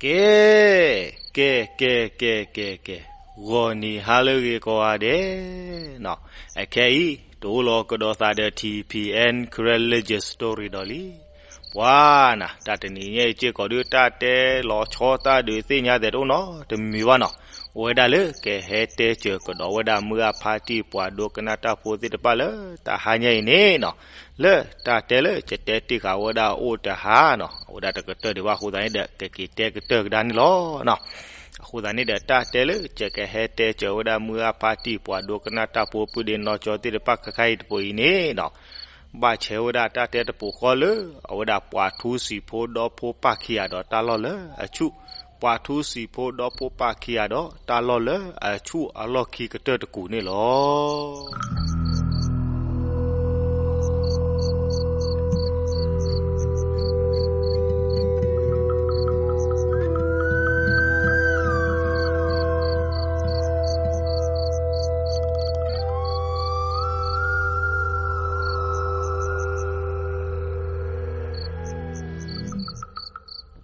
ကဲ, ကဲ, ကဲ, ကဲ, ကဲ, ကဲ, ဂီၤနံၤဟါလၢအဂ့ၤကိးဂၤဒဲးနီၤ, အခဲအံၤ တအိၣ်လီၤကဒီးသးဒီး ထံၣ်ဖံၣ်အဲၣ် Karen Legend Story ဒီးလံ. ပှၤနၤ တၢ်တနံၤညါအံၤစ့ၢ်ကီးဒုး တၢ်တဲလီၤဆီတၢ်ဒုးသ့ၣ်ညါသဲးတအိၣ်နီတမံၤဘၣ်နီၤ, အိၣ်ဝဲဒၣ်လၢကဟဲတဲစၢၤကဒီးဝဲဒၣ်မုၢ်အါဖါတံၢ်ပှၤဒိကနၣ်တၢ်ဖိသ့ၣ်တဖၣ်လၢတၢ်ဟါညါအံၤန့ၣ်နီၤ, လၢတၢ်တဲလၢကတဲတ့ၢ်ဃာ်ဝဲဒၣ်အိၣ်တဟါနီၤ, အဝဲဒၣ်တကတၢၢ်ဒံးဘၣ်အဃိသတးန့ၣ်ဒီး ကက့ၤတဲကတၢၢ်ကဒါန့ၣ်လီၤ. အဃိသတးန့ၣ်ဒီး တၢ်တဲလၢယကဟဲတဲစၢၤဝဲဒၣ်မုၢ်အါဖါတံၢ်ပှၤဒိကနၣ်တၢ်ဖိပုၢ်ဒ့နီၢ်ကၠီသ့ၣ်တဖၣ်ခဲခါအံၤတပူၤအံၤန့ၣ်နီၤ, ဘၣ်ဆဲးဝဲဒၣ်တၢ်တဲတပူၤဃီလၢ အဝဲဒၣ်ပှၤထူစံာ်ဖိဒီဖိပၢ်ခံဂၤဒီးတၢ်လီၢ်လၢအဆူၣ်, ပှၤထူစံာ်ဖိဒီဖိပၢ်ခံဂၤဒီးတၢ်လီၢ်လၢအဆူၣ်အလီၢ်ခံကတၢၢ်တကူာ်န့ၣ်လီၤ.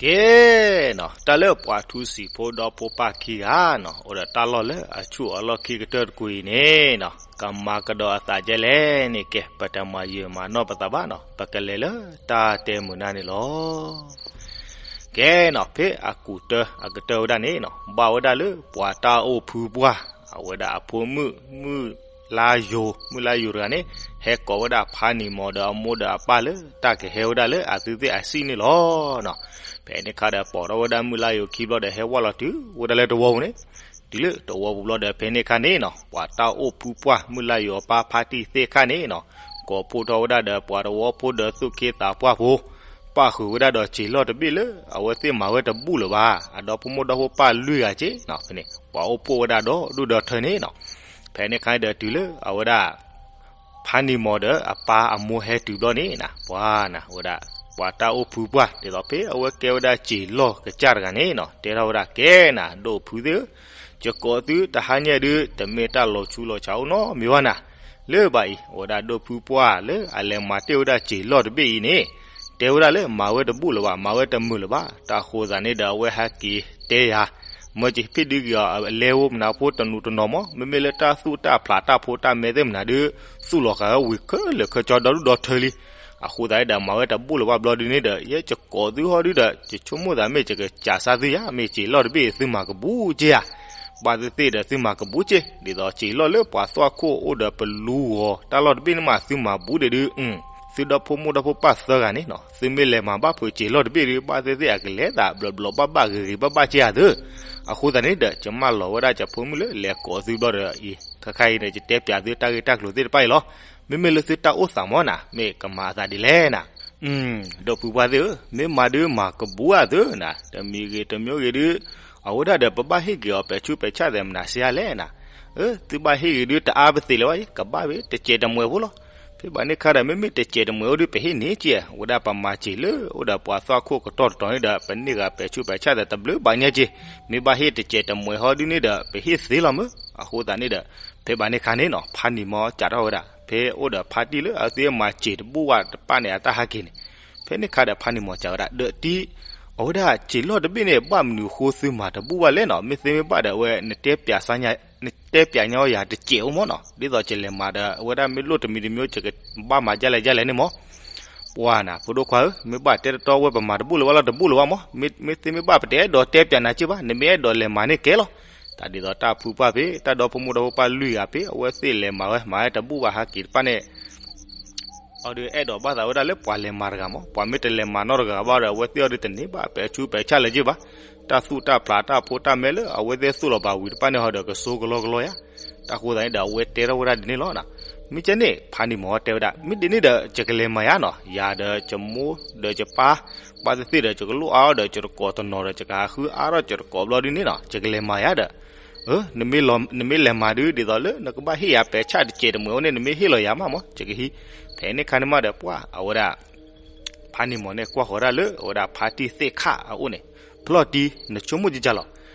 ကဲနီၤ, တၢ်လၢပှၤထူစံာ်ဖိဒီဖိပၢ်ခံဂၤနီၤ အိၣ်ဒီးတၢ်လီၢ်လၢအဆူၣ်အလီၢ်ခံကတၢၢ်တကူာ်အံၤန့ၣ်နီၤ, ကမၤကဒီးအသးဒ်လဲၣ်န့ၣ် ကဲ ပတမၤယံာ်မၤနီၢ်ပသးဘၣ်နီၤ, ပကလဲၤလၢတၢ်တဲမုာ်နၢ်န့ၣ်လီၤ. ကဲနီၤ, ဖဲအကူာ်တၢအကတၢၢ်ဝဲဒၣ်န့ၣ်နီၤ, ဘၣ်ဝဲဒၣ်လၢပှၤတၢ်အိၣ်ဖုပှၢ် အဝဲဒၣ်အဖိမုၣ် မုၢ်လါယိၤ, မုၢ်လါယိၤတဂၤန့ၣ် ဟဲကိးဝဲဒၣ်ဖါနံၤမီၤဒီးအမိၢ်ဒီးအပၢ်လၢတၢ်ကဟဲဝဲဒၣ်လၢအသုသ့ၣ်အဆံၣ်န့ၣ်လီၤ. ဖဲန့ၣ်အခါဒီး ပိာ်ထီၣ်ဝဲဒၣ်မုၢ်လါယိၤခံဘျီဒီး ဟဲဝဲလီၤတုၤဝဲဒၣ်လၢတဝီပူၤန့ၣ်, တုၤလၢတဝီပူၤဘျီဒီး ဖဲန့ၣ်အခါန့ၣ်နီၤ, ပှၤတၢ်အိၣ်ဖုပှၢ် မုၢ်လါယိၤအပၢ်ဖါတံၢ်သ့ၣ်တဖၣ်န့ၣ်နီၤ, ကိးဖှိၣ်ထီၣ်ဝဲဒၣ်ဒီးပှၤတဝီဖိဒီးသူၣ်က့သးပှၢ်ဖိ, ပၣ်ဃုာ်ဝဲဒၣ်ဒီးစံာ်လီၢ်တဘ့ၣ်လၢ အဝဲသ့ၣ်မၤဝဲတဘူၣ်လၢၤဘၣ်, အဒီဖိမိၢ်ဒီဖိပၢ်လွံၢ်ဂၤက့နီၤ, ဖဲန့ၣ် ပှၤအိၣ်ဖှိၣ်ဝဲဒၣ်ဒီဒူၣ်ဒီထၢန့ၣ်နီၤ, ဖဲန့ၣ်အခါဒီးတုၤလၢအဝဲဒၣ် ဖါနံၤမီၤဒီးအပၢ်အမိၢ်ဟဲတုၤဘျီန့ၣ်နီၤ, ပှၤနၤ ဝဲဒၣ် ပှၤတၢ်အိၣ်ဖုပှၢ် ဒ်သိးဖဲအဝဲကဲဝဲဒၣ်စံာ်လီၢ်ကစၢ်တဂၤန့ၣ်နီၤ, တဲထီၣ်ဝဲဒၣ် ကဲနၤ ဒိၣ်ဖုသ့ၣ်ဧၢ, ယကိးသုတဟါညါဒုး တမ့ၢ်တၢ်လီၤဆူလီၤဆါအိၣ်နီတမံၤဘၣ်နၤ, လၢဘၣ်အံၤ အဝဲဒၣ်ဒိၣ်ဖုပှၢ်လၢအလဲၤမၤတ့ၢ်ဝဲဒၣ်စံာ်လီၢ်တဘ့ၣ်အံၤန့ၣ် တဲဝဲဒၣ်လၢမၤဝဲတဘူၣ်လၢၤဘၣ်, မၤဝဲတမုာ်လၢၤဘၣ်, တၢ်ဃိသးန့ၣ်ဒီး အဝဲဟဲက့ၤတဲယၤ, မၢက့ၤဖ့ၣ်ဒုက့ၤအီၤ အလဲၤအိၣ်မနုၤဖိတနူၤတနီၤမး, မ့မ့ၢ်လၢတၢ်သူၣ်တၢ်ဖျးတၢ်ဖိတၢ်မဲသ့ၣ်မနုၤဒုး သူၣ်လီၤဃာ်ဝဲဝံၤခဲလၢာ်ခဲဆ့ဒီဒူၣ်ဒီထၢလံ. အဃိသတးန့ၣ်ဒီး မၤဝဲတဘူၣ်လၢၤဘၣ်ဘျီဒုန့ၣ်ဒီး ယဲယကိးသုဟီဒုဒီး ယဆိကမိၣ်သးမ့ၢ် ယကစံးစၢ်သုယၤ မ့ၢ်စံာ်လီၢ်တဘ့ၣ်အံၤ သုမၤကဘူးက့ဧါ, ဘၣ်သ့ၣ်သ့ၣ်ဒီးသုမၤကဘူးက့, ဒ်သိးစံာ်လီၢ်လၢပှၤသွၣ်ခိၣ်အိၣ်ဒီးပလူဂီၤတၢ်လီၢ်တဘ့ၣ်န့ၣ်မး သုမၤဘူးဒံးဒုး သုဒီဖိမိၢ်ဒီဖိပၢ်သၢဂၤန့ၣ်နီၤ, သုမ့ၢ်လဲၤမၤဘၣ်ဖုးစံာ်လီၢ်တဘ့ၣ်ဒုး ဘၣ်သ့ၣ်သ့ၣ်အကလဲၤသးဘျီးဘျီးဘၣ်ဘၣ်ဂ့ၤဂ့ၤဘၣ်ဘၣ်က့ဧါသု. အဃိသတးန့ၣ်ဒီး ယမၢလီၤဝဲဒၣ်ယဖိမုၣ်လၢလဲၤကိးသုဘျီဒီးအံၤ ခဲခါအံၤန့ၣ် ယတဲပၠးသုတၢ်ဂ့ၢ်တၢ်ကျိၤသ့ၣ်တဖၣ်အံၤလီၤ. မ့မ့ၢ်လၢသုတၢ်အိၣ်သးမးနၤ မ့ၢ်ကမၤအသးဒ်လဲၣ်နၤ. ဒိၣ်ဖုပှၢ်သ့ၣ်ဧၢ, မ့ၢ်မၤဒုးမၤကဘူးဧါသုနၤ, တမံၤဂ့ၤတမံၤဂ့ၤဒုး အဝဲဒၣ်ဒီးပဘၣ်ဟ့ၣ်က့ၤအီၤ ပဲာ်ဆူးပဲာ်ဆၣ်သဲးမနၤစ့ဧါလဲၣ်နၤ. အၢ သုဘၣ်ဟ့ၣ်ဂ့ၤဒုး တအါပသ့ၣ်လၢၤဘၣ်အံၤ ကဘၣ်ဝဲ တစဲးတမှဲးဖိလီၤ. ဖဲဘၣ်န့ၣ်ခါဒီး မ့မ့ၢ်တစဲးတမှဲးအိၣ်ဒုး ပဟ့ၣ်န့ၢ်က့, ဝဲဒၣ်ပမၤစံာ်လၢ အိၣ်ဒီးပှၤသွၣ်ခိၣ်ကတီၢ်တတီၤန့ၣ်ဒီး ပန့ၢ်ဂၤပဲာ်ဆူးပဲာ်ဆၣ်သဲးတဘျုးဘၣ်ညါက့, မ့ၢ်ဘၣ်ဟ့ၣ်တစဲးတမှဲးဟီဒုးန့ၣ်ဒီး ပဟ့ၣ်သ့လီၤမး. အဃိသတးန့ၣ်ဒီး ဖဲဘၣ်န့ၣ်ခါန့ၣ်နီၤ ဖါနံၤမီၤစးထီၣ်ဝဲဒၣ် ဖဲအိၣ်ဒီးဖါတံၢ်လၢအဝဲသ့ၣ်မၤစံာ်တဘူၣ်ဘၣ်တဖၣ်န့ၣ် အတၢ်ဟးက့ၤန့ၣ်, ဖဲန့ၣ်ခါဒီးဖါနံၤမီၤစးဝဲဒၣ် ဒီးတံၢ် အဝဲဒၣ်စံာ်လီၢ်တဘ့ၣ်န့ၣ် ဘၣ်မနုၤအဃိသုမၤတဘူၣ်ဘၣ်လဲၣ်နီၤ, မ့ၢ်သ့မ့ၢ်ဘၣ်ဒီး အဝဲ နတဲပၠးညါအီၤယၤတစဲးအိၣ်မးနီၤ, ဒ်သိးယလဲၤမၤဒီး အဝဲဒၣ်မ့ၢ်လိၣ်တမံၤတမံၤ ယကဘၣ်မၤဒ်လဲၣ်ဒ်လဲၣ်န့ၣ်မး. ပှၤနၤ ဖိဒိၣ်ခွါဧၢ, မ့ၢ်ဘၣ်တဲတတီဝဲ ပမၤတဘူၣ်လၢၤဘၣ်လီၤ တဘူၣ်လၢၤဘၣ်မး, မ့ၢ်သ့မ့ၢ်ဘၣ် ပတအဲၣ်ဒိးတဲပၠးနၤက့ဘၣ်, နမ့ၢ်အဲၣ်ဒိးလဲၤမၤန့ၣ်ကဲလီၤ. တၢ်ဒ်သိးတၢ်ဖုပှၢ်ဖဲ တၢ်ဒီဖိမိၢ်ဒီဖိပၢ်လွံၢ်ဂၤဖဲ အဝဲသ့ၣ်လဲၤမၤဝဲ မၤဝဲတဘူၣ်ဘၣ်ဟးက့ၤတဖၣ်န့ၣ် အီၤဒုးအဲၣ်ဒိးဘၣ်သးဝဲဒၣ်လၢပှၤလဲၤမၤတဂၤမး, ပှၤမ့ၢ်တလဲၤမၤနီတဂၤဘၣ်ဒီး အဝဲသ့ၣ်အီၤဒုးတန့ၢ်ဘၣ်ပဲာ်ဆူးပဲာ်ဆၣ်လၢၤက့ဘၣ်. တၢ်သူၣ်တၢ်ဖျးတၢ်ဖိတၢ်မဲလၢအဝဲသ့ၣ်သူၣ်လီၤဘၣ်ဝံၤတဖၣ်န့ၣ်ဟီဒီး ကစိကလီကလီယါ. တၢ်ဃိသတးန့ၣ်ဒီး အဝဲတဲထီၣ်ဝဲဒၣ်ဒ်န့ၣ်လီၤ. မ့ၢ်ကဲန့ၣ် ဖါနံၤမီၤတဲဝဲဒၣ် မ့ၢ်ဒ်န့ၣ်ဒီး ယကလဲၤမၤယါနီၤ, ယၤဒီးယမိၢ်ဒီးယပၢ် ဘၣ်သ့ၣ်သ့ၣ်ဒီး ယကလိၣ်အါအီၤဒီး ယတကိးတနီၤဒီး ယကဟးဃုအါထီၣ်ယတကိးဘျီဒ်န့ၣ်နီၤ, ယကလဲၤမၤယါဒီး နမ့ၢ်လဲၤမၤဒုး ဒ်သိးလၢနကဘၣ်ဟ့ၣ်ယၤပဲာ်ဆၣ်တစဲးတမှဲးအိၣ်န့ၣ် နမ့ၢ်ဟ့ၣ်လီၤယၤမးမး ယကဟံး. ဖဲန့ၣ်ခါန့ၣ်မးဒီး ပှၤအဝဲဒၣ် ဖါနံၤမီၤန့ၣ်ကွၢ်ဃီၤဒၣ်လၢ အဝဲဒၣ်ဖါတံၢ်သ့ၣ်ခၣ်အအိၣ်န့ၣ်, ဖျီၣ်တံၢ် နဆိကမိၣ်ကကၢ်လီၤ.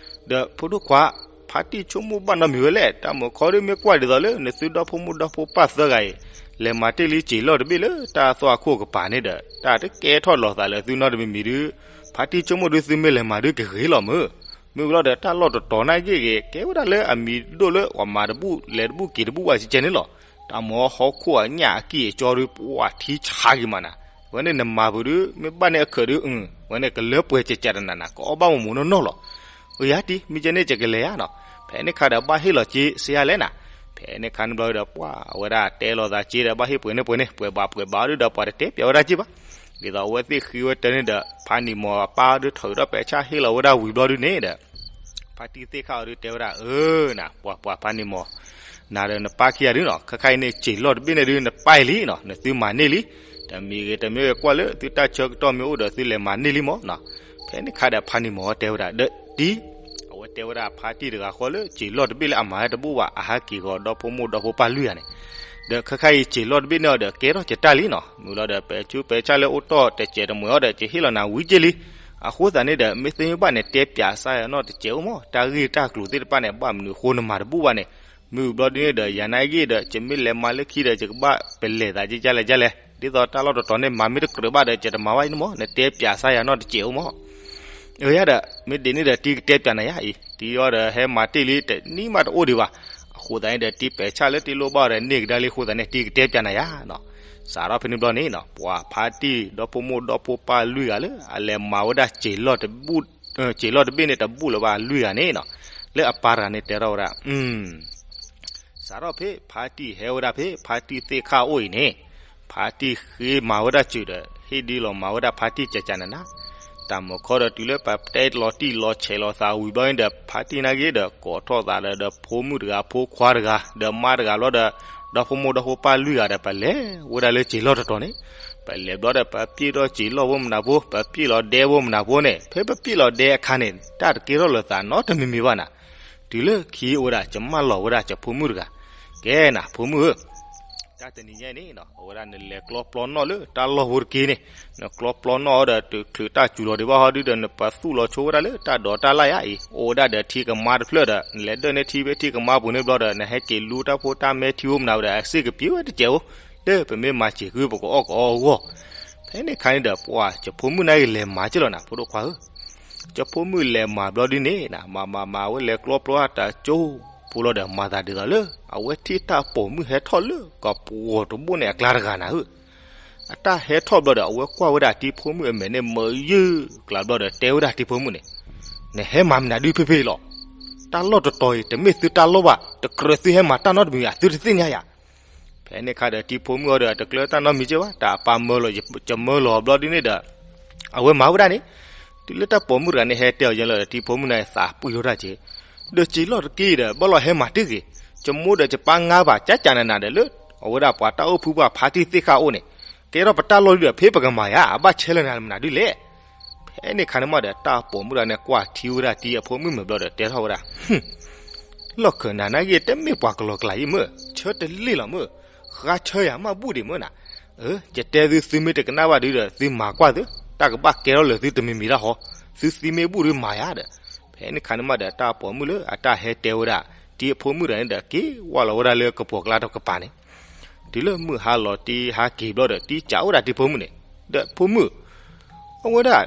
ဒီးဖိဒိၣ်ခွါ ဖါတံၢ်ဆိကမိၣ်ဘၣ်နီတမံၤဝဲလဲၣ်, တၢ်မုာ်ခီဒုးမ့ၢ်ကွၢ်ဒ်သိးလၢ နသုဒီဖိမိၢ်ဒီဖိပၢ်သၢဂၤအံၤ လဲၤမၤတ့ၢ်လံစံာ်လီၢ်တဘ့ၣ်လၢတၢ်သွၣ်ခိၣ်ကပၤန့ၣ်ဒီး တၢ်တကဲထီၣ်လီၤသးလၢသုနီတမံၤမံၤဒုး, ဖ ဖါတံၢ်ဆိကမိၣ်ဒုး သုမ့ၢ်လဲၤမၤဒုးကဂ့ၤလီၤမုၢ်. မ့ၢ်ဝံၤလီၤဒီး တၢ်လီၢ်တတီၤနာ်က့ဂ့ၤ ကဲဝဲဒၣ်လၢအမံၤဒိၣ်လၢပှၤမၤတဘူၣ်လဲၤတဘူၣ်က့ၤတဘူၣ်ဘၣ်ကဲန့ၣ်လီၤ. တၢ်မၤဟီၣ်ခိၣ်အညၣ်အကံၢ်အကၠီဒုး ပှၤထံဆါက့ၤမးနၤ, ဝဲန့ၣ်နမၤပူၤဒုး မ့ၢ်ဘၣ်န့ၣ်အခၢးဒုး ဝဲန့ၣ်ကလၢပှဲၤကကးတနၤနၤ ကအီၣ်ဘၣ်မူးမူးနီၢ်နီၢ်လီၤ. အယၤတံၢ် မ့ၢ်ကဲန့ၣ် ယကလဲၤယါနီၤ. ဖဲန့ၣ်ခါဒီး ဘၣ်ဟ့ၣ်လီၤစ့စ့ယါလဲၣ်နၤ. ဖဲန့ၣ်ခါန့ၣ်ဘျီဒီး ပှၤဝဲဒၣ်တဲလိာ်သးစ့ဒီး ဘၣ်ဟ့ၣ်ပှဲၤန့ၣ်ပှဲၤန့ၣ် ပှဲၤဘၣ်ပှဲၤဘၣ်ဒုးဒီး ပှၤတတဲပၠးဝဲဒၣ်စ့ဘၣ်. ဒ်သိးအဝဲသ့ၣ်ဃ့ဝဲတၢ်န့ၣ်ဒီး ဖါနံၤမီၤအပၢ်ဒုး ထုးထီၣ်ပဲာ်ဆၣ်ဟ့ၣ်လီၤဝဲဒၣ်ဝံၤဘျီဒုးန့ၣ်ဒီး ဖါတံၢ်သ့ၣ်ခါအီၤဒုးတဲဝဲဒၣ် အၢ နၤ ပှၤပှၤဖါနံၤမီၤ, နၤဒီးနပၢ်ခံဂၤဒုးနီၤ ခဲခါအံၤန့ၣ် စံာ်လီၢ်တဘ့ၣ်န့ၣ်ဒုး နပၢ်အံၤလံနီၤ နသုမၤန့ၢ်လံ. တမံၤဂ့ၤတမံၤဂ့ၤ ကွၢ်လၢသုတၢ်ဆၢကတီၢ်မ့ၢ်အိၣ်ဒီး သုလဲၤမၤန့ၢ်လံမီၤနီၤ. ဖဲန့ၣ်ခါဒီး ဖါနံၤမီၤတဲဝဲဒၣ် ဒီးတံၢ် အဝဲတဲဝဲဒၣ်ဖါတံၢ်တဂၤဃီလၢ စံာ်လီၢ်တဘ့ၣ်လၢအမၤတဘူၣ်ဘၣ် အဟးက့ၤဂီၤဒီဖိမိၢ်ဒီဖိပၢ်လွံၢ်ဂၤန့ၣ်, ဒီးခဲခါအံၤ စံာ်လီၢ်တဘ့ၣ်န့ၣ်အီၤဒီး ကဲထီၣ်ကတၢၢ်လံနီၤ. မုၢ်လီၤဒီး ပဲာ်ဆူးပဲာ်ဆၣ်လၢအိၣ်တီၢ်တစဲးတမှဲၤအီၤဒီး ယဟ့ၣ်လီၤနၤဝံၤက့လံ. အဃိသတးန့ၣ်ဒီး မ့ၢ်သ့မ့ၢ်ဘၣ်န့ၣ် တဲပၠးစၢ်ယၤနီၢ်တစဲးအိၣ်မီၤ, တၢ်ဂ့ၢ်တၢ်ကျိၤသ့ၣ်တဖၣ်န့ၣ် ဘၣ်မနုၤအဃိနမၤတဘူၣ်ဘၣ်န့ၣ်. မုၢ်ဘျီဒုးန့ၣ်ဒီး ယၤနာ်ဂ့ၢ်ဒီး ယမ့ၢ်လဲၤမၤလၢခံဒီး ယကဘၣ်ပလဲၤသးကလဲၣ်ကလဲၣ်, ဒ်သိးတၢ်လီၢ်တတီၤန့ၣ် မၤမ့ၢ်တကြၢးဘၣ်ဒီး ယတမၤဘၣ်အံၤန့ၣ်မီၤ, နတဲပၠးစၢ်ယၤနီၢ်တစဲးအိၣ်မီၤ. အၢ ယၤဒီး မ့ၢ်ဒ်န့ၣ်ဒီး တံၢ်ကတဲပၠးနၤယၤအံၤ, တံၢ်အီၤဒီး ဟဲမၤတ့ၢ်လံ တနံၤမးတအိၣ်ဒံးဘၣ်. အဃိသတးန့ၣ်ဒီး တံၢ်ပဲာ်ဆၣ်လၢတ့လိၣ်ဘၣ်ဒီး န့ၢ်ကဒါလံအဃိသတးန့ၣ် တံၢ်ကတဲပၠးနၤယၤနီၤ. စးထီၣ်ဖဲန့ၣ်ဘျီန့ၣ်နီၤ ပှၤဖါတံၢ် ဒီဖိမိၢ်ဒီဖိပၢ်လွံၢ်ဂၤလၢ အလဲၤမၤဝဲဒၣ် စံာ်လီၢ်တဘ့ၣ်န့ၣ် တဘူၣ်လၢၤဘၣ်လွံၢ်ဂၤန့ၣ်နီၤ, လၢအပၢ်တဂၤန့ၣ်တဲထီၣ်ဝဲဒၣ် စးထီၣ်ဖဲဖါတံၢ်ဟဲဝဲဒၣ်ဖဲ ဖါတံၢ်သ့ၣ်ခၣ်အိၣ်အံၤန့ၣ်, ဖါတံၢ်ဃ့မၤဝဲဒၣ်စၢၤဒီး ဟ့ၣ်ဒုးလီၤမၤဝဲဒၣ်ဖါတံၢ်ကကနနၤ. တၢ်မုၢ်ခီဒီးတုၤလၢပတဲလီၤတံၢ်လီၤဆဲးလီၤသးဝံၤဘျီန့ၣ်ဒီး ဖါတံၢ်နာ်ဂ့ၤဒီး ကိးထီၣ်သးဒီး ဒီးဖိမုၣ်တဂၤ ဖိခွါတဂၤ ဒီးမါတဂၤဘျီဒီး ဒီဖိမိၢ်ဒီဖိပၢ်လွံၢ်ဂၤဒီး ပလဲၤဝဲဒၣ်လၢစံာ်လီၢ်တတီၤန့ၣ်, ပလဲၤဘျီဒီး ပပျ့ၢ်ထီၣ်စံာ်လီၢ်ဖိမနၤဖိ, ပပျ့ၢ်လီၤဒဲဖိမနၤဖိန့ၣ်, ဖဲပပျ့ၢ်လီၤဒဲအခါန့ၣ် တၢ်တကဲထီၣ်လၢၤသးနီတမံၤမံၤဘၣ်နၤ. တုၤလၢခံဝဲဒၣ် ယမၢလီၤဝဲဒၣ်ယဖိမုၣ်တဂၤ, ကဲနၤ ဖိမုၣ်ဧၢ, တၢ်တနံၤညါအံၤန့ၣ်နီၤ အဝဲဒၣ်နလဲၤကျီပျီနီၣ်လၢတၢ်လီၢ်ဖိတက့ၢ်န့ၣ်, နကျီပျီနီၣ်အီၤဒီး တချုးတၢ်စူၤလီၤဒံးဘၣ်ဟီဒုဒီး နပသူၣ်လီၤဆိဝဲဒၣ်လၢတၢ်ဒိးတၢ်လၢ်ယါအံၤ, အိၣ်ဝဲဒၣ်ဒီးထံကမါတဖျၢၣ်ဒီး နလဲၤဒၢၣ်န့ၢ်ထံဖဲထံကမါပူၤန့ၣ်ဘျီဒီး နဟဲက့ၤလူတၢ်ဖိတၢ်မဲထံဖိမနၤဝဲဒီး အစ့ၢ်ကပျ့ၤဝဲတစဲးဧိၤ, လၢပမ့ၢ်မၤစၢၤကွံာ်ပကအီၣ်ကအီအဂီၢ်. ဖဲန့ၣ်ခါန့ၣ်ဒီး ပှၤယဖိမုၣ်နာ်က့ၤလဲၤမၤက့လီၤနၤ ဖိဒိၣ်ခွါဧၢ, ယဖိမုၣ်လဲၤမၤဘျီဒုန့ၣ် မၤမၤမၤဝဲလဲၤကျီပျီတၢ်ကၠိဖိလီၤဒီး မၤသးဒ်သိးလၢ အဝဲထံၣ်တၢ်ပိာ်မုၣ်ဟဲထီၣ်လၢကပိာ်တဘိန့ၣ်အကျါတဂၤနၤဧၢ. အတၢ်ဟဲထီၣ်ဘျီဒီး အဝဲကွၢ်ဝဲဒၣ်တံၢ်ဖိမုၣ်အမဲာ်န့ၣ် မၢယုၢ်ကျါဘျီဒီး တဲဝဲဒၣ်တံၢ်ဖိမုၣ်န့ၣ်, နဟဲမၤမနုၤဒုဖဲဖဲအံၤလီၤ. တၢ်လီၢ်တတီၤအံၤ တမ့ၢ်သုတၢ်လီၢ်ဘၣ်, တကြၢးသုဟဲမၤတၢ်နီတမံၤဧါ, သုတသ့ၣ်ညါယၤ. ဖဲန့ၣ်ခါဒီး တံၢ်ဖိမုၣ်အီၤဒီး တကျၢၤတၢ်နီတမံၤက့ဘၣ်, တၢ်အပၢ်မၢလီၤ ကမၢလီၤဘျီဒုန့ၣ်ဒီး အဝဲမၤဝဲဒၣ်န့ၣ်, တုၤလၢတၢ်ပိာ်မုၣ်တဂၤန့ၣ် ဟဲတဲအီၤယဲလီၤဒီး တံၢ်ဖိမုၣ်န့ၣ်သးပှံၢ်ထီၣ်တၢ်က့, ဒီးစံာ်လီၢ်တက့ၢ်ဒီး ဘၣ်လီၤဟဲမၤတ့ၢ်ဂ့ၤ, ယမိၢ်ဒီးယပၢ်ငါဘၣ် ကကနနၤဒီးလၢ အဝဲဒၣ်ပှၤတၢ်အိၣ်ဖုပှၤဖါတံၢ်သ့ၣ်ခၣ်အိၣ်န့ၣ်, ကဲထီၣ်ပတၢ်လီၢ်ဒုဒီး ဖဲပကမၤယါ အဘၣ်ဆဲးလၢနၤမနုၤဒုလဲၣ်. ဖဲန့ၣ်ခါန့ၣ်မးဒီး တၢ်ပိာ်မုၣ်တဂၤန့ၣ် ကွၢ်ထံဝဲဒၣ်တံၢ်အဖိမုၣ်မဲာ်ဘျီဒီး တဲထီၣ်ဝဲဒၣ်, လီၢ်ခၢၣ်နၤနာ်က့ တမ့ၢ်ပှၤကလီၤကျါအံၤမၢ်, ဆၢတလ့ၢ်လီၤမၢ်, ဃါဆၢယၤမးဘူၣ်ဒံးမၢ်နၤ. အၢ ယတဲသု သုမ့ၢ်တကနၣ်ဘၣ်ဒုဒီး သုမၤကွၢ်သု, တၢ်ကဘၣ်ကဲထီၣ်လၢသုတမံၤမံၤတၢ်ဃီ, သုသံမ့ၢ်ဘူၣ်ဒုမၤယါဒီး. ဖဲန့ၣ်ခါန့ၣ်မးဒီး တၢ်ပိာ်မုၣ်လၢအတၢ်ဟဲတဲဝဲဒၣ် တံၢ်အဖိမုၣ်တဂၤန့ၣ်ဒီး က့ၤဝဲလီၤဝဲဒၣ်လၢကပိာ်ကျါတကပၤန့ၣ်, တုၤလၢမုၢ်ဟါလီၤတံၢ်ဟါက့ၤဘျီဒီး တံၢ်စံးဝဲဒၣ်တံၢ်ဖိမုၣ်န့ၣ်, ဒီးဖိမုၣ် အဝဲဒၣ်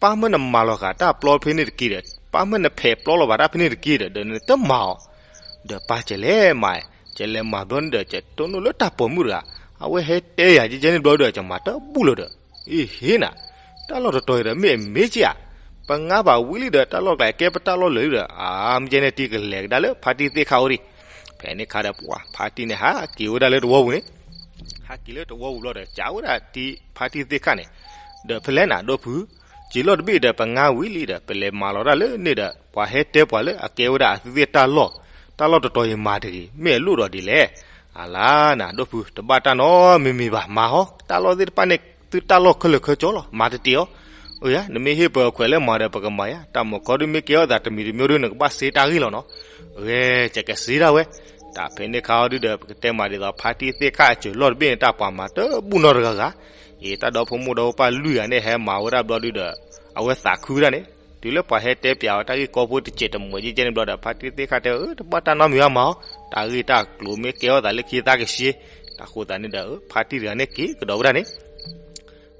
ပၢ်မၢနမၤလီၤဃာ်တၢ်ပျီဖဲန့ၣ်တက့ၢ်ဒီး ပၢ်မၢနဖဲးပျီလီၤဘၣ်တၢ်ဖဲန့ၣ်တက့ၢ်ဒီး ဒီးနတမၤအီၤ, ဒီးပၢ်ကလဲၤမၤ, ကလဲၤမၤဘျီန့ၣ်ဒီး ကတိၢ်နီၣ်လၢတၢ်ပိာ်မုၣ်တဂၤ, အဝဲဟဲတဲယၤကဲကဲန့ၣ်ဘျီဒီး ကမၤတဘူၣ်လၢၤဒီး, အ့ဟ့နၤ, တၢ်လီၢ်တတီၤအံၤဒီးမ့ၢ်အမ့ၢ်က့ဧါ, ပငါဘၣ်ဝံၤလံဒီး တၢ်လီၢ်ကျါကဲပတၢ်လီၢ်လၢာ်လံဒီး အါမ့ၢ်ကဲန့ၣ် တံၢ်ကလဲၤကဒါလၢဖါတံၢ်သ့ၣ်ခါအိၣ်ဒံး. ဖဲန့ၣ်ခါဒီး ပှၤဖါတံၢ်န့ၣ် ဟးက့ၤဝဲဒၣ်လၢတဝီပူၤန့ၣ်, ဟးက့ၤလၢတဝီပူၤဘျီဒီး ကးဝဲဒၣ်တံၢ်ဖါတံၢ်သ့ၣ်ခါန့ၣ်, ဒီးဖဲလဲၣ်နၤဒိၣ်ဖု, စံာ်လီၢ်တဘ့ၣ်ဒီး ပငါဝံၤလံဒီး ပလဲၤမၤလီၤတၢ်လၢန့ၣ်ဒီး ပှၤဟဲတဲပှၤလၢအကဲဝဲဒၣ်အသုသ့ၣ်တၢ်လီၢ်, တၢ်လီၢ်တတီၤအံၤမၤတဂ့ၤ, မ့ၢ်အလိၣ်ဒီးဒ်လဲၣ်. အလါနၤဒိၣ်ဖု တဘၣ်တၢ်နီတမံၤမံၤဘၣ်, မၤဟီ, တၢ်လီၢ်သ့ၣ်တဖၣ်န့ၣ် သုတၢ်လီၢ်ခဲလၢာ်ခဲဆ့လီၤ, မၤတတ့ၢ်အီၤ. အၢယါ နမ့ၢ်ဟ့ၣ်ပှၤခွဲးလၢမၤဒီး ပကမၤယါ, တၢ်မုၢ်ခီဒုးမ့ၢ်ကဲထီၣ်သးတမံၤတမံၤဒုး နကဘၣ်စ့တၢ်ဂ့ၢ်လီၤနီၤ. အဂ့ၤ ကကစ့ဒၣ်ဝဲ. တၢ်ဖဲန့ၣ်ခါအီၤဒုဒီး ပကတဲမးဒ်သိး ဖါတံၢ်သ့ၣ်ခါအစၢၤလီၢ်တဘ့ၣ်န့ၣ် တၢ်ပှၤမၤတဘူၣ်နီတဂၤဂၤ, အံၤ တၢ်ဒီဖိမိၢ်ဒီဖိပၢ်လွံၢ်ဂၤန့ၣ် ဟဲမၤဝဲဒၣ်ဘျီဒုဒီး အဝဲသးခုဝဲဒၣ်န့ၣ်, တုၤလၢပှၤဟဲတဲပၠးအီၤတၢ်ဂ့ၢ်ကီဖိတစဲးတမှဲၤကဲကဲန့ၣ်ဘျီဒီး ဖါတံၢ်သ့ၣ်ခါတဲ အၢ တဘၣ်တၢ်နီတမံၤဘၣ်မၤအီၤ, တၢ်ဂ့ၢ်တၢ်ကျိၤမ့ၢ်ကဲထီၣ်သးလၢခံသးကဆှီ, တၢ်ဃိသးန့ၣ်ဒီး ဖါတံၢ်တဂၤန့ၣ်က့ၤကဒီးဝဲဒၣ်န့ၣ်,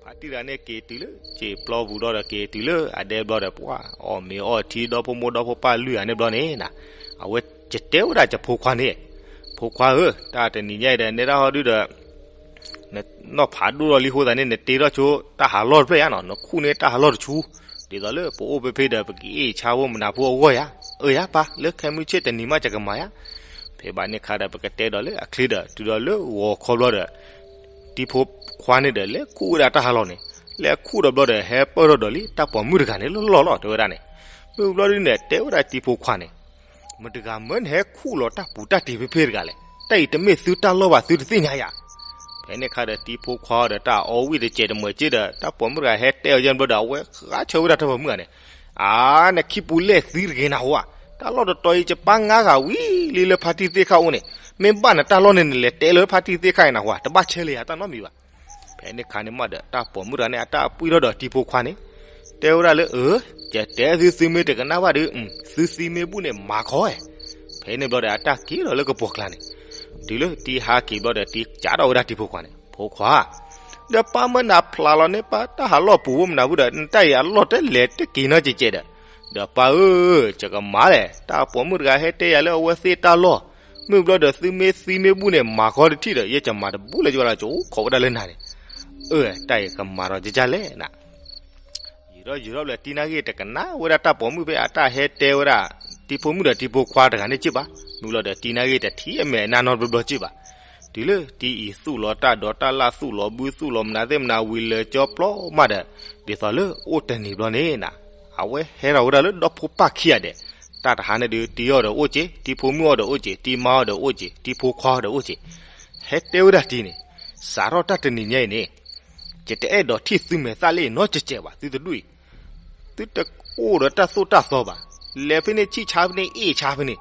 ဖါ တံၢ်တဂၤန့ၣ်က့ၤတုၤလၢ စံာ်ပျီပူၤဘျီဒီး က့ၤတုၤလၢအဒဲဘျီဒီး ပှၤအီၣ်မ့ၤအီထံ ဒီဖိမိၢ်ဒီဖိပၢ်လွံၢ်ဂၤန့ၣ်ဘျီန့ၣ်, အဝဲကတဲဝဲဒၣ်ကဖိခွါန့ၣ်, ဖိခွါဧၢ, တၢ်တနံၤညါအံၤဒီး နဲဒၣ်ဟီဒုဒီး နနီၢ်ဖးဒိၣ်ထီၣ်လံအဃိသတးန့ၣ် နတ့ထီၣ်ဆိတၢ်ဟးလီၢ်တဖျၢၣ်ဧါနီၤ, နခူၣ်န့ၢ်တၢ်ဟးလီၢ်တဆူ, ဒ်သိးလၢပအိၣ်ဖဲဖဲဒီး ပကအ့ၣ်ဆါဖိမနၤဖိအဂီၢ်ဧါ. အၢ ယၤပၢ်, လၢခဲမုၢ်ဆ့ၣ်တနံၤမး ယကမၤယၤ. ဖဲဘၣ်န့ၣ်အခါဒီး ပကတဲဒီးလၢအချ့ဒီး တုၤဒီးလၢဂီၤခီဘျီဒီး တံၤဖိခွါန့ၣ်ဒီး လဲၤခူၣ်ဝဲဒၣ်တၢ်ဟးလီၢ်န့ၣ်, လဲၤခူၣ်ဒီးဘျီဒီး ဟဲပၢၢ်ထီၣ်ဒီးလံ တၢ်ပိာ်မုၣ်တဂၤန့ၣ်လီၢ်လီၢ်လီၤ တဲဝဲဒၣ်န့ၣ်. မုၢ်ဘျီဒုန့ၣ် တဲဝဲဒၣ်တံၤဖိခွါန့ၣ်, မတၤတဂၤမၢနဟဲခူၣ်လီၤတၢ်ပူၤတၢ်တ့ၤဖဲဖဲတဂၤလဲၣ်, တၢ်အံၤတမ့ၢ်သုတၢ်လီၢ်ဘၣ် သုတသ့ၣ်ညါယၤ. ဖဲန့ၣ်အခါဒီး တံၤဖိခွါဒီး တၢ်အီဝံၣ်တစဲးတမှဲးစ့ဒီး တၢ်ပိာ်မုၣ်တဂၤဟဲတဲအီၤယဲၢ်ဘျီဒီး အဝဲဃါဆၢဝဲဒၣ်တၢ်ပိာ်မုၣ်တဂၤန့ၣ်, အါ, နခံပူၤလဲၣ်သံတဂ့ၤနဟူဧါ, တၢ်လီၢ်တတီၤအံၤ ယပၢ်ငါဂၤဝံၤလံလၢဖါတံၢ်သ့ၣ်ခါအိၣ်န့ၣ်, မ့ၢ်ဘၣ်နတၢ်လီၢ်န့ၣ် နလဲၤတဲလၢဖါတံၢ်သ့ၣ်ခါအံၤနဟူဧါ, တဘၣ်ဆဲးလၢယၤတၢ်နီတမံၤဘၣ်. ဖဲန့ၣ်အခါန့ၣ်မးဒီး တၢ်ပိာ်မုၣ်တဂၤန့ၣ် အတၢ်အပှံၢ်ထီၣ်ဒီးတံၤဖိခွါန့ၣ်, တဲဝဲဒၣ်လၢ အၢ, ယတဲသု သုမ့ၢ်တကနၣ်ဘၣ်ဒီး သုသံမ့ၢ်ဘူၣ်န့ၣ် မၤခီဧါ. ဖဲန့ၣ်ဘျီဒီး အတၢ်က့ၤလီၤလၢကပီၤကျါန့ၣ်, တုၤလၢတံၤဟးက့ၤဘျီဒီး တံၤကးထီၣ်ဝဲဒၣ်တံၤဖိခွါန့ၣ်, ဖိခွါ, ဒီးပၢ်မၢနၤဖျးလီၤန့ၢ်ပၢ်တၢ်ဟးလီၢ်ပူၤဖိမနၤဖိဒီး နတၢ်အံၤအလီၢ်တလဲၤတက့ၤနီတစဲးဒီး, ဒီးပၢ်ဧၢ, ယကမၤလဲၣ်, တၢ်ပိာ်မုၣ်တဂၤဟဲတဲယၤလၢအဝဲသ့ၣ်တၢ်လီၢ်, မုၢ်ဘျီဒီး သုမ့ၢ်သံမ့ၢ်ဘူၣ်န့ၣ် မၤခီတထံၣ်ဒီး ယဲယမၤတဘူၣ်လၢယဝဲလီၤ ကအိၣ်ခိးဝဲဒၣ်လၢနၤန့ၣ်. အၢ, တၢ်အံၤကမၤဒီးကကလဲၣ်နၤ. ယံာ်ထီၣ်ယံာ်ထီၣ်ဘျီ တံၤနာ်ဂ့ၢ်တကနၣ်ဝဲဒၣ်တၢ်ပိာ်မုၣ်ဖဲအတၢ်ဟဲတဲဝဲဒၣ် တံၤဖိမုၣ်ဒီးတံၤဖိခွါတဂၤန့ၣ်စ့ၢ်ဘၣ်. မုၢ်လီၤဒီး တံၤနာ်ဂ့ၢ်တထံၣ်အမဲာ်အနါနီတဘျီဘျီစ့ၢ်ဘၣ်. တုၤလၢတံၤအံၤသူၣ်လီၤတၢ်ဒီးတၢ်လၢ် သူၣ်လီၤဘု သူၣ်လီၤမနုၤသ့ၣ်မနုၤ ဝံၤလၢာ်ကၠီပျီမးဒီး, ဒ်သိးလၢအိၣ်တနံၤဘျီန့ၣ်နၤ, အဝဲဟဲထီၣ်ဝဲဒၣ်လၢဒီဖိပၢ်ခံဂၤဒဲး, တၢ်တဟါန့ၣ်ဒုး တံၤအီၤဒီးအိၣ်က့ၤ, တံၤဖိမုၣ်အီၤဒီးအိၣ်က့ၤ, တံၤမါအီၤဒီးအိၣ်က့ၤ, တံၤဖိခွါအီၤဒီးအိၣ်က့ၤ, ဟဲတဲဝဲဒၣ်တံၤန့ၣ်, စးထီၣ်တၢ်တနံၤညါအံၤန့ၣ် ယတအဲၣ်ဒိးထံၣ်သုမဲာ်သၣ်လၢနီတစဲးဘၣ်, သုတဒူၣ်အံၤ, သုတအိၣ်ဒီးတၢ်သိၣ်တၢ်သီဘၣ်, လဲၤဖဲန့ၣ်ဆံၣ်ဆါဖဲန့ၣ် အ့ၣ်ဆါဖဲန့ၣ်,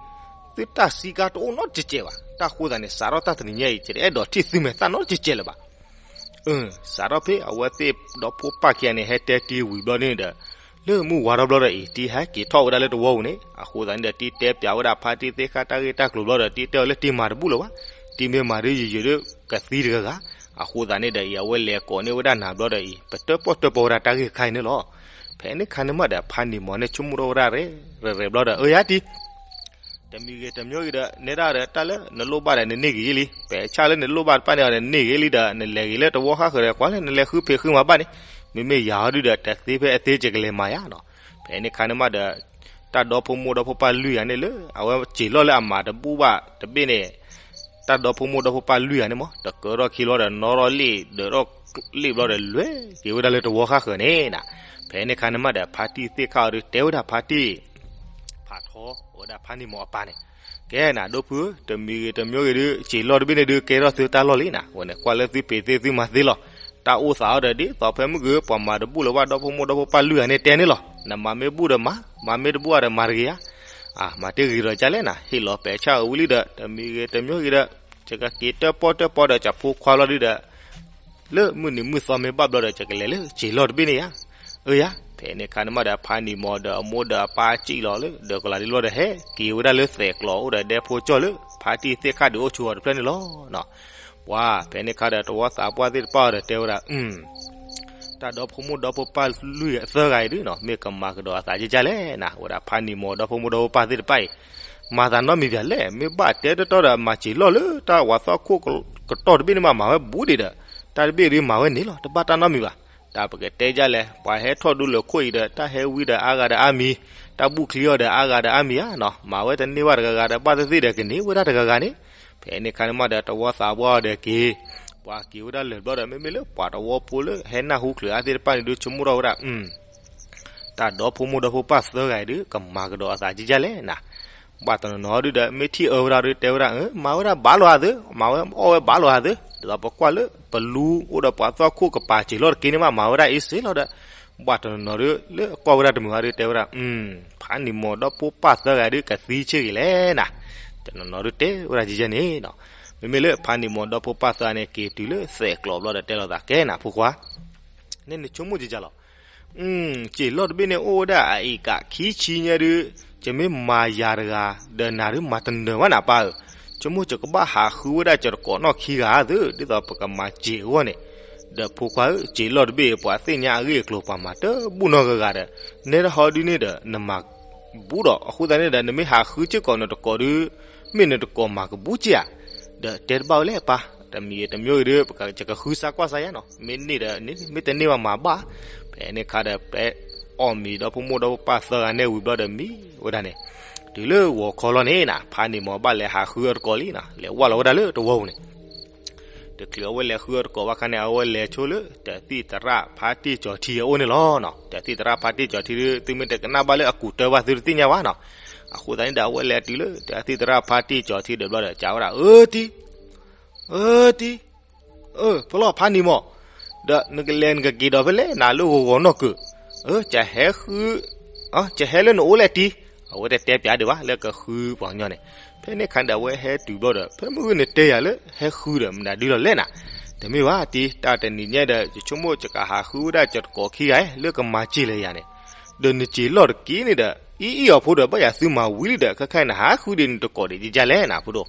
သုတၢ်စံးကါတအိၣ်နီတစဲးဘၣ်. တၢ်ဃိသးန့ၣ် စးထီၣ်တၢ်တနံၤညါအံၤ ယတအဲၣ်ဒိးထံၣ်သုမဲာ်သၣ်နီတစဲးလၢၤဘၣ်. အၢ, စးထီၣ်ဖဲအဝဲသ့ၣ်ဒီဖိပၢ်ခံဂၤန့ၣ် ဟဲတဲတံၤဝံၤဘျီန့ၣ်ဒီး, လၢမုၢ်ဝါထီၣ်ဘျီဒီးအံၤ တံၤဟဲက့ၤထီၣ်ဝဲဒၣ်လၢတဝီပူၤန့ၣ်, အဃိသတးန့ၣ်ဒီး တံၤတဲပၠးဝဲဒၣ်ဖါတံၢ်သ့ၣ်ဃၣ်တၢ်ဂ့ၢ်တၢ်ကျိၤဘျီဒီး တံၤတဲအီၤလၢတံၤမၤတဘူၣ်လၢၤဘၣ်, တံၤမ့ၢ်မၤဒုးယယိၤဒုးကသံတဂၤဂၤ, အဃိသတးန့ၣ်ဒီးအံၤ အဝဲလဲၤကိးန့ၢ်ဝဲဒၣ်နၤဘျီဒီးအံၤ ပတၢၣ်ပီၣ်တၢၣ်ပီဝဲဒၣ်တၢ်ဂ့ၢ်တခါအံၤန့ၣ်လီၤ. ဖဲန့ၣ်ခါန့ၣ်မးဒီး ဖါနံၤမီၤန့ၣ် ဆိကမိၣ်ထီၣ်ဝဲဒၣ်ရဲၣ်ရဲၣ်ဘျီဒီး အၢယၤတံၤ တမံၤဂ့ၤတမံၤဂ့ၤဒီး နဲဒၣ်ဒီး တၢ်လၢနလိၣ်ဘၣ်ဒီးနန့ၢ်ဂ့ၤလံ, ပဲာ်ဆၣ်လၢနလိၣ်ဘၣ်တဖၣ်န့ၣ်ဒီး နန့ၢ်ဂ့ၤလံဒီး နလဲၤဂ့ၤလၢတဝီဃၣ်ဃၢၤဒီး ကွၢ်လၢနလဲၤဃုဖံးဃုမၤဘၣ်န့ၣ်, မ့မ့ၢ်ယၤဟီဒုဒီး တသ့ဖဲအသ့ ယကလဲၤမၤယၤနီၤ. ဖဲန့ၣ်ခါန့ၣ်မးဒီး တၢ်ဒီဖိမိၢ်ဒီဖိပၢ်လွံၢ်ဂၤန့ၣ်လၢ အဝဲစံာ်လီၢ်လၢအမၤတဘူၣ်ဘၣ်တဘ့ၣ်န့ၣ်, တၢ်ဒီဖိမိၢ်ဒီဖိပၢ်လွံၢ်ဂၤန့ၣ်မး တကၢထီၣ်ခံဘျီဒီး နီၣ်ထီၣ်လံာ်ဒၢးထီၣ်လံာ်ဘျီဒီး လဲၤက့ၤဝဲဒၣ်လၢတဝီဃၣ်ဃၢၤန့ၣ်နၤ. ဖဲန့ၣ်ခါန့ၣ်မးဒီး ဖါတံၢ်သ့ၣ်ခၣ်အီၤဒုး တဲဝဲဒၣ်ဖါတံၢ် ဖးထီ အဝဲဒၣ်ဖါနံၤမီၤအပၢ်န့ၣ်, ကဲနၤ ဒီပုၢ်ဧၢ, တမံၤဂ့ၤတမံၤဂ့ၤဒုး စံာ်လီၢ်တဘ့ၣ်န့ၣ်ဒုး ကဲထီၣ်သုတၢ်လီၢ်လံနၤ, အဝဲန့ၣ် ကွၢ်လၢသုပ့ၤသ့သုမၤသ့လီၤ. တၢ်အိၣ်သးအီၤဒီး ဒ်သိးဖဲမုၢ်ဂ့ၤ ပှၤမၤတဘူၣ်လၢၤဘၣ် ဒီဖိမိၢ်ဒီဖိပၢ်လွံၢ်ဂၤန့ၣ်တဲန့ၣ်လီၤ. နမၤမ့ၢ်ဘူၣ်ဒီးမၤ, မၤမ့ၢ်တဘူၣ်ဒီးမၤတဂ့ၤဧါ. အၢ မၤတဂ့ၤဒီးကလဲၣ်နၤ, ဟ့ၣ်လီၤပဲာ်ဆၣ်အဝံၤလံဒီး တမံၤဂ့ၤတမံၤဂ့ၤဒီး ယကက့ၤတၢၣ်ပီၣ်တၢၣ်ပီဒီး ယဖိခွါလီၤဒုဒီး လၢမုၢ်နံၤမုၢ်သီမ့ၢ်ဘၣ်ဘျီဒီး ယကလဲၤလၢစံာ်လီၢ်တဘ့ၣ်န့ၣ်ဧါ. အၢယၤ, ဖဲန့ၣ်ခါန့ၣ်မးဒီး ဖါနံၤမီၤဒီးအမိၢ်ဒီးအပၢ်စံၣ်လီၤလၢ ဒီးကလၤဒ်လီၤဒီး ဟဲက့ၤဝဲဒၣ်လၢသဲးကျိးအိၣ်ဒီးဒဲဖိကၠီၣ်လၢ ဖါတံၢ်သ့ၣ်ခၣ်ဒုးအိၣ်ဆိးအီၤတဖျၢၣ်န့ၣ်လီၤ. ပှၤ ဖဲန့ၣ်ခါဒီး တဝီသးပှၢ်သ့ၣ်တဖၣ်အီၤဒီးတဲဝဲဒၣ် တၢ်ဒီဖိမိၢ်ဒီဖိပၢ်လွံၢ်သၢဂၤအံၤဒုးနီၤ မ့ၢ်ကမၤကဒီးအသးကကလဲၣ်နၤ, ဝဲဒၣ်ဖါနံၤမီၤဒီဖိမိၢ်ဒီဖိပၢ်သ့ၣ်တဖၣ်အံၤ မၤသးနီတမံၤဘၣ်လဲၣ်. မ့ၢ်ဘၣ်တဲတီတီဒီး မၤစံာ်လီၢ်လၢတၢ်ဝၤသီခိၣ်ကတီၢ်တဘ့ၣ်န့ၣ်မး မၤဝဲဘူးဒံးဒီး တၢ်တဘ့ၣ်ဒုးမၤဝဲန့ၣ်လီၤ, တဘၣ်တၢ်နီတမံၤဘၣ်. တၢ်ပကတဲဒ်လဲၣ်, ပှၤဟဲထီၣ်ဒုးလၢခိၣ်အံၤဒီး တၢ်ဟဲဝံဒီးအါဂၤဒီးအါမံၤ, တၢ်ဘူၣ်ချံအီၤဒီးအါဂၤဒီးအါမံၤဧါနီၤ, မၤဝဲတန့ၢ်ဘၣ်တဂၤဂၤဒီး ဘၣ်သ့ၣ်သ့ၣ်ဒီးကန့ၢ်ဝဲဒၣ်တဂၤဂၤန့ၣ်. ဖဲန့ၣ်ခါန့ၣ်မးဒီး တဝီသးပှၢ်အီၤဒီးက့ၤ, ပှၤက့ၤဝဲဒၣ်လၢာ်ဘျီဒီး မ့မ့ၢ်လၢပှၤတဝီဖိလၢဟဲနၢ်ဟူချုးအါသ့ၣ်တဖၣ်န့ၣ်ဒုး ဆိကမိၣ်ထီၣ်ဝဲဒၣ် တၢ်ဒီဖိမိၢ်ဒီဖိပၢ်သၢဂၤအံၤဒုး ကမၤကဒီးအသးကကလဲၣ်နၤ. ဘၣ်တနီၤနီၤဒုးဒီး မ့ၢ်ထံၣ်အၢဝဲဒၣ်ဒုး တဲဝဲဒၣ် မၤဝဲဒၣ်ဘၣ်လိာ်အသး, မၤဝဲအီၣ်ဝဲဘၣ်လိာ်အသး, ဒ်သိးပကွၢ်လၢပလူအိၣ်ဒီးပှၤသီခိၣ်ကပၤစံာ်လီၢ်တက့ၢ်န့ၣ်မး မၤဝဲဒၣ်အ့စ့လီၤဒီး ဘၣ်တနီၤနီၤဒုး လၢအကွၢ်ဝဲဒၣ်တမုာ်အါဒုး တဲဝဲဒၣ် ဖါနံၤမီၤဒီဖိပၢ်သၢဂၤဒုး ကသံဆ့ၣ်ဂ့ၤလဲၣ်နၤ. တနီၤနီၤဒုးတဲဝဲဒၣ်ကကန့ၣ်နီၤ. မ့မ့ၢ်လၢဖါနံၤမီၤဒီဖိပၢ်သၢဂၤန့ၣ် က့ၤတုၤလၢသဲးကျိးဘျီဒီး တဲလိာ်သး ကဲနၤဖိခွါ န့ၣ်နဆိကမိၣ်ကကလီၤ. စံာ်လီၢ်တဘ့ၣ်န့ၣ် အိၣ်ဝဲဒၣ်အအံၤကးခံဆံညါဒုး ယမ့ၢ်မၤယၤတဂၤ ဒီးနၤဒုးမၤတနၢၤဘၣ်နၤပၢ်ဧၢ. ဆိကမိၣ်ယကဘၣ်ဟးဃုဝဲဒၣ်ယတကိးနီၣ်ခံဂၤသု ဒ်သိးပကမၤစံာ်အဂီၢ်န့ၣ်, ဒီးဖိခွါဧၢ, စံာ်လီၢ်တဘ့ၣ်အံၤ ပှၤသ့ၣ်ညါအဂ့ၢ်အကျိၤ ပှၤမၤတဘူၣ်နီတဂၤဂၤဒီး, နဲဒၣ်ဟီဒုန့ၣ်ဒီး နမၤဘူးဒီး အဃိသတးန့ၣ်ဒီး နမ့ၢ်ဟးဃုစ့ၢ်ကီးနတကိးဒီး မ့ၢ်နတကိးမၤကဘူးက့ၤဧါ. ဒီးတဲတဘၣ်ဝဲလဲၣ်ပၢ်, တမံၤတမံၤအံၤဒီး ယကဃုစါကွၢ်စါယါနီၤ, မ့ၢ်န့ၢ်ဒီးန့ၢ်, မ့ၢ်တန့ၢ်ဘၣ်မၤဘၣ်. ဖဲန့ၣ်အခါဒီး ဖဲအီၣ်မ့ၤဒီဖိမိၢ်ဒီဖိပၢ်သၢဂၤန့ၣ်ဝံၤဘျီဒီး မံဝဲဒၣ်န့ၣ်, တုၤလၢဂီၤခီလီၤန့ၣ်နီၤ, ဖါနံၤမီၤဘၣ်လဲၤဟးဃုအတကိးလံနီၤ, လဲၤဝၢ်လီၤဝဲဒၣ်လၢတဝီပူၤန့ၣ်. တချုးအဝဲလဲၤဃုအတကိးဘၣ်ခါန့ၣ် အဝဲလဲၤဆိလၢ တသံၣ်သရၣ်ဖါတံၢ်ကၠီၤထံအအိၣ်န့ၣ်လီၤနီၤ. တသံၣ်သရၣ်ဖါတံၢ်ကၠီၤထံဒီး သုမ့ၢ်တကနၣ်ဘၣ်လၢအကူးတၢ်ဘၣ် သုတသ့ၣ်ညါဘၣ်နီၤ. အဃိသတးန့ၣ်ဒီး အဝဲလဲၤတုၤလၢ တသံၣ်သရၣ်ဖါတံၢ်ကၠီၤထံဒီးဘျီဒီး စံးဝဲဒၣ်, အၢတံၢ်, အၢတံၢ်, အၢ ဖဲလီၤဖါနံၤမီၤ, ဒီးနကလဲၤနကက့ၤဒီးဖဲလဲၣ် နၤလၢဂီၤဂီၤနီၢ်ကုၤ, အၢ ကဟဲဃု, ကဟဲလၢနအိၣ်လဲၣ်တံၢ်. အဝဲတတဲပၠးဒံးဘၣ်လၢကဃုပှၤကညီန့ၣ်. ဖဲန့ၣ်အခါဒီး အဝဲဟဲတုၤဘျီဒီး ဖဲမုၢ်ဂ့ၤန့ၣ်တဲယၤလၢဟဲဃုဒီး မနုၤဒုလီၤလဲၣ်နၤ. တမ့ၢ်ဘၣ်တံၢ်, တၢ်တနံၤညါဒီး ယဆိကမိၣ်ယကဟးဃုဝဲဒၣ်ယတကိးခံဂၤ လၢကမၤစ့ၢ်လၢယၤန့ၣ်, ဒီးနစံာ်လီၢ်တက့ၢ်န့ၣ်ဒီး အံၤအံၤအီၤဖိဒီး ဘၣ်ယၤသုမၤဝံၤလံဒီး ခဲခါအံၤနဟးဃုဒံးနတကိးဒံးကယါလဲၣ်နၤဖိဒိၣ်.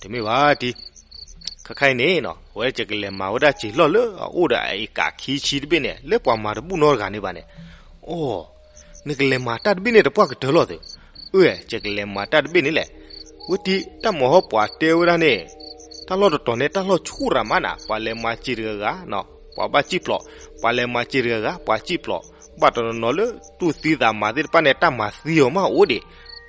တမ့ၢ်ဘၣ်တံၢ်, ခဲခါအံၤန့ၣ်နီၤ, အဝဲယကလဲၤမၤဝဲဒၣ်စံာ်လီၢ်လၢအအိၣ်ဒီးအအံၤကးခံဆံတဘ့ၣ်န့ၣ် လၢပှၤမၤတဘူၣ်နီတဂၤန့ၣ်ဘၣ်န့ၣ်. အိ, နကလဲၤမၤတၢ်တဘ့ၣ်န့ၣ် တပှၢ်ကတၢၢ်လီၤသု. အၢ ယကလဲၤမၤတၢ်တဘ့ၣ်န့ၣ်လဲၣ်. ဝဲတံၢ်, တၢ်မၤဟီပှၤတဲဝဲဒၣ်န့ၣ်, တၢ်လီၢ်တတီၤန့ၣ် တၢ်လီၢ်ဆူၣ်ရၤမးနၤ, ပှၤလဲၤမၤစ့ၢ်တဂၤဂၤ, ပှၤဘၣ်စံၣ်ဖျိး, ပှၤလဲၤမၤစ့ၢ်တဂၤဂၤ ပှၤစံၣ်ဖျိး, ဘၣ်တနီၤနီၤလၢတူၢ်သံသးမၤသ့ၣ်တဖၣ်န့ၣ် တၢ်မၤသံအီၤမးအိၣ်ဒံး,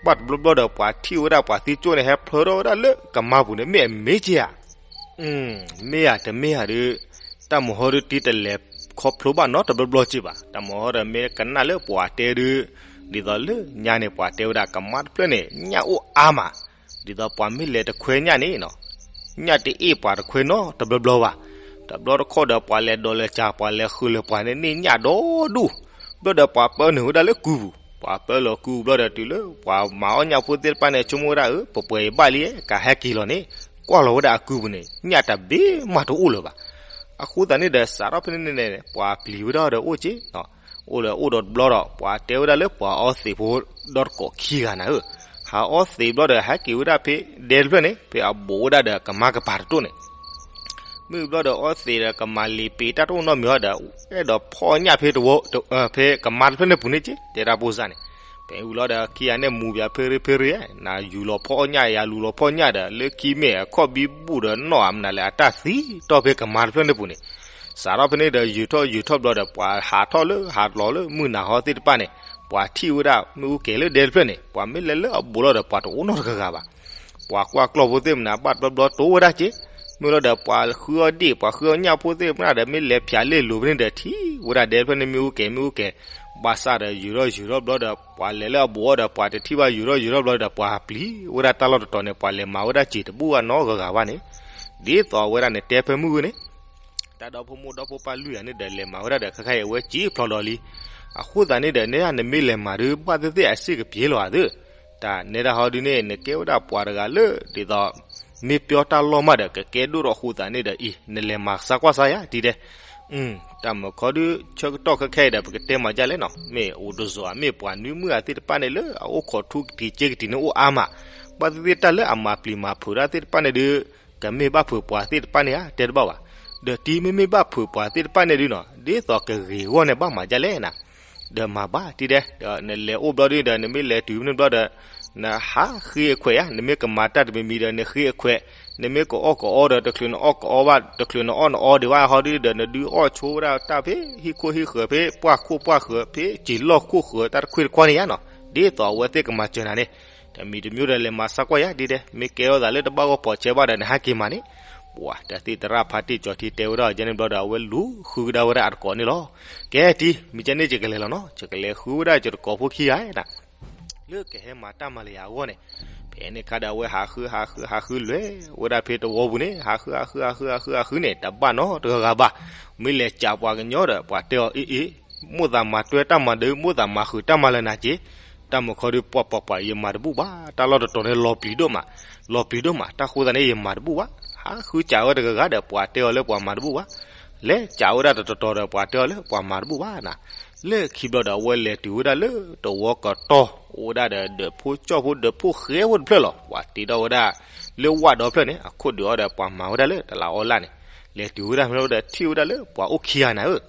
ဘၣ်တဘျီဘျီဒီး ပှၤထံၣ်ဝဲဒၣ်ပှၤသံကၠိၣ်န့ၣ် ဟဲဖျါထီၣ်ဝဲဒၣ်လၢကမါပူၤန့ၣ် မ့ၢ်အမ့ၢ်က့ဧါ. မ့ၢ်ဧါတမ့ၢ်ဧါဒီး တၢ်မၤဟီဒီးတံၢ်တလဲၤခီဖျိဘၣ်နီတဘျီဘျီက့ဘၣ်. တၢ်မၤဟီဒီးမ့ၢ်ကနၣ်လၢပှၤတဲဒီး, ဒ်သိးလၢညါန့ၣ် ပှၤတဲဝဲဒၣ်ကမါတဖျၢၣ်န့ၣ် ညၣ်အိၣ်အါမး, ဒ်သိးပှၤမ့ၢ်လဲၤတခွဲညၣ်န့ၣ်နီၤ, ညၣ်တအ့ၣ်ပှၤတခွဲနီတဘျီဘျီဘၣ်. တဘျီတခီၣ်ဒီးပှၤလဲၤဒိးလဲၤစၢၤ ပှၤလဲၤဃုာ်လၢပှၤန့ၣ် န့ၢ်ညၣ်ဒီဒူၣ်, ဘျီဒီးပှၤပၢနုာ်ဝဲဒၣ်လၢကုပူၤ, ပှၤပၢလီၤကုပူၤဘျီဒီး တုၤလၢပှၤမၤအီၣ်ညၣ်ဖိသ့ၣ်တဖၣ်န့ၣ် ဆိကမိၣ်ဝဲဒၣ် အၢ ပပှဲၤအံၤဘၣ်လံ ကဟဲက့ၤလီၤန့ၣ်, ကွၢ်လီၤဝဲဒၣ်အကုပူၤန့ၣ် ညၣ်တဘ့ၣ်မးတအိၣ်လၢၤဘၣ်. အဃိသတးန့ၣ်ဒီး စးထီၣ်ဖဲန့ၣ်န့ၣ် ပှၤပျံၤဝဲဒၣ်ဒီးအိၣ်က့, အိၣ်ဒီးအိၣ်ဒီးတဘျီဒီး ပှၤတဲဝဲဒၣ်လၢပှၤအီသံးဖိဒီတကိးခံဂၤနၤဧၢ, ဟးအီသံးဘျီဒီး ဟဲက့ၤဝဲဒၣ်ဖဲဒဲတဖျၢၣ်န့ၣ် ဖဲအဘူးဝဲဒၣ်ဒီးကမါကပၤတတိၢ်န့ၣ် မ့ၢ်ဘျီဒီးအီသံးဒီး ကမၤလ့ၤပ့ၤတၢ်တအိၣ်နီတမံၤဟီဒီး အဲၣ်ဒိးဖီၣ်အီၣ်ညၣ်ဖဲတဝီ, ဖဲကမါတဖျၢၣ်န့ၣ်ပူၤန့ၣ်က့ တဲတၢ်ဖိစၢ်န့ၣ်. ဖဲအံၤလီၤဒီး ခံဂၤန့ၣ်မူၤဘၣ်ဖဲရ့ဖဲရ့, နယူၤလီၤဖီၣ်အီၣ်ညၣ် ယၤလူၤလီၤဖီၣ်ညၣ်ဒီး လၢခံမ့ၢ်အခီၣ်ဘံဘူၣ်ဒီးနီၣ်ဧါ မနုၤလဲၣ် အတၢ်သံတီၢ်ဖဲကမါတဖျၢၣ်န့ၣ်ပူၤန့ၣ်. စးထီၣ်ဖဲန့ၣ်ဒီး ယုာ်ထီၣ်ယုာ်ထီၣ်ဘျီဒီး ပှၤဟးထီၣ်လၢဟးလီၤလၢမုၢ်နၤဟီသ့ၣ်တဖၣ်န့ၣ် ပှၤထံၣ်ဝဲဒၣ်မ့ၣ်အူကဲၤလၢဒဲတဖျၢၣ်န့ၣ် ပှၤမ့ၢ်လဲၤလၢအဘူးလီၤဒီး ပှၤတအိၣ်နီတဂၤဂၤဘၣ်. ပှၤကွၢ်ကျီၢ်ဖိသ့ၣ်မနုၤ ဘၣ်တဘျီဘျီတိဝဲဒၣ်က့, မ့ၢ်လီၤဒီးပှၤဃုအီၣ်ဒံၣ် ပှၤဃုအီၣ်ညၣ်ဖိသ့ၣ်မနုၤဒီး မ့ၢ်လဲၤဖၠးလ့ၣ်လိၤဖဲန့ၣ်ဒီး ထံၣ်ဝဲဒၣ်ဒဲတဖျၢၣ်န့ၣ် မ့ၣ်အူကဲၤ မ့ၣ်အူကဲၤ, ဘၣ်ဆၣ်ဒီး ယုာ်ထီၣ်ယုာ်ထီၣ်ဘျီဒီး ပှၤလဲၤလၢအဘူးအီၤဒီး ပှၤတထံၣ်ဘၣ် ယုာ်ထီၣ်ယုာ်ထီၣ်ဘျီဒီး ပှၤပျံၤဝဲဒၣ်တၢ်လီၢ်တတီၤန့ၣ် ပှၤလဲၤမၤဝဲဒၣ်စံာ်တဘူၣ်ဘၣ်နီတဂၤဂၤဘၣ်န့ၣ်. ဒ်သိးအဝဲဒၣ်န့ၣ်တဲဖဲမုၢ်ဂ့ၤန့ၣ် တၢ်ဒီဖိမိၢ်ဒီဖိပၢ်လွံၢ်ဂၤန့ၣ်ဒီး လဲၤမၤဝဲဒၣ်ဒီး ခဲခါအံၤအဝဲစံာ်ဖျိးဒီးလံ. အဃိသတးန့ၣ်ဒီး နဲဒၣ်နမ့ၢ်လဲၤမၤဒီး ဘၣ်သ့ၣ်သ့ၣ်အစ့ၣ်ကပျ့ၤလီၤဧါသ့ၣ်. တၢ်နဲဒၣ်ဟီဒုန့ၣ် နကဲဝဲဒၣ်ပှၤတဂၤလၢ ဒ်သိး မ့ၢ်ပျီတၢ်လီၢ်မးဒီး ကကဲဒိၣ်ထီၣ်အဃိသတးန့ၣ်ဒီး အံၤ နလဲၤမၤစါကွၢ်စါယါဒ်ဒဲး. တၢ်မုၢ်ခီဒု ဆၢကတီၢ်ခဲခါအံၤဒီး ပကတဲမၤဒ်လဲၣ်နီၤ, မ့ၢ်အိၣ်တစိၤဧါ မ့ၢ်ပှၤနွံမုၣ်ဧါသ့ၣ်တဖၣ်န့ၣ် လၢအအိၣ်ခိးထူကတံၤစ့ကတံၤန့ၣ်အိၣ်အါမး, ဘၣ်သ့ၣ်သ့ၣ်တၢ်လၢအမၤပျံၤမၤဖုးတၢ်သ့ၣ်တဖၣ်န့ၣ်ဒု ကမ့ၢ်ဘၣ်ဖုးပှၤသ့ၣ်တဖၣ်န့ၣ်ဧါ တဲတဘၣ်ဘၣ်. ဒီးတံၢ်မ့မ့ၢ်ဘၣ်ဖုးပှၤသ့ၣ်တဖၣ်န့ၣ်ဒုနီၤ ဒ်သိးကဂ့ၤအဂီၢ်န့ၣ် ဘၣ်မၤဒ်လဲၣ်နၤ. ဒီးမၤဘၣ်တံၢ်ဒဲး ဒီးနလဲၤအိၣ်ဘျီဒုဒီး နမ့ၢ်လဲၤတုၤဖဲန့ၣ်ဘျီဒီး နဟးဃ့အခွဲးဧါ, နမ့ၢ်ကမၤတၢ်တမံၤမံၤဒီး နဃ့အခွဲး, နမ့ၢ်ကအီၣ်ကအီဒီး တချုးနအီၣ်ကအီဘၣ် တချုးနအီၣ်နအီဒံးဘၣ်ဟီဒုဒီး နဒုးအီၣ်ဆိဝဲဒၣ်တၢ်ဖဲဟံၣ်ခိၣ်ဟံၣ်ဃၢၤ ဖဲပှၢ်ခိၣ်ပှၢ်ဃၢၤ ဖဲစံာ်လီၢ်ခိၣ်ဃၢၤ တၢ်တခွ့ၣ်တခွါန့ၣ်ဧါနီၤ, ဒ်သိးအဝဲသ့ၣ်ကမၤစၢၤနၤန့ၣ်. တမံၤတမံၤဒီး လဲၤမၤစါကွၢ်ယါဒ်ဒဲး မ့ၢ်ကဲထီၣ်သးလၢတဘၣ်ဂီၢ်ပိာ်ဆဲးဘၣ်ဒီး နဟဲက့ၤမၤန့ၣ်. ပှၤတၢ်သံၣ်သရၣ်ဖါတံၢ်ကၠီၤထံတဲဝဲဒၣ် ယဲန့ၣ်ဘျီဒီး အဝဲလူၤဃုကဒါဝဲဒၣ်အတကိးန့ၣ်လီၤ. ကဲတံၢ် မ့ၢ်ကဲန့ၣ် ယကလဲၤလီၤနီၤ, ယကလဲၤဃုဝဲဒၣ်ယတကိးဖိခံဂၤနၤ လၢကဟဲမၤတၢ်မၤလၢယၤအဂီၢ်န့ၣ်. ဖဲန့ၣ်အခါဒီး အဝဲဟးဃုဟးဃုဟးဃုလဲၤဝဲဒၣ်ဖဲတဝီပူၤန့ၣ် ဟးဃုဟးဃုဟးဃုဟးဃုန့ၣ် တဘၣ်နီတဂၤဂၤဘၣ်. မ့ၢ်လဲၤစံးပှၤကညီဒီး ပှၤတဲအီၤ အ့ၣ်အ့ၣ် မိၣ်သးမၤတွဲတၢ်မၤဒီး မိၣ်သးမၤဃုာ်တၢ်မၤလၢနၤက့ၤ. တၢ်မုၢ်ခီဒုး ပှၤပှၤပှၤ ယမၤတဘူၣ်ဘၣ်, တၢ်လီၢ်တတီၤန့ၣ် လီၤပျံၤဒိၣ်မး, လီၤပျံၤဒိၣ်မး, တၢ်ဃိသတးန့ၣ် ယမၤတဘူၣ်ဘၣ်. ဟးဃုစံးဝဲတဂၤဂၤဒီး ပှၤတဲအီၤလၢပှၤမၤတဘူၣ်ဘၣ်. လဲၤစံးဝဲဒၣ်တတီၤတီၤဒီး ပှၤတဲအီၤလၢပှၤမၤတဘူၣ်ဘၣ်နၤ. လၢခံဘျီဒီး အဝဲလဲၤတုၤဝဲဒၣ်လၢတဝီကတီၢ် အိၣ်ဝဲဒၣ်ဒီး ဒၢးဖိကၠီၣ်ဖိ ဒၢးဖိဃဲဖိတဖျၢၣ်လီၤ. ပှၤတ့ထီၣ်ဝဲဒၣ်လၢဝၣ်ဒီဖျၢၣ်န့ၣ် အခိၣ်ဒုးအီၤဒီး ပှၤမၤဝဲဒၣ်လၢတလးအီလၣ်န့ၣ်. လဲၤတုၤဝဲဒၣ်မ့ၢ်လီၤဒီး ထံၣ်ဝဲဒၣ်လၢပှၤအိၣ်ခံဂၤန့ၣ်ဧၢ,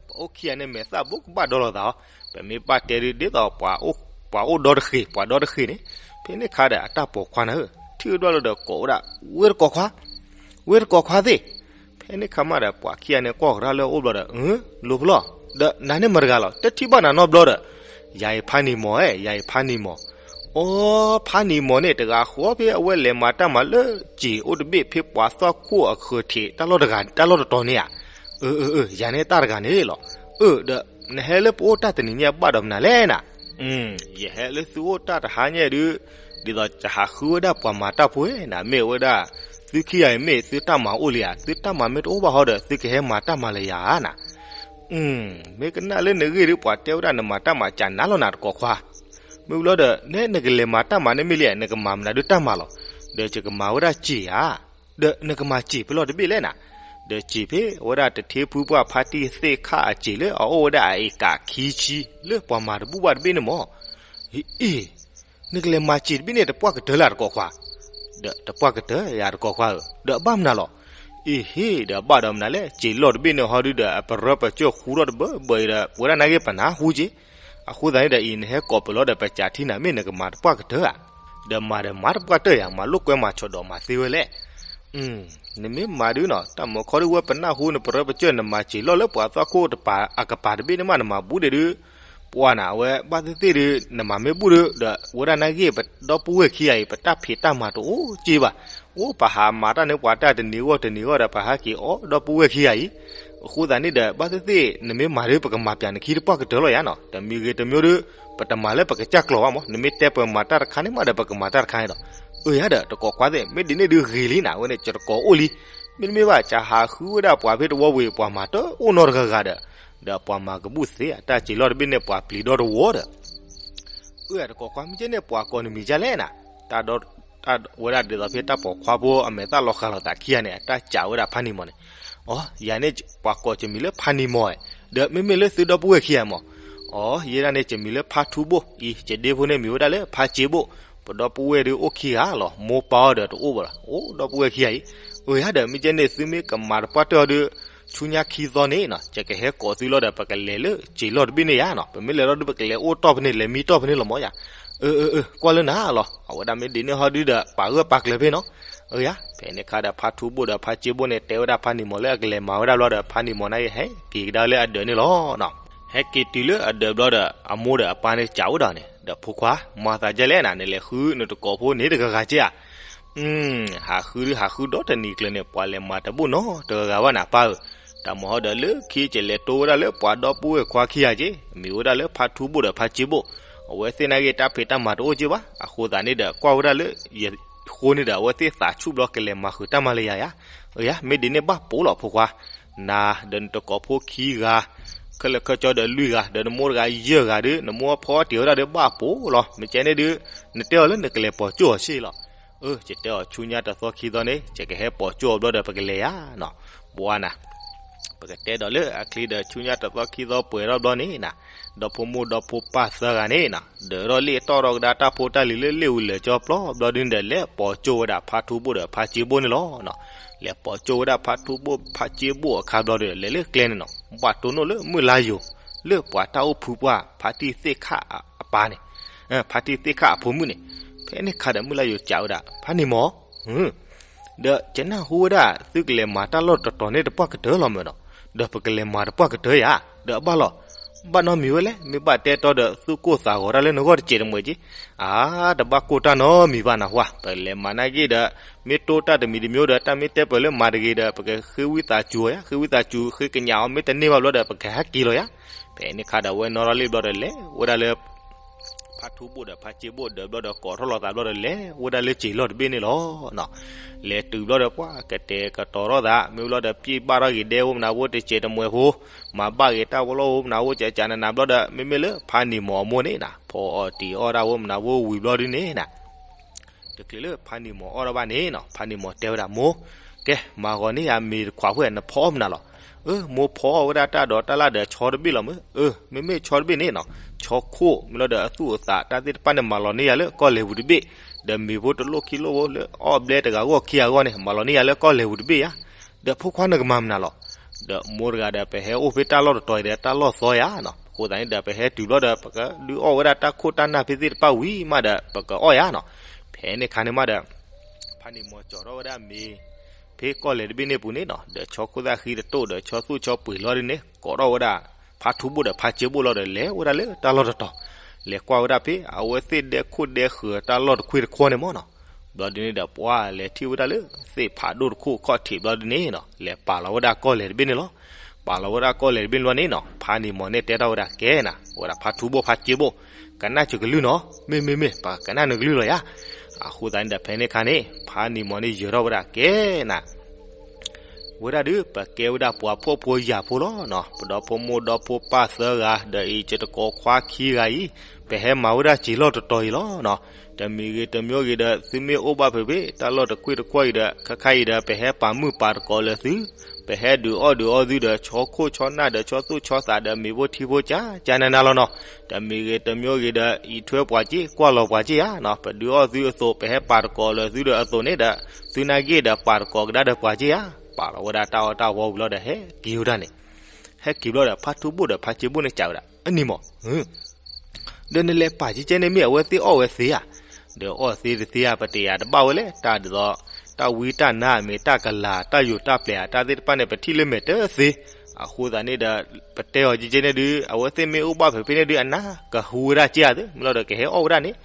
ပှၤအိၣ်ခံဂၤန့ၣ် မဲာ်သၣ်ဘိကဘၣ်ဒီလိာ်သးအီၤ, ပမ့ၢ်ဘၣ်တဲဒ်သိးပှၤအိၣ်ဒီတဃ့ၢ် ပှၤဒီတဃ့ၢ်န့ၣ်, ဖဲန့ၣ်ခါဒီးအတၢ်ပိာ်ခွါန့ၣ်ဧၢ, ထံၣ်ဝဲဒၣ်လီၤဒီးကိးဝဲဒၣ်, ဝ့ၢ်တကိးခွါ, ဝ့ၢ်တကိးခွါသ့ၣ်, ဖဲန့ၣ်ခါမးဒီးပှၤခံဂၤန့ၣ်ကွၢ်ကရၢလၢအအိၣ်ဘျီဒီး အၢ လိၤဖဲလဲၣ်, ဒီးနၤန့ၣ်မတၤတဂၤလီၤ တထံၣ်ဘၣ်နၤနီတဘျီဒီး, ယၤအံၤဖါနံၤမီၤဧၢ, ယၤအံၤဖါနံၤမီၤ, အိ ဖါနံၤမီၤန့ၣ် တဂၤဃီဖဲအဝဲလဲၤမၤတၢ်မၤလၢစံာ်အိၣ်တဘ့ၣ် ဖဲပှၤသီၣ်ခိၣ်အဃၢၤထံးတၢ်လီၢ်တဂၤ တၢ်လီၢ်တတီၤန့ၣ်ဧါ, အၢ အၢ အၢ ယၤန့ၣ်တၢ်တဂၤန့ၣ်လီၤ, အၢ ဒီးနဟဲလၢပအိၣ်တၢ်တနံၤညါဘၣ်ဒီးမနုၤလဲၣ်နၤ, ယဟဲလၢသုအိၣ်တၢ်တဟါညါဒုး, ဒ်သိးယဟးဃုဝဲဒၣ်ပှၤမၤတၢ်ဖိဧၢနၤ, မ့ၢ်ဝဲဒၣ်, သုခံဂၤအံၤမ့ၢ်သုတၢ်မၤအိၣ်လံဧါ, သုတၢ်မၤမ့ၢ်တအိၣ်ဘၣ်ဟီဒီး သုကဟဲမၤတၢ်မၤလၢယၤဧါနၤ မ့ၢ်ကနၣ်လၢနဂ့ၢ်ဒုး ပှၤတဲဝဲဒၣ်နမၤတၢ်မၤကနၤလီၤနၤတကိးခွါ, မ့ၢ်ဘျီဒီး နဲနကလဲၤမၤတၢ်မၤန့ၣ်မ့ၢ်လံ နကမၤမနုၤဒုးတၢ်မၤလီၤ, ဒီးယကမၤဝဲဒၣ်စံာ်ဧါ, ဒီးနကမၤစံာ်ဖဲလဲၣ်တဘ့ၣ်လဲၣ်နၤ, ဒီးစံာ်ဖဲဝဲဒၣ်တထ့ဖုပှၢ်ဖါတံၢ်သ့ၣ်ခၣ်အစံာ်လၢအအိၣ်ဝဲဒၣ်အအ့ကးခံဆံလၢပှၤမၤတဘူၣ်ဘၣ်တဘ့ၣ်န့ၣ်မီၤ, အ့ နကလဲၤမၤစံာ်တဘ့ၣ်န့ၣ် တပှၢ်ကတၢၢ်လၢတကိးခွါ, ဒီးတပှၢ်ကတၢၢ်ယၤတကိးခွါဧၢ, ဒီးအဘၣ်မနုၤလီၤ, အ့ဟ့ ဒီးအဘၣ်ဒီးမနုၤလဲၣ် စံာ်လီၢ်တဘ့ၣ်န့ၣ်ဟီဒုးဒီး အပရၢပကၠိၢ်ဃူထီၣ်တဘၢဘၢအံၤဒီး ပဝဲဒၣ်နာ်က့ပနၢ်ဟူက့, အဃိသတးန့ၣ်ဒီးအံၤ နဟဲကိးပလီၤဒီး ပစးထံနၤ မ့ၢ်နကမၤတပှၢ်ကတၢၢ်ဧါ, ဒီးမၤဒီးမၤတပှၢ်တၢၢ်ယၤ မၤလိာ်ကွဲမၤဆီၣ်ဒီးမၤသ့ဝဲလဲၣ် နမ့ၢ်မၤဒုးနီၤ တၢ်မၤခီဒုးဝဲပနၢ်ဟူနပရၢပကၠိၢ် နမၤစံာ်လီၢ်လၢပှၤသီၣ်ခိၣ်တပၤအကပၤတဘ့ၣ်န့ၣ်မး နမၤဘူးဒံးဒုး, ပှၤနၤဝဲဘၣ်သ့ၣ်သ့ၣ်ဒုး နမၤမ့ၢ်ဘူးဒုး ဒီးဝဲဒၣ်နာ်က့ပဒီပုၢ်ဝဲၢ်ခံဂၤအံၤ ပတၢ်ဖံးတၢ်မၤတအိၣ်က့ဘၣ်, အိၣ်ပဟးမၤတၢ်န့ၣ်ပှၤတၢ်တနံၤဂီၢ်တနံၤဂီၢ်ဒီး ပဟးက့ၤအီၣ်ဒီပုၢ်ဝဲၢ်ခံဂၤအံၤ, အဃိသတးန့ၣ်ဒီး ဘၣ်သ့ၣ်သ့ၣ် နမ့ၢ်မၤဒုး ပကမၤပၠးနခံတပှၢ်ကတၢၢ်လီၤယၤနီၤ တမံၤဂ့ၤတမံၤဒုး, ပတမၤလၢပကစၢ်ကျိာ်ဘၣ်မး နမ့ၢ်တဲပှၤမၤတၢ်တခါန့ၣ်မးဒီး ပကမၤတၢ်တခါန့ၣ်ဒီး, အၢယၤဒီး တကိးကွၢ်သ့ၣ် မ့ၢ်ဒ်န့ၣ်ဒုးဂ့ၤလံနၤ အဝဲန့ၣ် ကတကိးအိၣ်လံ, မ့တမ့ၢ်ဘၣ် ကဟးဃုဝဲဒၣ်ပှၤဖဲတဝီဝံၤ ပှၤမၤတအိၣ်နီတဂၤဂၤဒီး, ဒီးပှၤမၤကဘူၣ်သ့အတၢ်စံာ်လီၢ်တဘ့ၣ်န့ၣ် ပှၤပျံၤဒီတဝီဒီး အၢ တကိးကွၢ် မ့ၢ်ကဲန့ၣ်ပှၤကိးနမံၤဒ်လဲၣ်နၤ, တၢ်ဒီး, တၢ်ဝဲဒၣ်ဒ်သိးဖဲတၢ်ပိာ်ခွါဖိအမဲာ်သၣ်လီၤဃာ်လိာ်သးခံဂၤန့ၣ် အတၢ်စံးဝဲဒၣ်ဖါနံၤမီၤန့ၣ်, အိ ယၤန့ၣ် ပှၤကိးကမံၤလၢဖါနံၤမီၤဧါ, ဒီးမ့မ့ၢ်လၢသုဒီပုၢ်ဝဲၢ်ခံဂၤမီၤ, အိ ယဲဒၣ်န့ၣ် ကမံၤလၢဖါထူဘိၣ်အံၤ ကဒ့ဖိန့ၣ်မံၤဝဲဒၣ်လၢဖါစ့ဘိၣ်, ပဒီပုၢ်ဝဲၢ်ဒုးအိၣ်ခံဂၤလီၤ မိၢ်ပၢ်အီၤဒီးတအိၣ်ဘၣ်လီၤ အိၣ်ဒီပုၢ်ဝဲၢ်ခံဂၤအံၤ, အၢ ယၤဒီး မ့ၢ်ကဲန့ၣ် သုမ့ၢ်ကမၤတပှၢ်တၢၢ်အီၤဒုး ဆူညါခံသီန့ၣ်နီၤ ယကဟဲကိးသုလီၤဒီး ပကလဲၤလၢစံာ်လီၢ်တဘ့ၣ်န့ၣ်ယၤနီၤ ပမ့ၢ်လဲၤလီၤဒုး ပကလဲၤအိၣ်တီၢ်ဖဲန့ၣ် လဲၤမံတီၢ်ဖဲန့ၣ်လီၤမီၤယၤ, အၢ အၢ အၢ ကွၢ်လၢနၤလီၤ အဝဲဒၣ်မ့ၢ်ဒ်န့ၣ်ဟီဒုးဒီး ပာ်ဂၢၢ်ပာ်ကျၢၤဖဲနီၤ, အၢ ယၤ ဖဲန့ၣ်ခါဒီး ဖါထူဘိၣ်ဒီးဖါစ့ဘိၣ်န့ၣ် တဲဝဲဒၣ်ဖါနံၤမီၤလၢအကလဲၤမၤဝဲဒၣ်ဘျီဒီး ဖါနံၤမီၤန့ၣ်ဟဲက့ၤကဒါလၢအဒၢးန့ၣ်လီၤနီၤ, ဟဲက့ၤတုၤလၢအဒၢးဘျီဒီး အမိၢ်ဒီးအပၢ်န့ၣ်စံးဝဲဒၣ်န့ၣ် ဒီးဖိခွါ မၤသးဒ်လဲၣ်နၤ နလဲၤဃုနတကိးဖိန့ၣ်တဂၤဂၤက့ဧါ ဟးဃုဒုးဟးဃုဒီတနံၤကျၢၤန့ၣ် ပှၤလဲၤမၤတဘူၣ်နီတဂၤဂၤဘၣ်နၤပၢ်ဧၢ, တၢ်မၤဟီဒီးလၢခံကလဲၤတိဝဲဒၣ်လၢပှၤဒီပုၢ်ဝဲၢ်ခွါခံဂၤက့, မံၤဝဲဒၣ်လၢဖါထူဘိၣ်ဒီးဖါစ့ဘိၣ်, အဝဲသ့ၣ်နာ်က့တၢ်ဖံးတၢ်မၤတအိၣ်က့ဘၣ်, အဃိသတးန့ၣ်ဒီး ကွၢ်ဝဲဒၣ်လၢယဃိန့ၣ်ဒီး အဝဲသ့ၣ်သးဆူၣ်ဘျီကလဲၤမၤဃုာ်တၢ်မၤလၢယၤယၤ, အၢ ယၤ မ့ၢ်ဒ်န့ၣ်ဘၣ်ပိာ်လီၤဖိခွါ, နၤဒီးနတကိးဖိခံဂၤ ခဲလၢာ်ခဲဆ့ဒီးလွံၢ်ဂၤ ဒီးနမိၢ်တဂၤယဲၢ်ဂၤဒုး နမိၢ်ဖီအီၣ်တ့ၢ်ဝဲဒၣ်ဒီးဘၣ်ပိာ်လီၤ, မ့ၢ်ကဲန့ၣ်ဒုး နတဲအီၤလၢနကလဲၤပိာ်ကၠိအီၤဆ့လီၤ, အၢ ယတဲအီၤဆူညါတသီခံသီန့ၣ် ယကဟဲပိာ်ကၠိအီၤဘျီဒီး ပကလဲၤယၤနီၤ, ဘၣ်နၤ ပကတဲဒီးလၢအချ့ဒီး ဆူညါတသီခံသီပှဲၤထီၣ်ဘျီန့ၣ်နၤ, ဒီဖိမိၢ်ဒီဖိပၢ်သၢဂၤန့ၣ်နၤ ဒၢးထီၣ်လ့ၣ်တီၣ်ထီၣ်ကဒါတၢ်ဖိတၢ်လံၤလၢလ့ၣ်အူလၢာ်ကၠီပျီဘျီဒုန့ၣ်ဒီး လဲၤပိာ်ကၠိဝဲဒၣ်ဖါထူဘိၣ်ဒီးဖါစ့ဘိၣ်န့ၣ်လီၤ. လဲၤပိာ်ကၠိဝဲဒၣ်ဖါထူဘိၣ်ဖါစ့ဘိၣ်အခါဘျီဒီး လဲၤလၢကျဲန့ၣ်နီၤ ဘၣ်တိၢ်နီၣ်လၢမုၢ်လါယိၤ လၢပှၤတၢ်အိၣ်ဖုပှၢ် ဖါတံၢ်သ့ၣ်ခၣ်အပၢ်န့ၣ်, ဖါတံၢ်သ့ၣ်ခၣ်အဖိမုၣ်န့ၣ်, ဖဲန့ၣ်ခါဒီးမုၢ်လါယိၤစံးဝဲဒၣ် ဖါနံၤမီၤ ဒီးယနၢ်ဟူဝဲဒၣ် သုကလဲၤမၤတၢ်လီၢ်တတီၤန့ၣ်တပှၢ်ကတၢၢ်လီၤမ့ၢ်နီၤ, ဒီးပကလဲၤမၤတပှၢ်ကတၢၢ်ယၤ, ဒီးအဘၣ်လီၤ, ဘၣ်နီတမံၤဝဲလဲၣ်, မ့ၢ်ဘၣ်တဲတီဒီး သူၣ်ကိၢ်သးဂီၤတၢ်လၢနဂီၢ်တစဲးတမှဲးက့, အါ တဘၣ်ကိၢ်တၢ်နီတမံၤဘၣ်နဟါ, ပလဲၤမၤနာ်က့ဒီး မ့ၢ်တိၢ်တၢ်တမံၤတမံၤဒီး တၢ်မ့ၢ်တဲပၢၢ်လၢမၤတဂ့ၤဒီး ပကဃ့ဝံသးစူၤအီၤယၤ, ဃ့ဝံသးစူၤ ဃ့ကညးအီၤ မ့ၢ်တန့ၢ်ဘၣ်ဘျီဒီး ပကဟဲက့ၤလီၤယၤ, ဖဲန့ၣ်ခါဒီး အဝဲနီၣ်ထီၣ်လံဘျီဒီး လဲၤဝဲဒၣ်လၢ ဖါထူဘိၣ်ဒီးဖါစ့ဘိၣ်ဒၢးဘျီဒီး ကိးထီၣ်လိာ်သးဘျီဒီး လဲၤဝဲဒၣ်လၢစံာ်လီၢ်တဘ့ၣ်န့ၣ်လီၤ. လဲၤတုၤဘျီဒီး ပှၤကတဲာ်ကတီၤထီၣ်သး မ့ၢ်ဘျီဒီး ပျံၢ်ဘၣ်ထီၣ်ဂ့ၤဒဲဝဲမနုၤဖိတစဲးတမှဲးဖိ, မၤဘၣ်ဂ့ၤတၢ်ဝဲလီၤဝဲမနုၤဖိ ကကနနၤဘျီဒီး မ့မ့ၢ်လၢဖါနံၤမီၤအမိၢ်န့ၣ်နၤ ဖီအီၣ်တ့ၢ်အီၣ်ဒၣ်ဝဲမနုၤဖိဝံၤဘျီဒုန့ၣ်နၤ တချုးလၢဖါနံၤမီၤအီၣ်ထီၣ်ဘၣ်န့ၣ်နီၤ ဖါနံၤမီၤတဲဝဲဒၣ် မိၢ်, ကဲ မၤဂီၤန့ၢ်ယၤမ့ၤတခွးဖိ နဖီအီၣ်မနုၤလီၤ. အၢ မိၢ်ဖီအီၣ်ဝဲဒၣ်တၢ်ဒိးတၢ်လၣ်ဒီးဆီတဘ့ၣ်လီၤမ့ၢ်. အၢ မ့မ့ၢ်ဆီတဘ့ၣ်န့ၣ်နီၤ ဆီခိၣ် မ့ၢ်လီၤဒီးအသူၣ်အသးတၢ်သ့ၣ်တဖၣ်န့ၣ် မၤလီၤန့ၢ်ယၤလၢကီၢ်လဲၤပူၤတဘ့ၣ်, ဒီးမ့ၤဖိတလိၣ်ခံလိၣ်ဖိလၢအီၣ်ဘျဲတဂၤဂီၢ်ခံဂၤဂီၢ်န့ၣ် မၤလီၤန့ၢ်ယၤလၢကီၢ်လဲၤပူၤတဘ့ၣ်ဧါ. ဒီးဖိခွါနကမၤမနုၤလီၤ. ဒီးမိၢ်တဂၤဒီး ပဟဲအိၣ်ဖဲတၢ်လီၢ်တတီၤအံၤဒီး တၢ်လီၢ်သီယၤနီၤ. အဃိသတးန့ၣ်ဒီး ပဟဲတုၤဘျီဒီး ပကဒုးအီၣ်ဝဲဒၣ်တၢ်ခိၣ်တၢ်နၢ်ဖဲသ့ၣ်တဖၣ်ဝံၤမးဒီး ပကအီၣ်ယၤနီၤ. ဖဲန့ၣ်ခါန့ၣ်မးဒီး ဖါနံၤမီၤကၠီၤထီၣ်ဝဲဒၣ်မ့ၤ ဖဲကီၢ်လဲၤတဘ့ၣ်န့ၣ်ပူၤန့ၣ်နီၤ, ဒီးဆီခိၣ်သၣ်ဃံတတိၢ် ဒီးဆီသူၣ်ဆီပှ့ၤလီၤဒ်န့ၣ် ကိးထီၣ်ဝဲဒၣ် ဖါထူဘိၣ်ဒီးဖါစ့ဘိၣ်လီၤဒီး လဲၤဝဲဒၣ်လၢတၢ်လီၢ်တတီၤ, လဲၤကွၢ်ဝဲဒၣ်ဖဲ အဝဲသ့ၣ်ဒဲခိၣ်ဒဲဃၢၤတၢ်လီၢ်တခွ့တခွီန့ၣ်မးနီၤ. ဘျီဒ်န့ၣ်ဒီး ပှၤလဲၤထံၣ်ဝဲဒၣ်လၢ သ့ၣ်ဖးဒိၣ်တခိၣ်ခီၣ်ထံးဘျီဒ်န့ၣ်နီၤ, လဲၤပာ်လီၤဝဲဒၣ်ကီၢ်လဲၤတဘ့ၣ်န့ၣ်လီၤ. ပာ်လီၤဝဲဒၣ်ကီၢ်လဲၤတဘ့ၣ်လီၤန့ၣ်နီၤ, ဖါနံၤမီၤန့ၣ်တဲထီၣ်ဝဲဒၣ် ကဲနၤ, ဝဲဒၣ်ဖါထူဘိၣ်ဖါစ့ဘိၣ်, ကနၣ်စကလုၢ်နီၤ. မ့ၢ်မ့ၢ်မ့ၢ် ပကနၣ်နကလုၢ်လီၤယၤ. အဃိသတးန့ၣ်ဒီး ဖဲန့ၣ်ခါန့ၣ် ဖါနံၤမီၤန့ၣ်ယၢၤထီၣ်ဝဲဒၣ် ကဲနၤ ဝဲဒၣ်ဒုး ပကဲဝဲဒၣ်ပှၤဖှီၣ်ဖိယာ်ဖိလီၤနီၤ, ပဒီဖိမိၢ်ဒီဖိပၢ်သၢဂၤ ဒီးအံၤ ယတကိးခွါခံဂၤအံၤ ပဟဲမၤဝဲဒၣ်စံာ်လီၢ်တတီၤအံၤလီၤနီၤ. တမံၤဂ့ၤတမံၤဂ့ၤဒီး သုမ့ၢ်အိၣ်ဘၣ်ဖဲဖဲ တၢ်လီၢ်တခွ့တခွီအံၤဒီး ခဲခါအံၤဒီး ပဟဲပာ်မုၢ်ပာ်တကိးလၢသု ပဟဲဒုးအီၣ်ဒုးအီသုဒီး ဆီခိၣ်ဆီနၢ်ဒီး ဆီသူၣ်ဆီသးဒီး မ့ၤဖိထံဖိကၢ်ကၢ်နးနးလီၤနီၤ. တမံၤဂ့ၤတမံၤဂ့ၤဒီး အံးထွဲပှၤစ့ ကွၢ်လီၤပှၤစ့ဧါနီၤ, ပဒုးအီၣ်သုအသိး ပဟဲပာ်တကိးလၢသုဒီးအသိးန့ၣ်ဒီး သုနာ်က့ဒီး ပာ်တကိးကဒါဒီးပှၤစ့ဧါ. ပာ်လီၤဝဲဒၣ်တၢ်အီၣ်တၢ်ဝီဝံၤလီၤဒီး ဟဲက့ၤဝဲဒၣ်န့ၣ်, ဟဲက့ၤဘျီဒီး ဖါထူဘိၣ်ဒီးဖါစ့ဘိၣ်န့ၣ်စံးဝဲဒၣ် အနံၤမီၤ ဒီးနလဲၤပာ်ကဲကဲန့ၣ် မ့ၢ်အဝဲသ့ၣ်အီၣ်ဝဲသ့ဧါ. ဒီးအီၣ်သ့တသ့ဧါ ပတယာ်တဘၣ်ဝဲလဲၣ်, တၢ်ဒ်သိး တၢ်ဝံတၢ်နါအမ့ၢ်တၢ်ကလၤ တၢ်ယိာ်တၢ်ပျဲၤဧါ တၢ်သ့ၣ်တဖၣ်န့ၣ် ပထံၣ်လၢမဲာ်တသ့. အဃိသတးန့ၣ်ဒီး ပတဲအီၤကဲကဲန့ၣ်ဒုး အဝဲသ့ၣ်မ့ၢ်အိၣ်ဘၣ်ဖဲဖဲန့ၣ်ဒုး အနၢ်ကဟူဝဲဒၣ်ကဲဧါသ့, မ့ၢ်လီၤဒီးကဟဲအီၣ်ဝဲဒၣ်န့ၣ်.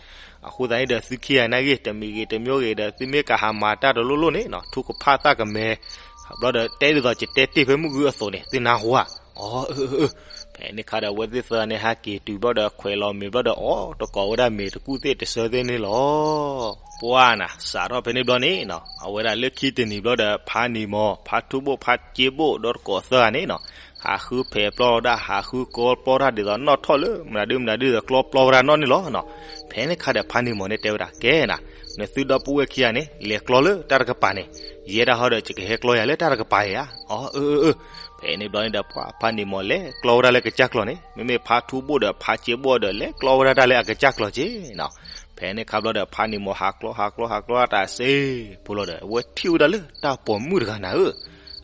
အဃိသတးန့ၣ်ဒီး သုခံဂၤနာ်က့ တမံၤဂ့ၤတမံၤဂ့ၤဒီး သုမ့ၢ်ကဟးမၤတၢ်တလိၣ်လိၣ်န့ၣ်နီၤ, ထူကဖၣ်သၣ်ကမဲ ဘျီဒီး တဲဒ်သိးကတဲတ့ၢ်ဖဲမုၢ်ဂုၢ်အသိးန့ၣ် သုနၢ်ဟူဧါ. အီ အၢ အၢ အၢ ဖဲန့ၣ်ခါဒီး အဝဲသ့ၣ်သၢဂၤန့ၣ် ဟးက့ၤတုၤဘျီဒီး ခွဲးလီၤမ့ၤဘျီဒီး အီၣ်တကိးဝဲဒၣ်မ့ၤတကူၣ်သ့ၣ်တဆၢသ့ၣ်န့ၣ်လီၤ. ပှၢ်နၤ စးထီၣ်ဖဲန့ၣ်ဘျီန့ၣ်နီၤ, အဝဲဒၣ်လၢခံတနံၤဘျီဒီး ဖါနံၤမီၤ ဖါထူဘိၣ်ဖါစ့ဘိၣ် ဒီးတကိးသၢဂၤန့ၣ်နီၤ, ဟးဃုဖဲးပျီဝဲဒၣ် ဟးဃုကီပျီတၢ်ဒ်သိးနီၣ်ထီၣ်လၢ မနုၤဒုမနုၤဒုးသိးကျီပျီဝဲဒၣ်နီၣ်န့ၣ်လီၤနီၤ. ဖဲန့ၣ်ခါဒီး ဖါနံၤမီၤန့ၣ်တဲဝဲဒၣ် ကဲနၤ, နသုဒီပုၢ်ဝဲၢ်ခံဂၤန့ၣ် လဲၤကျီလၢတၢ်တကပၤန့ၣ်, ယဲဒၣ်ဟီဒီး ယကဟဲကျီယၤလၢတၢ်တကပၤဧါ. အီ အၢ အၢ အၢ ဖဲန့ၣ်ဘျီန့ၣ်ဒီး ပှၢ်ဖါနံၤမီၤလဲၤကျီဝဲဒၣ်လၢကစၢ်ကျီန့ၣ်, မ့မ့ၢ်ဖါထူဘိၣ်ဒီးဖါစ့ဘိၣ်ဒီး လဲၤကျီဝဲဒၣ်တၢ်လၢအကစၢ်ကျီက့နီၤ. ဖဲန့ၣ်ခါဘျီဒီး ဖါနံၤမီၤဟးကျီဟးကျီဟးကျီတၢ်စ့ဖိလီၤဒီး အဝဲထံၣ်ဝဲဒၣ်လၢတၢ်ပိာ်မုၣ်တဂၤနၤဧၢ,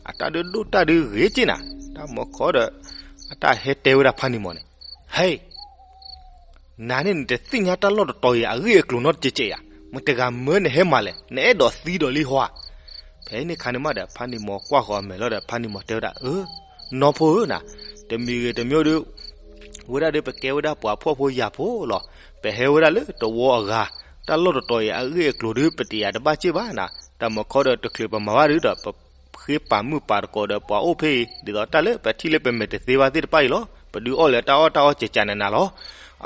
အတၢ်ဒုးဒိၣ်တၢ်ဒုးဂ့ၤက့နၤ, တၢ်မီၤခီဒီး အတၢ်ဟဲတဲဝဲဒၣ်ဖါနံၤမီၤန့ၣ်, ဟဲ နၤန့ၣ် နတသ့ၣ်ညါတၢ်လီၢ်တတီၤအံၤ အဂ့ၢ်အကျိၤနီတစဲးစဲးဧါ, မတၤတဂၤမၢနဟဲမၤလဲၣ်, နအဲၣ်ဒိးသံဒီးလံဟီဧါ. ဖဲန့ၣ်ခါန့ၣ်မးဒီး ဖါနံၤမီၤကွၢ်ဃီၤအမဲာ်လီၤဒီး ဖါနံၤမီၤတဲဝဲဒၣ် အၢ နီၢ်ဖိဧၢနၤ, တမံၤဂ့ၤတမံၤဒုး ဝဲဒၣ်ဒုး ပကဲဝဲဒၣ်ပှၤဖှီၣ်ဖိယာ်ဖိလီၤ. ပဟဲဝဲဒၣ်လၢတဝီအဂၤ, တၢ်လီၢ်တတီၤအံၤ အဂ့ၢ်အကျိၤဒုး ပတယာ်တဘၣ်စ့ၢ်ဘၣ်နၤ, တၢ်မီၤခီဒီးတချုးပမၤဘၣ်ဒုးဒီး ပဃ့ပာ်မုၣ်ပာ်တကိးဒီးပှၤအိၣ်ဖဲအံၤ ဒ်သိးတၢ်လၢပထံၣ်လၢပမဲာ်တသ့ဘၣ်သ့ၣ်တဖၣ်အံၤလီၤ. ပဒုးအီၣ်လၢတၢ်အီၣ်တၢ်အီကကနးနးလီၤ.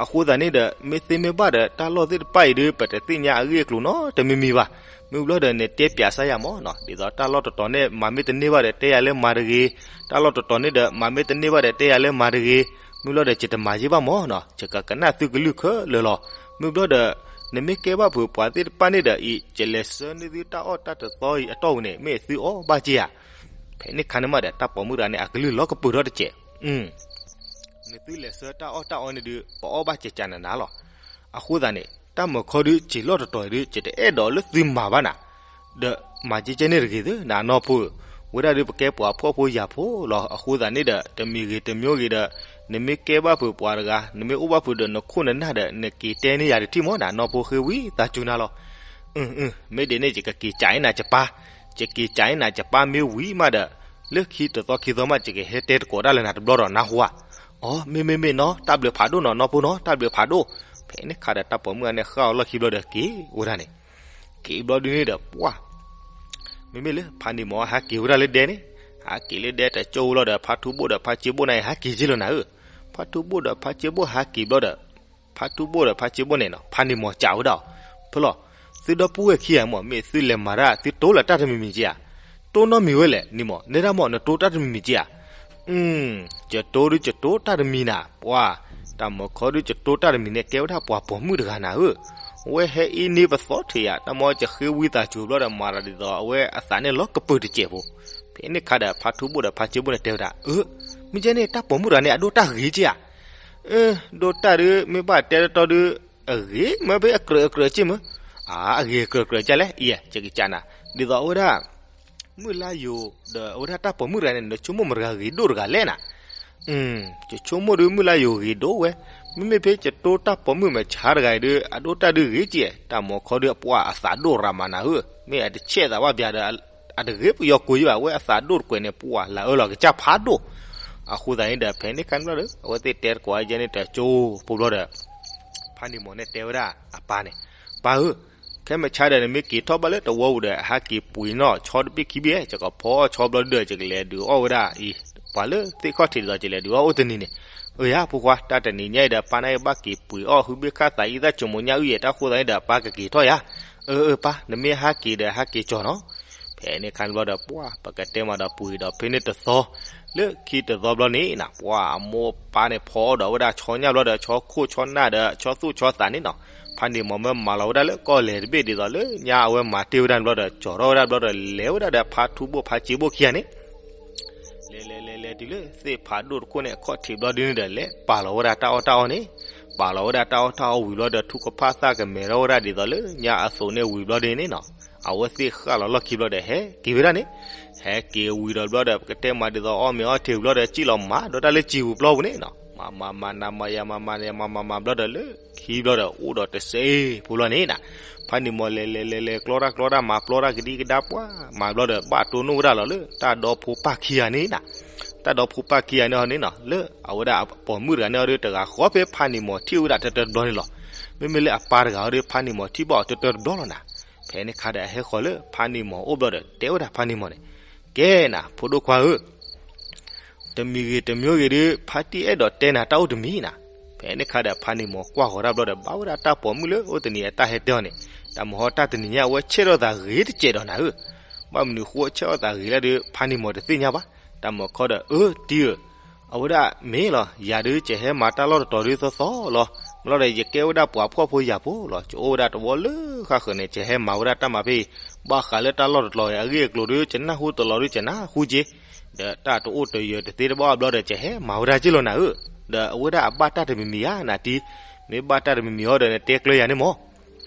အဃိသတးန့ၣ်ဒီး မ့ၢ်သ့မ့ၢ်ဘၣ်ဒီး တၢ်လီၢ်သ့ၣ်တဖၣ်အံၤဒုး ပတသ့ၣ်ညါအဂ့ၢ်အကျိၤနီတမံၤမံၤဘၣ်. မ့ၢ်ဘျီဒီး နတဲပျးစၢ်ယၤမးနီၤ, ဒ်သိးတၢ်လီၢ်တတီၤန့ၣ် မၤမ့ၢ်တန့ၢ်ဘၣ်ဒီး တဲယၤလၢမၤတဂ့ၤ, တၢ်လီၢ်တတီၤန့ၣ်ဒီး မၤမ့ၢ်တန့ၢ်ဘၣ်ဒီး တဲယၤလၢမၤတဂ့ၤ, မ့ၢ်ဘျီဒီး ယတမၤယ့ၢ်ဘၣ်မးနီၤ, ယကကနၣ်သုကလုၢ်ခဲလၢာ်လီၤ. မ့ၢ်ဘျီဒီး နမ့ၢ်ကဲဘၣ်ဖုးပှၤသ့ၣ်တဖၣ်န့ၣ်ဒီးအံၤ ယလဲၤဆှၢန့ၢ်သုတၢ်အီၣ်တၢ်တသီအံၤအတီၢ်ပူၤန့ၣ် မ့ၢ်သုအီၣ်ဘၣ်က့ဧါ. ဖဲန့ၣ်ခါန့ၣ်မးဒီး တၢ်ပိာ်မုၣ်တဂၤန့ၣ် အကလုၢ်လီၤကပၢၤထီၣ်တစဲး, နသုလဲၤဆှၢတၢ်အီၣ်တၢ်အီန့ၣ်ဒုး ပအီၣ်ဘၣ်ကကနးနးလီၤ. အဃိသတးန့ၣ် တၢ်မီၤခီဒုး စံာ်လီၢ်တတီၤအံၤဒုး ယတအဲၣ်ဒိးလၢသုမၤဘၣ်နၤ, ဒီးမၤကဲကဲန့ၣ်တဂ့ၤသ့ နနီၢ်ဖိဧၢ, ဝဲဒၣ်ဒုး ပကဲပှၤဖှီၣ်ဖိယာ်ဖိလီၤ. အဃိသတးန့ၣ်ဒီး တမံၤဂ့ၤတမံၤဂ့ၤဒီး နမ့ၢ်ကဲဘၣ်ဖုးပှၤတဂၤ နမ့ၢ်အိၣ်ဘၣ်ဖုးဒီးနခိၣ်နနၢ်ဒီး နက့ၤတဲန့ၢ်ယၤတထံၣ်မးနၤ, နီၢ်ဖိဃ့ဝံသးစူၤနၤလီၤ. အၢ အၢ မ့ၢ်ဒ်န့ၣ် ယကက့ၤကးအံၤနၤယပၢ်, ယက့ၤကးအံၤနၤယပၢ်မ့ၢ်ဝံၤမးဒီး လၢခံတသီခံသီမး ယကဟဲတဲတကိးတၢ်လၢနၤတဘျီဒီးနၢ်ဟူဧါ. အီ မ့ၢ်မ့ၢ်မ့ၢ်နီၤ, တၢ်ဘျုးဖးဒိၣ်နီၤ နီၢ်ဖိနီၤ, တၢ်ဘျုးဖးဒိၣ်. ဖဲန့ၣ်ခါဒီးတၢ်ပိာ်မုၣ်ဂၤန့ၣ် ဃၣ်အီၤလီၢ်ခံဘျီဒီးက့ၤဝဲဒၣ်န့ၣ်, က့ၤဘျီဒုန့ၣ်ဒီးပှၢ် မ့မ့ၢ်လၢဖါနံၤမီၤဟးက့ၤဝဲဒၣ်လၢဒဲန့ၣ်, ဟးက့ၤလၢဒဲတကၠိဝံၤလီၤဒီး ဖါထူဘိၣ်ဒီးဖါစ့ဘိၣ်န့ၣ် ဟဲက့ၤက့လီၤနၤဧၢ. ဖါထူဘိၣ်ဒီးဖါစ့ဘိၣ်ဟဲက့ၤဘျီဒီး ဖါထူဘိၣ်ဒီးဖါစ့ဘိၣ်န့ၣ်နီၤ ဖါနံၤမီၤစံးဝဲဒၣ်အီၤ, ဖဲလီၤ, သုဒီပုၢ်ဝဲၢ်ခံဂၤမး မ့ၢ်သုလဲၤမၤတၢ် သုတိလၢတၢ်တမံၤမံၤက့ဧါ. တိနီတမံၤဝဲလဲၣ် နံၤမီၤ, နဲဒၣ်မး နတိတၢ်တမံၤမံၤက့ဧါ. ယတိဒုးယတိတၢ်တမံၤနၤ ပှၤ, တၢ်မီၤခီဒုးယတိတၢ်တမံၤန့ၣ် ကဲဝဲဒၣ်ပှၤပိာ်မုၣ်တဂၤနၤဧၢ. ဝဲဟဲအံၤန့ၣ်ပသီထံးယၤ တၢ်မီၤ ယဃ့ဝံသးစူၤဘျီဒီး မၤတၢ်ဒ်သိးအဝဲအသးန့ၣ်လီၤကပၢၤတစဲးဖိ. ဖဲန့ၣ်ခါဒီး ဖါထူဘိၣ်ဒီးဖါစ့ဘိၣ်န့ၣ်တဲဝဲဒၣ် အၢ မ့ၢ်ကဲန့ၣ် တၢ်ပိာ်မုၣ်တဂၤန့ၣ် အဒိတၢ်ဂ့ၤက့ဧါ. အၢ ဒိတၢ်ဒုး မ့ၢ်ဘၣ်တဲတတီဒုး အဂ့ၤမၢဖဲအကြၢးအကြၢးက့မၢ. အါ အဂ့ၤအကြၢးကြၢးကလဲၣ် အံၤ ယကစးနၤ ဒ်သိးအဝဲဒၣ် မုၢ်လါယိၤဒီးအဝဲဒၣ်တၢ်ပိာ်မုၣ်တဂၤန့ၣ် နဆိကမိၣ်မတၤတဂၤဂ့ၤဒိၣ်တဂၤလဲၣ်နၤ. ယဆိကမိၣ်ဒီးမုၢ်လါယိၤဂ့ၤဒိၣ်ဝဲ, မ့မ့ၢ်ဖဲယတိတၢ်ပိာ်မုၣ်မဲာ်ဆါတဂၤအံၤဒီး အဒိၣ်တၢ်ဒုးဂ့ၤကဲ, တၢ်မၤခီဒီးအပှၢ်အသးဒိၣ်ရၤမးနၤဧၢ, မ့ၢ်အတဆဲးသးဘၣ်ပျးဒီး အတဂ့ၤပယီၤကိးယဘၣ် အဝဲအသးဒိၣ်တကွဲးန့ၣ် ပှၢ်လၢအအၢလီၤကစၢ်ဖးဒိၣ်. အဃိသတးန့ၣ်ဒီး ဖဲန့ၣ်ခါန့ၣ်ဘျီဒီး အဝဲသ့ၣ်တဲတကိးယဲန့ၣ်တကၠိဖိဘျီဒီး ဖးနံၤမီၤန့ၣ်တဲဝဲဒၣ်အပၢ်န့ၣ်, ပၢ်ဧၢ, ခဲမုၢ်ဆါဒီး နမ့ၢ်က့ၤထီၣ်ဘၣ်လၢသဝီပူၤဒီး ဟးက့ၤပှ့ၤနီၣ်ဆီတဘ့ၣ်ခံဘ့ၣ်, ယကဖီအီၣ်ဆီဘျီဒီး ယကလဲၤဒုးအီၣ်ဝဲဒၣ်အံၤ ပှၤလၢသ့ၣ်ခီၣ်ထံးဒ်သိး ယလဲၤဒုးအီၣ်အိၣ်တနံၤန့ၣ်. အၢယၤ ဖိခွါ, တၢ်တနံၤညါအံၤဒီး ပၢ်န့ၣ်ကဘၣ်က့ၤပှ့ၤအီၣ် ဟုဘ့ၣ်ခၣ်သးအံသၣ်ဆိမိၣ်ညၣ်အုၣ်ယဲ, တၢ်ဃိသတးန့ၣ်ဒီး ပၢ်ကက့ၤထီၣ်ယၤ. အၢ အၢ ပၢ်, နမ့ၢ်ဟးက့ၤဒီး ဟးက့ၤကၠီၤနီၤ. ဖဲန့ၣ်ခါန့ၣ်ဘျီဒီး ပှၢ်ပကတဲမးဒီးပှ့ၤဒီး ဖဲန့ၣ်တသီ လၢခံတသီဘျီန့ၣ်နၤ ပှၢ်အမိၢ်ပၢ်န့ၣ် ဖီအီၣ်ဒီးဝဲဒၣ်ဆီညၣ်ဘျီဒီး ဆီခိၣ်ဆီနၢ်ဒီး ဆီသူၣ်ဆီသးန့ၣ်နီၤ. ဖးနံၤမီၤမ့ၢ်မၤလီၤဝဲဒၣ်လၢကီၢ်လဲၤတဘ့ၣ်ဒ်သိးလၢညါအဝဲမၤတ့ၢ်ဝဲဒၣ်န့ၣ်ဘျီဒီး ကၠီၤထီၣ်ဝဲဒၣ်ဘျီဒီး လဲၤဝဲဒၣ်ဒီးဖါထူဘိၣ်ဖါစ့ဘိၣ်ခံဂၤန့ၣ် လဲၤလဲၤလဲၤလဲၤတုၤလၢသ့ၣ်ဖးဒိၣ်တခိၣ်န့ၣ် အခီၣ်ထံးဘျီဒ်န့ၣ်ဒီး လဲၤပာ်လီၤဝဲဒၣ်တၢ်အီၣ်တၢ်အီန့ၣ်, ပာ်လီၤဝဲဒၣ်တၢ်အီၣ်တၢ်အီဝံၤဘျီဒီး ထူကဖၣ်သၣ်ကမဲာ်ထီၣ်ဝဲဒၣ်ဒ်သိးလၢညါအသိးန့ၣ်ဝံၤဘျီဒ်န့ၣ်နီၤ. အဝဲသ့ၣ်ဃၣ်လီၤလီၢ်ခံဘျီဒီး ဟဲက့ၤဝဲဒၣ်န့ၣ်, ဟဲက့ၤဝံၤဒီးဘျီဒီး ပကတဲမးဒ်သိးအီၣ်မ့ၤအီထံးဝံၤဘျီဒီး စံၣ်လီၤမၤဒီးတၢ်လၢစံာ်ပူၤပျီပူၤန့ၣ်နီၤ. မၤမၤမၤနၤမၤယၤမၤမၤယၤမၤမၤမၤဘျီဒီး လၢခံဘျီဒီး အိၣ်ဒီးတစဲးဖိလီၤန့ၣ်နၤ. ဖးနံၤမီၤလဲၤလဲၤလဲၤလဲၤ ကျီတၢ်ကျီတၢ်မၤပျီတၢ်ကဒံကဒါပှၢ် မၤဘျီဒီး ဘၣ်တိၢ်နီၣ်ဝဲဒၣ်လီၤလၢတၢ်ဒီဖိပၢ်ခံဂၤန့ၣ်နၤ. တၢ်ဒီဖိပၢ်ခံဂၤန့ၣ်အီၤန့ၣ်နီၤ လၢအဝဲဒၣ်အပိာ်မုၣ်တဂၤန့ၣ်အီၤဒီး တဂၤဃီဖဲဖးနံၤမီၤထံၣ်ဝဲဒၣ်တၢတၢတဘျီန့ၣ်လီၤ. မ့မ့ၢ်လၢအပၢ်တဂၤအီၤဒီး ဖးနံၤမီၤထံၣ်ဘၣ်အီၤတၢတၢတဘျီလီၤနၤ. ဖဲန့ၣ်ခါဒီး အဟဲဃီၤလၢဖးနံၤမီၤအိၣ်ဘျီဒီး တဲဝဲဒၣ်ဖးနံၤမီၤန့ၣ်, ကဲနၤ ဖိဒိၣ်ခွါဧၢ, တမံၤဂ့ၤတမံၤဂ့ၤဒီး ဖါတံၢ်အဲၣ်ဒိးတဲနၤတၢ်အိၣ်တမံၤနၤ. ဖဲန့ၣ်ခါဒီး ဖးနံၤမီၤကွၢ်ဃီၤတၢ်ဘျီဒီး ဘၣ်ဝဲဒၣ်တၢ်ပိာ်မုၣ်လၢအိၣ်တနံၤအတၢ်ဟဲတဲအီၤန့ၣ်, တၢ်မၤဟီတၢ်တနံၤညါအဝဲဆဲးထီၣ်သးဂ့ၤတစဲးဒီးနၤဧၢ. ဘၣ်မနုၤဃိဆဲးထီၣ်သးဂ့ၤလဲၣ်ဒီး ဖးနံၤမီၤတသ့ၣ်ညါဘၣ်. တၢ်မၤခီဒီး အၢ တံၢ်ဧၢ, အဝဲဒၣ်မ့ၢ်လီၤ ယၤဒုးကဟဲမၤတၢ်လီၢ်တတီၤဒုးသီသီလီၤ. မ့ၢ်လီၤဒီး ယကဲဝဲဒၣ်ပှၤဖှီၣ်ဖိယာ်ဖိလီၤ. ကအိၣ်ဝဲဒၣ်တဝီလၢဃၣ်ဃၢၤန့ၣ် ကဟဲမၤဝဲဒၣ်တၢ်မၤဖဲအံၤ, ဘၣ်ဃးလၢတၢ်လီၢ်တတီၤအံၤ အဂ့ၢ်အကျိၤဒီး ကနၢ်ဟူတလီၤဒီး ကနၢ်ဟူက့ ဒီးတၢ်တအိၣ်တယၢၤတသ့တဘၣ်ဘျီဒီး ကဟဲမၤဝဲဒၣ်က့လီၤနၤဧၢ. ဒီးအဝဲဒၣ်အဘၣ်တၢ်တမံၤမံၤဧါနၤတံၢ်, မ့ၢ်ဘၣ်တၢ်တမံၤမံၤအီၤဒီး နတဲကျၢၤယၤန့ၣ်မး.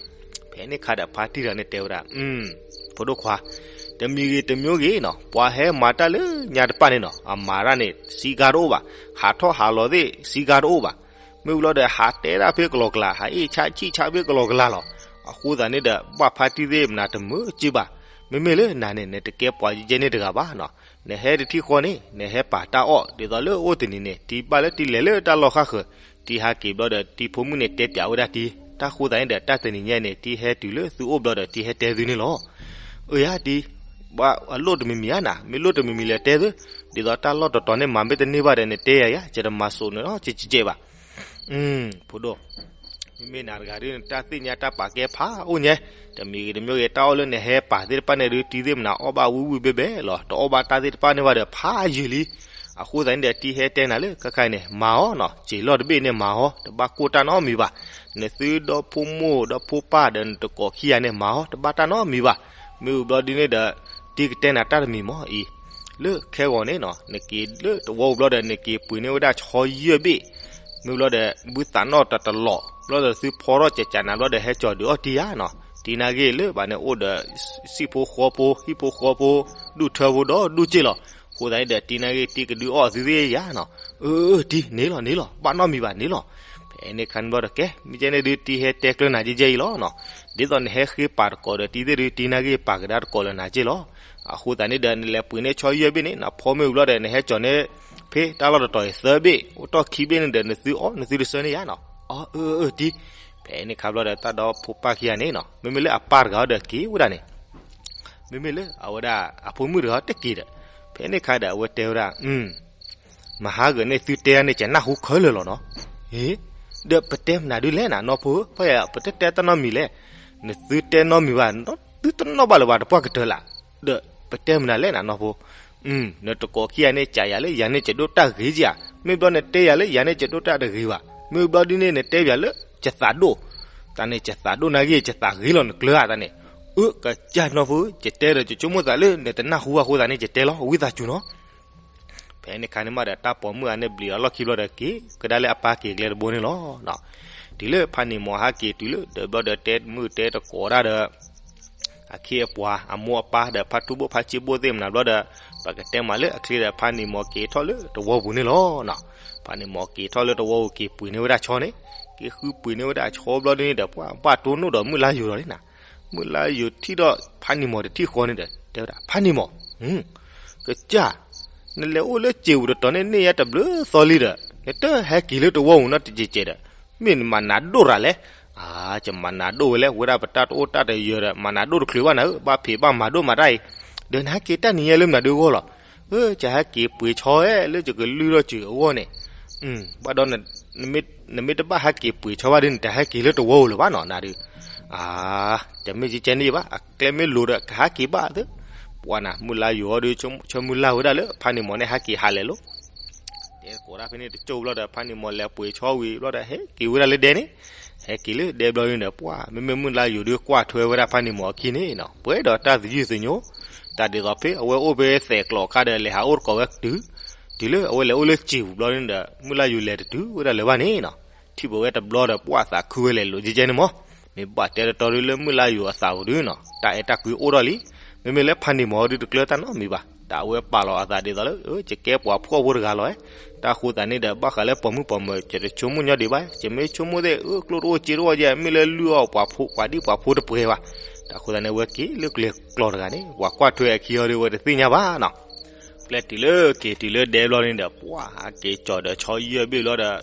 ဖဲန့ၣ်ခါဒီး ဖါတံၢ်တဂၤန့ၣ်တဲဝဲဒၣ်, ဖိဒိၣ်ခွါ, တမံၤဂ့ၤတမံၤဂ့ၤနီၤ ပှၤဟဲမၤတၢ်လၢညါတပၣ်န့ၣ်နီၤ အမၤတၢ်န့ၣ် စံးကါတအိၣ်ဘၣ်, ဟးထီၣ်ဟးလီၤသ့ၣ် စံးကါတအိၣ်ဘၣ်. မ့ၢ်ဝံၤလီၤဒီး ဟးတဲဒၣ်ဖဲကလီကလၤ ဟးအ့ၣ်ဆၣ်ဆံၣ်ဆၣ်ဖဲကလီကလၤလီၤ. အဃိသတးန့ၣ်ဒီး ဘၣ်ဖါတံၢ်သ့ၣ်မနၤတမုာ်က့ဘၣ်. မ့မ့ၢ်လၢနၤန့ၣ် နတကဲပှၤယဲန့ၣ်တဂၤဘၣ်နီၤ. နဟဲတထံၣ်ဃီန့ၣ် နဟဲပာ်တၢ်အီၣ် ဒ်သိးလၢအိၣ်တနံၤန့ၣ် တံၢ်ဘၣ်လၢတံၢ်လဲၤလၢတၢ်လီၢ်ဃၣ်ဃၢၤ, တံၢ်ဟးက့ၤဘျီဒီး တံၢ်ဖိမုၣ်န့ၣ်တဲပၠးဝဲဒၣ်တံၢ်, တၢ်ဃိသတးန့ၣ်ဒီး တၢ်တနံၤညါန့ၣ် တံၢ်ဟဲတုၤလၢသုအိၣ်ဘျီဒီး တံၢ်ဟဲတဲသုန့ၣ်လီၤ. အၢယၤတံၢ်, ဘၣ်အလိၣ်တမံၤမံၤဧါနၤ, မ့ၢ်လိၣ်တမံၤမံၤလဲၣ်တဲသု, ဒ်သိးတၢ်လီၢ်တတီၤန့ၣ် မၤမ့ၢ်တန့ၢ်ဘၣ်ဒီး နတဲယၤယၤ ယတမၤစိာ်နၤနီတစဲးဘၣ်. ဖိဒိၣ်, မ့မ့ၢ်နၤတဂၤဒီး နတၢ်သ့ၣ်ညါတၢ်ပာ်ကဲဖးအိၣ်ညါ, တမံၤဂ့ၤတမံၤဂ့ၤ တၢ်အီၣ်လၢနဟဲပာ်သ့ၣ်တဖၣ်န့ၣ်ဒီး တံၢ်သ့ၣ်မနၤအီၣ်ဘၣ်ဝံၣ်ဝံၣ်ဘဲဘဲလီၤ. တအီၣ်ဘၣ်တၢ်သ့ၣ်တဖၣ်န့ၣ်ဘၣ်ဒီး ဖးယံာ်လံ. အဃိသတးန့ၣ်ဒီး တံၢ်ဟဲတဲနၤလၢခဲခါအံၤန့ၣ် မၤအီၤနီၤ, စ့ၤလီၢ်တဘ့ၣ်န့ၣ်မၤအီၤ, တဘၣ်ကိၢ်တၢ်နီတမံၤဘၣ်. နသုဒီဖိမိၢ်ဒီဖိပၢ်ဒီးနတကိးခံဂၤန့ၣ် မၤအီၤ တဘၣ်တၢ်နီတမံၤဘၣ်. မ့ၢ်ဝံၤဘျီဒ်န့ၣ်ဒီး တံၢ်ကတဲနၤတၢ်တမံၤမ့ၢ်အံၤ, လၢခဲဂီၤန့ၣ်နီၤ နက့ၤလၢသဝီပူၤဘျီဒီး နက့ၤပှ့ၤန့ၢ်ဝဲဒၣ်ဆီယဲၢ်ဘ့ၣ်, မ့ၢ်ဘျီဒီး ဘုသးနီၣ်တတလီး ဘျီဒီးသုဖီထီၣ်ကကးနၤဘျီဒီး ဟဲကၠီၤဒုးအီၣ်တံၢ်ယၤနီၤ. တံၢ်နာ်က့ၤလၢဘၣ်န့ၣ်အိၣ်ဒီး စံၣ်ဖိဃီဖိ ဟံၣ်ဖိဃီဖိ ဒူၣ်ထၢဖိဒီးဒူၣ်စ့ၢ်လီၤ. အဃိသတးန့ၣ်ဒီး တံၢ်နာ်က့ၤ တံၢ်ကဒုးအီၣ်သုသ့ၣ်ယၤနီၤ. အၢ တံၢ်န့ၣ်လီၤန့ၣ်လီၤ ဘၣ်နီတမံၤဘၣ်န့ၣ်လီၤ. ဖဲန့ၣ်ခါန့ၣ်ဘျီဒီး ကဲ မ့ၢ်ကဲန့ၣ်ဒုး တံၢ်ဟဲတဲကျၢၤနၤကဲကဲအံၤလီၤနီၤ. ဒ်သိးနဟဲဃ့ပာ်တကိးဒီးတံၢ်သ့ၣ်ဒုး တံၢ်နာ်က့ၤပာ်ကဒါတကိးလၢနၤကဲလီၤ. အဃိသတးန့ၣ်ဒီး နလဲၤပှ့ၤန့ၢ်ဆီယဲၢ်ဘ့ၣ်န့ၣ် နဖီမ့ၢ်ဝံၤဘျီဒီး နဟဲကၠီၤန့ၣ် ဖဲတၢ်လီၢ်တတီၤအံၤသၢဘ့ၣ် အိၣ်တီၢ်ခံဘ့ၣ်န့ၣ်ဒီး နသုအီၣ်နသုတဆၢန့ၢ်ယၤနီၤ. အၢ အၢ အၢ တံၢ်. ဖဲန့ၣ်ခါဘျီဒီး တၢ်ဒီဖိပၢ်ခံဂၤန့ၣ်နီၤ မ့မ့ၢ်လၢအပၢ်တဂၤဒီးက့ၤဝဲဒၣ်န့ၣ် မ့မ့ၢ်လၢအဝဲဒၣ်အဖိမုၣ်တဂၤတက့ၤဒီး ဖဲန့ၣ်ခါဒီး အဝဲတဲဝဲဒၣ် မဟါဂၤန့ၣ်သုတဲယၤန့ၣ် ကနၢ်ဟူခဲလၢာ်လီၤနီၤ. ဟ့ ဒီးပတဲမနုၤဒုးလဲၣ်နၤနီၢ်ဖိဧၢ, ဖဲယၤပတတဲတၢ်နီတမံၤလဲၣ်. နသုတဲနီတမံၤဘၣ်, သုတနီၣ်ဘၣ်လၢၤဘၣ်တပှၢ်ကတၢၢ်လၢ်. ဒီးပတဲမနုၤလဲၣ်နၤနီၢ်ဖိ, နတကိးခံဂၤန့ၣ် ကးယၤလၢယၤန့ၣ်ကဒိၣ်တၢ်ဂ့ၤဧါ, မ့ၢ်ဘျီနတဲယၤလၢယၤန့ၣ်ကဒိၣ်တၢ်တဂ့ၤဘၣ်, မ့ၢ်ဘျီဒ်န့ၣ်နတဲယၤလၢကသးဒိၣ်, တၢ်န့ၣ်ကသးဒိၣ်နာ်က့ၤ ကသးဂ့ၤလီၤနကျၢၤဧါတၢ်န့ၣ်. အၢ ကစၢ်နီၢ်ဖိဧၢ, ယတဲဒီးယဆိကမိၣ်သးလၢနတနၢ်ဟူဘၣ်အဃိသတးန့ၣ် ယတဲလီၤ ဝံသးစူၤနီၤ. ဖဲန့ၣ်ခါန့ၣ်မးဒီး တၢ်ပိာ်မုၣ်အန့ၣ်ဘျံးအလီၢ်ခံဘျီဒီးက့ၤကဒါလၢအပၢ်က့ၤကျဲတဘိန့ၣ်လီၤ. တုၤလၢဖးနံၤမီၤဟဲက့ၤတုၤလၢဒီးဘျီဒီး တဲမုၣ်တဲတကိးဒၣ်ဒီး အခ့အပှၤအမိၢ်အပၢ်ဒီးဖါထူဘိၣ်ဖါစ့ဘိၣ်သ့ၣ်မနၤဘျီဒီး ပကတဲမးလၢအချ့ဒီး ဖါနံၤမီၤက့ၤထီၣ်လၢတဝီပူၤန့ၣ်လီၤနီၤ. ဖါနံၤမီၤက့ၤထီၣ်လၢတဝီပူၤက့ၤပှ့ၤန့ၢ်ဝဲဒၣ်ဆီန့ၣ်, က့ၤဃုပှ့ၤန့ၢ်ဝဲဒၣ်ဆီဘျီဒ်န့ၣ်ဒီး ပှၤဘၣ်တိၢ်နီၣ်ဒီးမုၢ်လါယိၤလီၤန့ၣ်နၤ. မုၢ်လါယိၤထံၣ်ဒီးဖါနံၤမီၤတထံၣ်ဃီန့ၣ်ဒီး တဲဝဲဒၣ် ဖါနံၤမီၤ, ကစၢ်, နလဲၤအိၣ်လၢစ့ပူၤတတီၤန့ၣ် န့ၢ်ယဲတဘျုးသီလံဒီး နတဟဲက့ၤလၢတဝီပူၤနီတစဲးစဲးဒီး မ့ၢ်နမၤနးဒိၣ်ရၤလဲၣ်. အါ, ယမၤနးဒိၣ်ဝဲလဲၣ်, ဝဲဒၣ်ပတၢ်တအိၣ်တၢ်တယၢၤဒီး မၤနးဒိၣ်တချုးဘၣ်နၤဧၢ, ဘၣ်ဖံးဘၣ်မၤဒိၣ်မးတၢ်အံၤ, ဒီးနဟဲက့ၤတၢ်နံၤညါလၢမနုၤဒုအဂီၢ်လီၤ. အၢ, ယဟဲက့ၤပှ့ၤဆီဝဲလၢယကလုၢ်ထီၣ်စၢၤအဂီၢ်န့ၣ်, ဘၣ်ဒီး နမ့ၢ်တဘၣ်ဟဲက့ၤပှ့ၤဆီဘၣ်ဒီး နတဟဲက့ၤလၢတဝီပူၤလၢၤဘၣ်နီၤ နၤဒု. အါ, တမ့ၢ်ကကဲန့ၣ်ဘၣ်, အကျဲမ့ၢ်လိၤဒီး ကဟဲက့ၤဘၣ်သ့. ပှၤနၤ မုၢ်လါယိၤအီၤဒု ဆၢမုၢ်လၢ်ဝဲဒၣ်လၢဖါနံၤမီၤန့ၣ် ဟဲက့ၤဟးလဲာ်လီၤ. တဲသကိးတၢ်ဖဲန့ၣ်တကၠိၢ်ဘျီဒီး ဖါနံၤမီၤလဲၤပှ့ၤဆီဝံၤဘျီဒီး ဟဲက့ၤဝဲဒၣ်လၢဒဲန့ၣ်, ဟဲက့ၤလၢဒဲဘျီန့ၣ်ဒီး ပှၤ မ့မ့ၢ်မုၢ်လါယိၤဒု ကွၢ်ထွဲဝဲဒၣ်ဖါနံၤမီၤအခံန့ၣ်နီၤ, ပှဲၤဒီးတၢ်သယုၢ်သညိ, တၢ်ဒ်သိးဖဲအဝဲအိၣ်ဖဲသဲးကျိးအခါဒီး လဲၤဟးအိၣ်တကိးဝဲတုၤ, တုၤလၢအဝဲလဲၤအိၣ်လၢစ့ပူၤဘျီန့ၣ်ဒီး မုၢ်လါယိၤလဲၤတတုၤဝဲဒၣ်လၢၤဘၣ်န့ၣ်နီၤ. ထံၣ်ဘၣ်ဝဲတဘျီဒီး ပှၤသးခုဝဲလဲၤလိာ်ကဲကဲန့ၣ်မီၤ. မ့ၢ်ဘၣ်တဲတတီၤဒုလၢမုၢ်လါယိၤအသးပူၤဒုနီၤ, တၢ်အဲၣ်တၢ်ကွံအိၣ်ထီၣ်လံ. မ့မ့ၢ်လၢဖါနံၤမီၤဒုတကျၢၤတၢ်နီတမံၤဘၣ်, တၢ်အဝဲပာ်လီၤအသးဒ်သိးလၢ ယကဲပှၤဖှီၣ်ဖိတဂၤလီၤ. တၢ်ဃိသးန့ၣ်ဒီး ဘၣ်ဃးလၢပိာ်မုၣ်ပိာ်မၢၤ ယတဆိကမိၣ်ညီဒံးဘၣ်, ယမ့ၢ်ဆိကမိၣ်သ့ၣ် အၢ ကျိၣ်တအိၣ်စ့တအိၣ်ယဲ မ့ၢ်လၢလုၢ်အီၣ်ပှၤဖိ ပှၤဒံၣ်ပှၤဖိတပှဲၤဘၣ်. တၢ်ဃိသးန့ၣ် အဝဲက့ၤလၢကျဲကျိးတဂၤန့ၣ် ပှၤကွၢ်ထွဲအခံအီၤဒီး အဝဲတသ့ၣ်ညါဘၣ်နီၤ. ပျဲတုၤလၢက့ၤတုၤလၢဒဲဘျီန့ၣ်ဒီး ပှၤဟဲက့ၤကၠီၤဒီးဆီယဲၢ်ဘ့ၣ်ဘျီဒီး ဒ်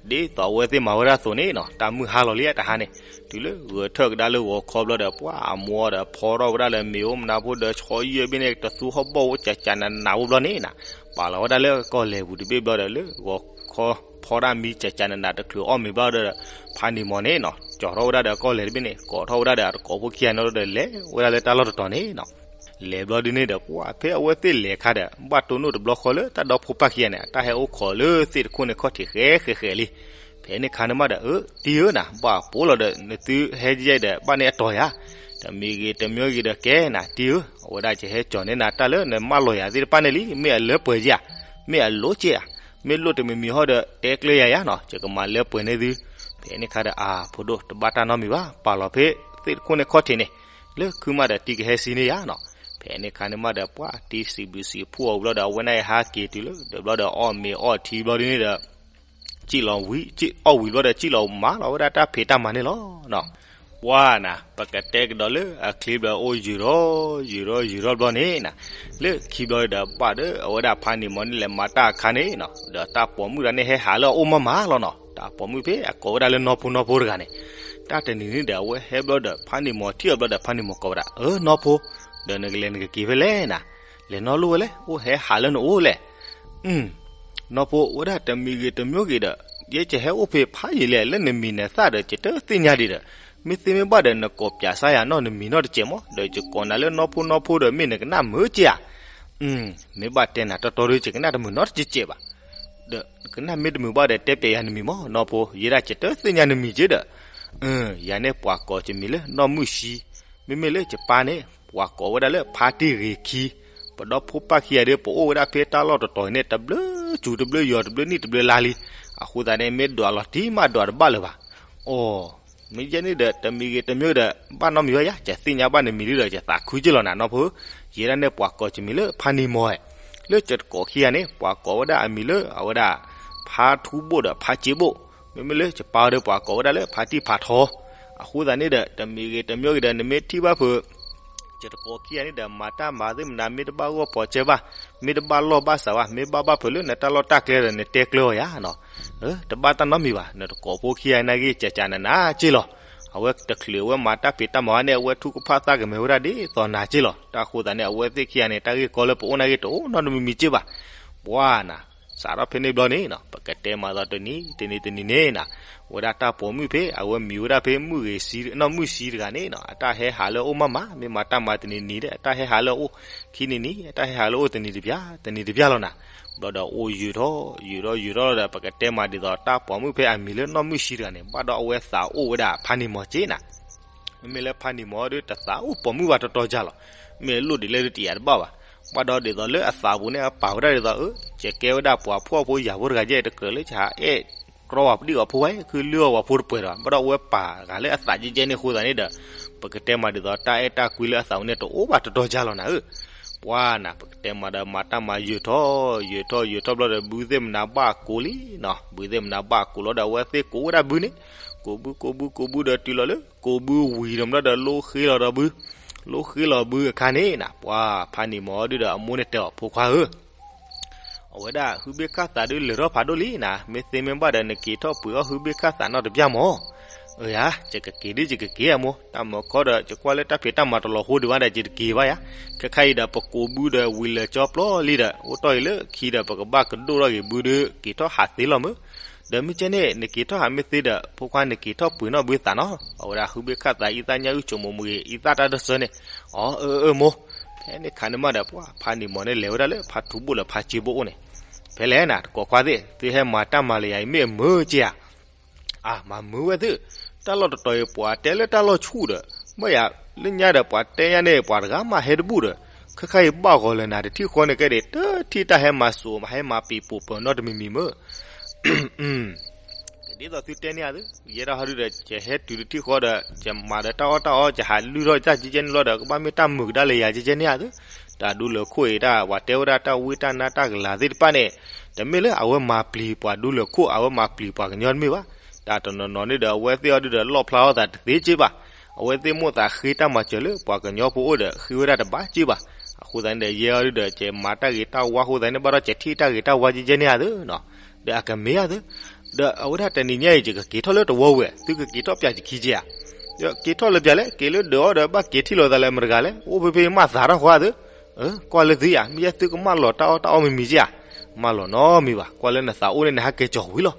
သိးအဝဲသ့ၣ်မၤဝဲဒၣ်အသိးန့ၣ်နီၤ, တၢ်မုၢ်ဟါလီၤလံတဟါန့ၣ်, တုၤလၢဂဲၤထၢၣ်ကဒါလၢဂီၤခီဘျီဒီး ပှၤအမိၢ်ဒီးဖီထီၣ်ဝဲဒၣ်လၢမ့ၤအိၣ်မနၤဖိဒီး ဆီယဲၢ်ဘ့ၣ်န့ၣ် တသူဟီၣ်ဘီၣ်အိၣ်ကကနးနးဖိဘျီန့ၣ်နီၤ, ပာ်လီၤဝဲဒၣ်လၢကီၢ်လဲၤပူၤတဘ့ၣ်ဘျီဒီး လၢဂီၤခီဖီဒၣ်မံကကနးနးတချုးအီၣ်မ့ၤဘျီဒီး ဖါနံၤမီၤန့ၣ်နီၤ ကၠီၤထီၣ်ဝဲဒၣ်ဒီးကီၢ်လဲၤတဘ့ၣ်န့ၣ် ကိးထီၣ်ဝဲဒၣ်ဒီးအတကိးဖိခံဂၤန့ၣ်ဒီး လဲၤဝဲဒၣ်လၢတၢ်လီၢ်တတီၤန့ၣ်နီၤ. လဲၤဘျီဒ်န့ၣ်ဒီး ပှၤဖဲအဝဲသ့ၣ်လဲၤခါဒီး ဘၣ်တိၢ်နီၣ်တဘျီဃီလၢတၢ်ဒီဖိပၢ်ခံဂၤန့ၣ် အတၢ်ဟဲအိၣ်ခိးလၢသ့ၣ်တခိၣ်န့ၣ်ခီၣ်ထံးဃဲဃဲဃဲလံ. ဖဲန့ၣ်ခါန့ၣ်မးဒီး အၢ တံၤဧၢနၤ ဘၣ်ပိာ်လီၤဒီး နသုဟဲယဲဒီး ဘၣ်န့ၢ်အတီၤယၤ, တမံၤဂ့ၤတမံၤဂ့ၤဒီးကဲနၤ တံၤဧၢ, အဝဲဒၣ်ယဟဲကၠီၤန့ၢ်နၤတၢ်လၢနမၢလီၤယၤသ့ၣ်တဖၣ်န့ၣ်လံ, မ့ၢ်အလၢပှဲၤဧါ, မ့ၢ်အလိၣ်ကဲဧါ, မ့ၢ်လိၣ်တမံၤမံၤဟီဒီး တဲကျၢၤယၤယၤနီၤ, ယကမၤလၢပှဲၤန့ၢ်သု. ဖဲန့ၣ်ခါဒီး အါ ဖိဒိၣ် တဘၣ်တၢ်နီတမံၤဘၣ်, ပာ်လီၤဖဲသ့ၣ်တခိၣ်န့ၣ်ခီၣ်ထံးန့ၣ်, လၢခုမးဒီးတံၤကဟဲစံးန့ၢ်ယၤနီၤ. ဖဲန့ၣ်ခါန့ၣ်မးဒီး ပှၤတံၤစံးဘျုးစံးဖှိၣ်အီၤဘျီဒီး အဝဲန့ၣ်ဟးက့ၤတုၤလၢ ဒီးဘျီဒီးအီၣ်မ့ၤအီၣ်ထံဘျီဒ်န့ၣ်ဒီး စံၣ်လီၤဝံၤ အီၣ်ဝံၤဘျီဒီး စံၣ်လီၤမၤလီၤဝဲဒၣ်တၢ်ဖံးတၢ်မၤန့ၣ်လီၤနီၤ. ပှၤနၤ ပကတဲကဒီးလၢအချံဘျီအိၣ်ယုာ်ထီၣ် ယုာ်ထီၣ် ယုာ်ထီၣ်ဘျီန့ၣ်နၤ, လၢခံဘျီဒီး ဘၣ်ဒီးအဝဲဒၣ်ဖါနံၤမီၤန့ၣ်လဲၤမၤတၢ်အခါန့ၣ်နီၤ, ဒီးတၢ်ပိာ်မုၣ်တဂၤန့ၣ်ဟဲဟးလၢအအိၣ်မးမးလီၤနီၤ. တၢ်ပိာ်မုၣ်ဖဲအကိးဝဲဒၣ်လၢနီၢ်ဖိနီၢ်ဖိတဂၤန့ၣ်, တၢ်တနံၤန့ၣ်ဒီး အဝဲဟဲဘျီဒီး ဖါနံၤမီၤထံၣ်အီၤဘျီဒီး ဖါနံၤမီၤကိးဝဲဒၣ် အၢ နီၢ်ဖိ, ဒီးနကလဲၤနကက့ၤဖဲလဲၣ်နၤ, လဲၤနီၢ်လိၣ်ဝဲလဲၣ်, အိၣ်ဟဲဟးလၢနအိၣ်လဲၣ်. နီၢ်ဖိ ဝဲဒၣ်တမံၤဂ့ၤတမံၤဂ့ၤဒီး ယဲယဟဲအိၣ်ဖဲဖးယံာ်လဲၣ် လၢနမံၤနသၣ်ဒီး ယတသ့ၣ်ညါဒံးဒီး, မ့ၢ်သ့မ့ၢ်ဘၣ်ဒီး နကိးပၠးစါယၤနီၢ်နမံၤနီၢ်တစဲးမး, ဒီးယကိးနၤလၢနီၢ်ဖိနီၢ်ဖိဒီး မ့ၢ်နကနၣ်မုာ်က့ဧါ. မ့ၢ်ဘၣ်တဲနၤတီတီဒီး ယကနၣ်တမုာ်နီတစဲးဘၣ်. ဒီးကနၣ်မ့ၢ်တမုာ်ဘၣ်ဒီး တဲပၠးယၤနမံၤမး နီၢ်ဖိ, ယဲဒၣ်ယတသ့ၣ်ညါနမံၤက့ဒီး, ယၤန့ၣ်ပှၤကိးယမံၤလၢနီၢ်မုၣ်ဆှံ, မ့မ့ၢ်လၢယပၢ်န့ၣ် ပှၤကိးဝဲဒၣ်လၢဖါတံၢ်ဂ့ၤခံ, ပဒီဖိပၢ်ခံဂၤဒီး ပအိၣ်ဝဲဒၣ်ဖဲတၢ်လီၢ်တတီၤအံၤန့ၣ် တဘျုးစူၤတဘျုးယီၤ တဘျုးနံၣ်တဘျုးလါလံ. အဃိသတးန့ၣ် မ့ၢ်ဒွးလီၤတံၢ်မးဒွးတဘၣ်လၢၤဘၣ်. အိ, မ့ၢ်ယဲန့ၣ်ဒီး တမံၤဂ့ၤတမံၤဒီး ဘၣ်နီတမံၤဘၣ်ယၤ, ယသ့ၣ်ညါဘၣ်နမံၤလံဒီး ယသးခုက့လီၤနၤနီၢ်ဖိ, ယဲဒၣ်န့ၣ်ပှၤကိးယမံၤလၢဖါနံၤမီၤဧါ, လၢယတကိးခံဂၤန့ၣ် ပှၤကိးဝဲဒၣ်အမံၤလၢအဝဲဒၣ် ဖါထူဘိၣ်ဒီးဖါစ့ဘိၣ်, မ့မ့ၢ်လၢယပၢ်ဒီး ပှၤကိးဝဲဒၣ်လၢဖါတံၢ်ဖးထီ. အဃိသတးန့ၣ်ဒီး တမံၤဂ့ၤတမံၤဂ့ၤဒီး နမ့ၢ်ထံၣ်ဘၣ်ဖုး ယတကိးခံဂၤန့ၣ်ဒီး မၤတၢ်မၤသ့ၣ်မနၤ မ့ၢ်တဘၣ်ဂီၢ်ပိာ်စဲဘၣ်, မ့ၢ်တဘၣ်လီၢ်ဘၣ်စးဘၣ်, မ့ၢ်ဘၣ်ဘၣ်ဖုးလၢနတၢ်လီၢ်တၢ်ကျဲဒီး နတဲကျၢၤအီၤယၤနီၤ. တဘၣ်တၢ်နီတမံၤဘၣ်, နတကိးဖိခံဂၤနာ်က့ ကကနးနးက့လီၤ. အဝဲတချုးအဝဲမၤတၢ်ဖံးတၢ်မၤဝဲန့ၣ် အဝဲထုကဖၣ်သးကမဲာ်ဝဲဒၣ်ဒ်သိးနၤက့လီၤ. တၢ်ဃိသတးန့ၣ် အဝဲသ့ၣ်ခံဂၤန့ၣ် တၢ်ဂ့ၢ်ကီလၢပအိၣ်နာ်က့ တအိၣ်နီတမံၤမံၤက့ဘၣ်. ပှၤနၤ စးထီၣ်ဖဲန့ၣ်ဘျီန့ၣ်နီၤ ပကတဲမၤသီတနံၤတနံၤတနံၤန့ၣ်နီၤ, ဝဲဒၣ်တၢ်ပိာ်မုၣ်ဖဲ အဝဲမံၤဝဲဒၣ်ဖဲမုၢ်ဂ့ၤဆံ နီၢ်မုၢ်ဆံတဂၤန့ၣ်နီၤ အတၢ်ဟဲဟးလၢအအိၣ်မးမး, မ့ၢ်မၤတၢ်မၤတနံၤနံၤဒီး အတၢ်ဟဲဟးလၢအအိၣ်, ခံနံၤနံၤ အတၢ်ဟဲဟးလၢအအိၣ်တနံၤတပျၢ် တနံၤတပျၢ်လီၤနၤ. ဘျီဒီးအိၣ်ယုာ်ထီၣ် ယုာ်ထီၣ် ယုာ်ထီၣ်ဒီး ပကတဲမၤဒ်သိးတၢ်ပိာ်မုၣ်ဖဲအမံၤလၢနီၢ်မုၢ်ဆံတဂၤန့ၣ် ဘၣ်ဒီးအဝဲသးအိၣ်ဝဲဒၣ်ဖါနံၤမီၤက့နၤ. မ့မ့ၢ်လၢဖါနံၤမီၤဒီး တသးအိၣ်ပိာ်မုၣ်ဘၣ်တီတီကၢ်လီၤ. မ့ၢ်လိၣ်ဒ်လဲၣ်ဒ်တယၤတဘၣ်ဘၣ်. ဘၣ်ဒီးဒ်သိးလၢအသးပူၤန့ၣ် အပာ်ဝဲဒၣ်ဒ်သိး အၢ ယကဲဝဲဒၣ်ပှၤဖှီၣ်ဖိယာ်ဖိတဂၤယဲၢ် တကြၢးလၢယဟးအဲၣ် တြီဝဲဒံးအီၤဖိဝဲ ခုလုၢ်အီၣ်ဝဲဖိတပှဲၤဒီး ဘၣ်ဒီးအဝဲပာ်ဂၤလၢအသးကဲကဲန့ၣ်အဃိသတးန့ၣ်ဒီး ပကတဲမးဒ်သိးတၢ်အဲၣ်တၢ်ကွံလၢအသးအိၣ်န့ၣ်တအိၣ်ဘၣ်တတီၤကၢ်လီၤနၤဧၢ. ပှၤနၤ ပကတဲမးဒီးမၤတၢ်မၤယၢၤထီၣ် ယၢၤထီၣ်ယၢၤထီၣ်ဘျီဒီး ဘုသ့ၣ်မနၤဘၣ်ကိးလံနီၤ, ဘုသ့ၣ်မနၤဘၣ်ကိးလီၤဒီး အဝဲသ့ၣ်ကိးဝဲဒၣ်ဘုန့ၣ် ကိးဘုကိးဘုကိးဘုဒီးတုၤလီၤလၢ ကိးဘုဝံၤဒီးဘျီဒီး လိဃ့လီၤဒီးဘု, လိဃ့လီၤဘုအခါန့ၣ်နၤ ပှၤဖးနံၤမီၤဒုဒီးအမိၢ်န့ၣ်တဲအီၤ ဖိခွါဧၢ အဝဲဒၣ်ဟုဘ့ၣ်ခၣ်သးဒုးလဲၤထီၣ်ဖးဒိၣ်လံနၤ, မ့ၢ်သ့မ့ၢ်ဘၣ်ဒီး နက့ၤထီၣ်ပှ့ၤအီၣ်ဟုဘ့ၣ်ခၣ်သးနီတဘျီမီၤ. အၢယၤ ယကက့ၤဒ်ယကက့ၤအမိၢ်, တၢ်မၤခီဒီး ယကွၢ်လၢတၢ်ဖံးတၢ်မၤတလီၤဟိဒံးဘၣ်ဒီး ယတက့ၤဘၣ်ယၤ. ခဲခါအံၤဒီး ပကိးဘုဒီးဝံၤလၢာ်ကၠီပျီလံဒီး အိၣ်တီၢ်အံၤလၢခံဒီး ပကဘၣ်ကဒိၣ်ထီၣ်ဂ့ၤဘုဒီး က့ၤထီၣ်ဟးသ့လီၤမၢ်. ဒီးမ့ၢ်ကဲန့ၣ် နက့ၤထီၣ်ဟးမ့ၢ်သ့ဒီး ဖိခွါနက့ၤထီၣ်ပှ့ၤနီၣ်ဘုသးနီၤ. အဝဲဒၣ်ဟုဘ့ၣ်ခၣ်သး အံသၣ်ညၣ်အုၣ်ဆိးမိးမဂ့ၤ အံသၣ်တၢ်တဆၢန့ၣ်, အီ အၢ အၢ မိၢ်. ဖဲန့ၣ်ခါန့ၣ်မးဒီး ပှၤဖးနံၤမီၤန့ၣ် လဲၤဝဲဒၣ်လၢဖးထူဘိၣ်လၢဖးစ့ဘိၣ်အိၣ်န့ၣ်, ဖဲလဲၣ်နၤ တကိးခွါသ့ၣ် သုဟဲမၤတၢ်မၤလၢယၤအံၤ မ့ၢ်အမုာ်က့ဧါ. အါ မၤမုာ်ဝဲသ့ၣ်, တၢ်လီၢ်တတီၤအံၤ ပှၤတဲလၢတၢ်လီၢ်ဆူၣ်ဒီး မ့ၢ်ယၤ လၢညါဒီး ပှၤတဲညါန့ၣ် ပှၤတဂၤမးဟဲတဘူၣ်ဒီး ခဲခါအံၤဘၣ်ဂီၤလၢနၤ တထံၣ်ဃီန့ၣ်ကဲန့ၣ် တထံၣ်တၢ်ဟဲမၤစိး ဟဲမၤပံၤပိာ်ပၢၤနီတမံၤမံၤမၢ်. ကဒ်သိးသုတဲန့ၢ်ဧါသု, ယဲဒၣ်ဟီဒုဒီး ယဟဲတုၤတထံၣ်ဃီဒီး ယမၤဒီးတၢ်အီၣ်တၢ်အီ ယဟးလုၢ်ထီၣ်တၢ်ကဲကဲန့ၣ်လီၤဒီး ကဘၣ်မ့ၢ်တၢ်မုာ်ကဒါလၢယၤကဲကဲန့ၣ်ဧါသု. တၢ်ဒူလၢခိၣ်အံၤ တၢ်ပှၤတဲဝဲဒၣ်တၢ်ဝံတၢ်နါတၢ်ကလၤသ့ၣ်တဖၣ်န့ၣ် တမ့ၢ်လၢအဝဲမၤပျံၤပှၤဒူလၢခိၣ် အဝဲမၤပျံၤပှၤကညီတမ့ၢ်ဘၣ်. တၢ်တနီၤနီၤန့ၣ်ဒီး အဝဲသ့ၣ်အီၤဒုဒီး လီၣ်ဖျါအီၣ်သးတသ့က့ဘၣ်. အဝဲသ့ၣ်မိၣ်သးဃ့တၢ်မၤစၢၤလၢပှၤကညီဖိအိၣ်ဒီး ဃ့ဝဲဒၣ်တဘၣ်က့ဘၣ်. အဃိသတးန့ၣ်ဒီး ယဲအီၤဒုဒီး ယမၤတၢ်ဂ့ၤတၢ်ဝါအဃိသတးန့ၣ် ဘၣ်ဒီးယထံၣ်တၢ်ဂ့ၤတၢ်ဝါကဲကဲန့ၣ်ဧါသုနီၤ. ဒီးအကမ့ၢ်ဧါသု, ဒီးအဝဲဒၣ်တနံၤညါအံၤ ယကက့ၤထီၣ်လၢတဝီပူၤဝဲ သုကက့ၤထီၣ်ပၠးယခံက့ဧါ. ဒီးက့ၤထီၣ်လၢပၠးလဲၣ် က့ၤလၢဒၢးအီၤဒီး ဘၣ်က့ၤထံၣ်လိာ်သးလၢမတၤတဂၤလဲၣ် အိၣ်ဖဲဖဲမၤသးထီၣ်ဃီသု. ကွၢ်လၢသုဧါ မ့ၢ်ယဲသုကမၢလီၤတၢ်အီၣ်တၢ်အီမံၤမံၤက့ဧါ. မၢလီၤနီတမံၤဘၣ် ကွၢ်လၢနသးအိၣ်န့ၣ် နဟးက့ၤကၠီၤဝံၤလီၤ.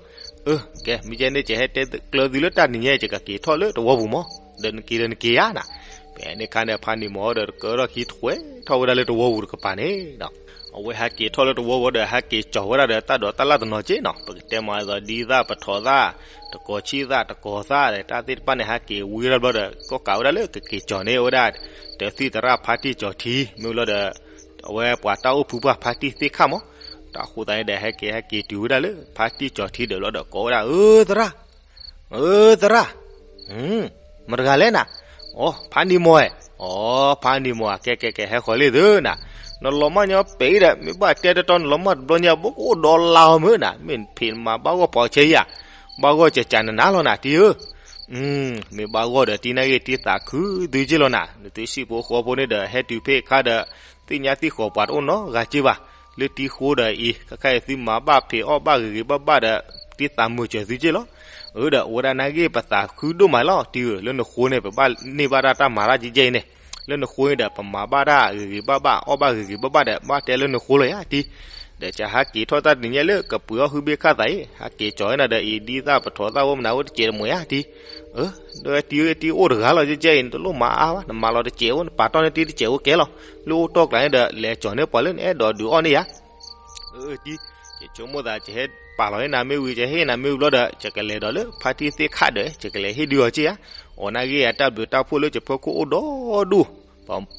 အၢ ကဲ မ့ၢ်ယဲန့ၣ် ယဟဲတဲကျၢၤသုလၢတၢ်နံၤညါအံၤ ယကက့ၤထီၣ်လၢတဝီပူၤမး, ဒီးနက့ၤဒီးနက့ၤဧါနၤ. ဖဲန့ၣ်ခါန့ၣ် ဖးနံၤမီၤဒီး ကၢထီၣ်ခံထွဲထီၣ်ဝဲဒၣ်လၢတဝီပူၤတကပၤန့ၣ် အဝဲဟဲက့ၤထီၣ်လၢတဝီပူၤဒီး ဟဲက့ၤကၠီၤဝဲဒၣ်ဒီးတၢ်ဒိးတၢ်လၣ်တနီၤက့နီၤ, ပကတဲမးဒ်သိး ဒ်သၣ်ပထီၣ်သၣ်, တကီၤဆံၣ်သၣ်, တကီၤသၣ်ဒီး တၢ်သ့ၣ်တဖၣ်န့ၣ် ဟဲက့ၤဝံၤထီၣ်ဘျီဒီး ကီၢ်ကးဝဲဒၣ်လၢကက့ၤကၠီၤန့ၣ် အဝဲဒၣ် တသံၣ်သရၣ်ဖါတံၢ်ကၠီၤထံ မ့ၢ်ဘျီဒီး အဝဲပှၤတၢ်အိၣ်ဖုပှၢ်ဖါတံၢ်သ့ၣ်ခၣ်မး. တၢ်အဃိသတးန့ၣ်ဒီး ဟဲက့ၤဟဲက့ၤတုၤဝဲဒၣ်လၢ ဖါတံၢ်ကၠီၤထံဒီးဘျီဒီး ကိးဝဲဒၣ် အၢ သရၣ် အၢ သရၣ် မတၤတဂၤလဲၣ်နၤ. အိ ဖါနံၤမီၤဧၢ. အိ ဖါနံၤမီၤဧၢ ကဲ ကဲ ကဲ ဟဲဃီၤလံသုနၤ. နလီၤမၢ်ညီပှဲၤအံၤဒီး မ့ၢ်ဘၣ်တဲတတီ နလီၤမၢ်တဘျီညါ ဘိကအိၣ်ဒီးလါအီၤမုၢ်နၤ. မ့ၢ်ဖံးနမၤဘၣ်ဂီၢ်ပိာ်ဆဲအံၤဧါ. ဘၣ်ဂီၢ်ကကးနနၤလီၤနၤ တံၤဧၢ. မ့ၢ်ဘၣ်ဂီၢ်ဒီး တံၤနာ်က့တံၤသးခုသုက့လီၤနၤ. နသုစံၣ်ဖိဃီဖိန့ၣ်ဒီး ဟဲတုၤဖဲအခါဒီး သ့ၣ်ညါသ့ၣ်ဃီၤပှၤတအိၣ်နီတဂၤက့ဘၣ်. လၢတံၤဃိဒီးအံၤ ခဲခါအံၤသုမၤဘၣ်ဖံးအီၣ်ဘၣ်ဂ့ၤဂ့ၤဘၣ်ဘၣ်ဒီး တံၤသးမုာ်စၢၤသုက့လီၤ. အၢ ဒီးအဝဲဒၣ်နာ်က့ ပသးခုဒိၣ်မးလီၤ တံၤဧၢ. လၢနဃိန့ၣ် ပဘၣ်န့ၢ်ဘၣ်ဒၣ်တၢ်မၤတၢ်ကဲကဲအံၤန့ၣ်, လၢနဃိန့ၣ်ဒီး ပမၤဘၣ်တၢ်ဂ့ၤဂ့ၤဘၣ်ဘၣ် အီၣ်ဘၣ်ဂ့ၤဂ့ၤဘၣ်ဘၣ်ဒီး ဘၣ်တဲလၢနဃိလီၤယါတံၤ. ဒီးယဟးက့ၤထီၣ်တၢ်တနံၤညါလၢကပှ့ၤအီၣ်ဟုဘ့ၣ်ခၣ်သးအံၤ ဟးက့ၤကၠီၤဝဲနၤဒီးအံၤ ဒ်သၣ်ပထီၣ်သၣ်ဝဲမနုၤဝဲတစဲးတမှဲၤဧါတံၤ. အၢ ဒီးတံၤဧၢ တံၤအိၣ်တဂၤလီၤ ကဲကဲအံၤ နတလိၣ်မၤအါဘၣ် နမၤလီၤတစဲးအိၣ် နပာ်တီၢ်န့ၢ်တံၤတစဲးအိၣ်ကဲလီၤ. လၢအိၣ်တီၢ်ကျါန့ၣ်ဒီး လဲၤကၠီၤန့ၢ်ပှၤလၢနအဲၣ်ဒိးဒုးအီၣ်န့ၢ်ယါ. အၢ တံၤ ယဆိကမိၣ်သး ယဟဲပာ်လီၤန့ၢ်နၤမ့ၢ်ဝံၤ ယဟ့ၣ်နၤမ့ၢ်ဝံၤဘျီဒီး ယကလဲၤဒီးလၢဖါတံၢ်သ့ၣ်ခၣ်ဒီး ယကလဲၤဟ့ၣ်ဒုးအီၤက့ဧါ. အိ နာ်က့ အတၢ်ဘျုးတၢ်ဖှိၣ်လၢယဖီခိၣ်အိၣ်ဒီဒူၣ်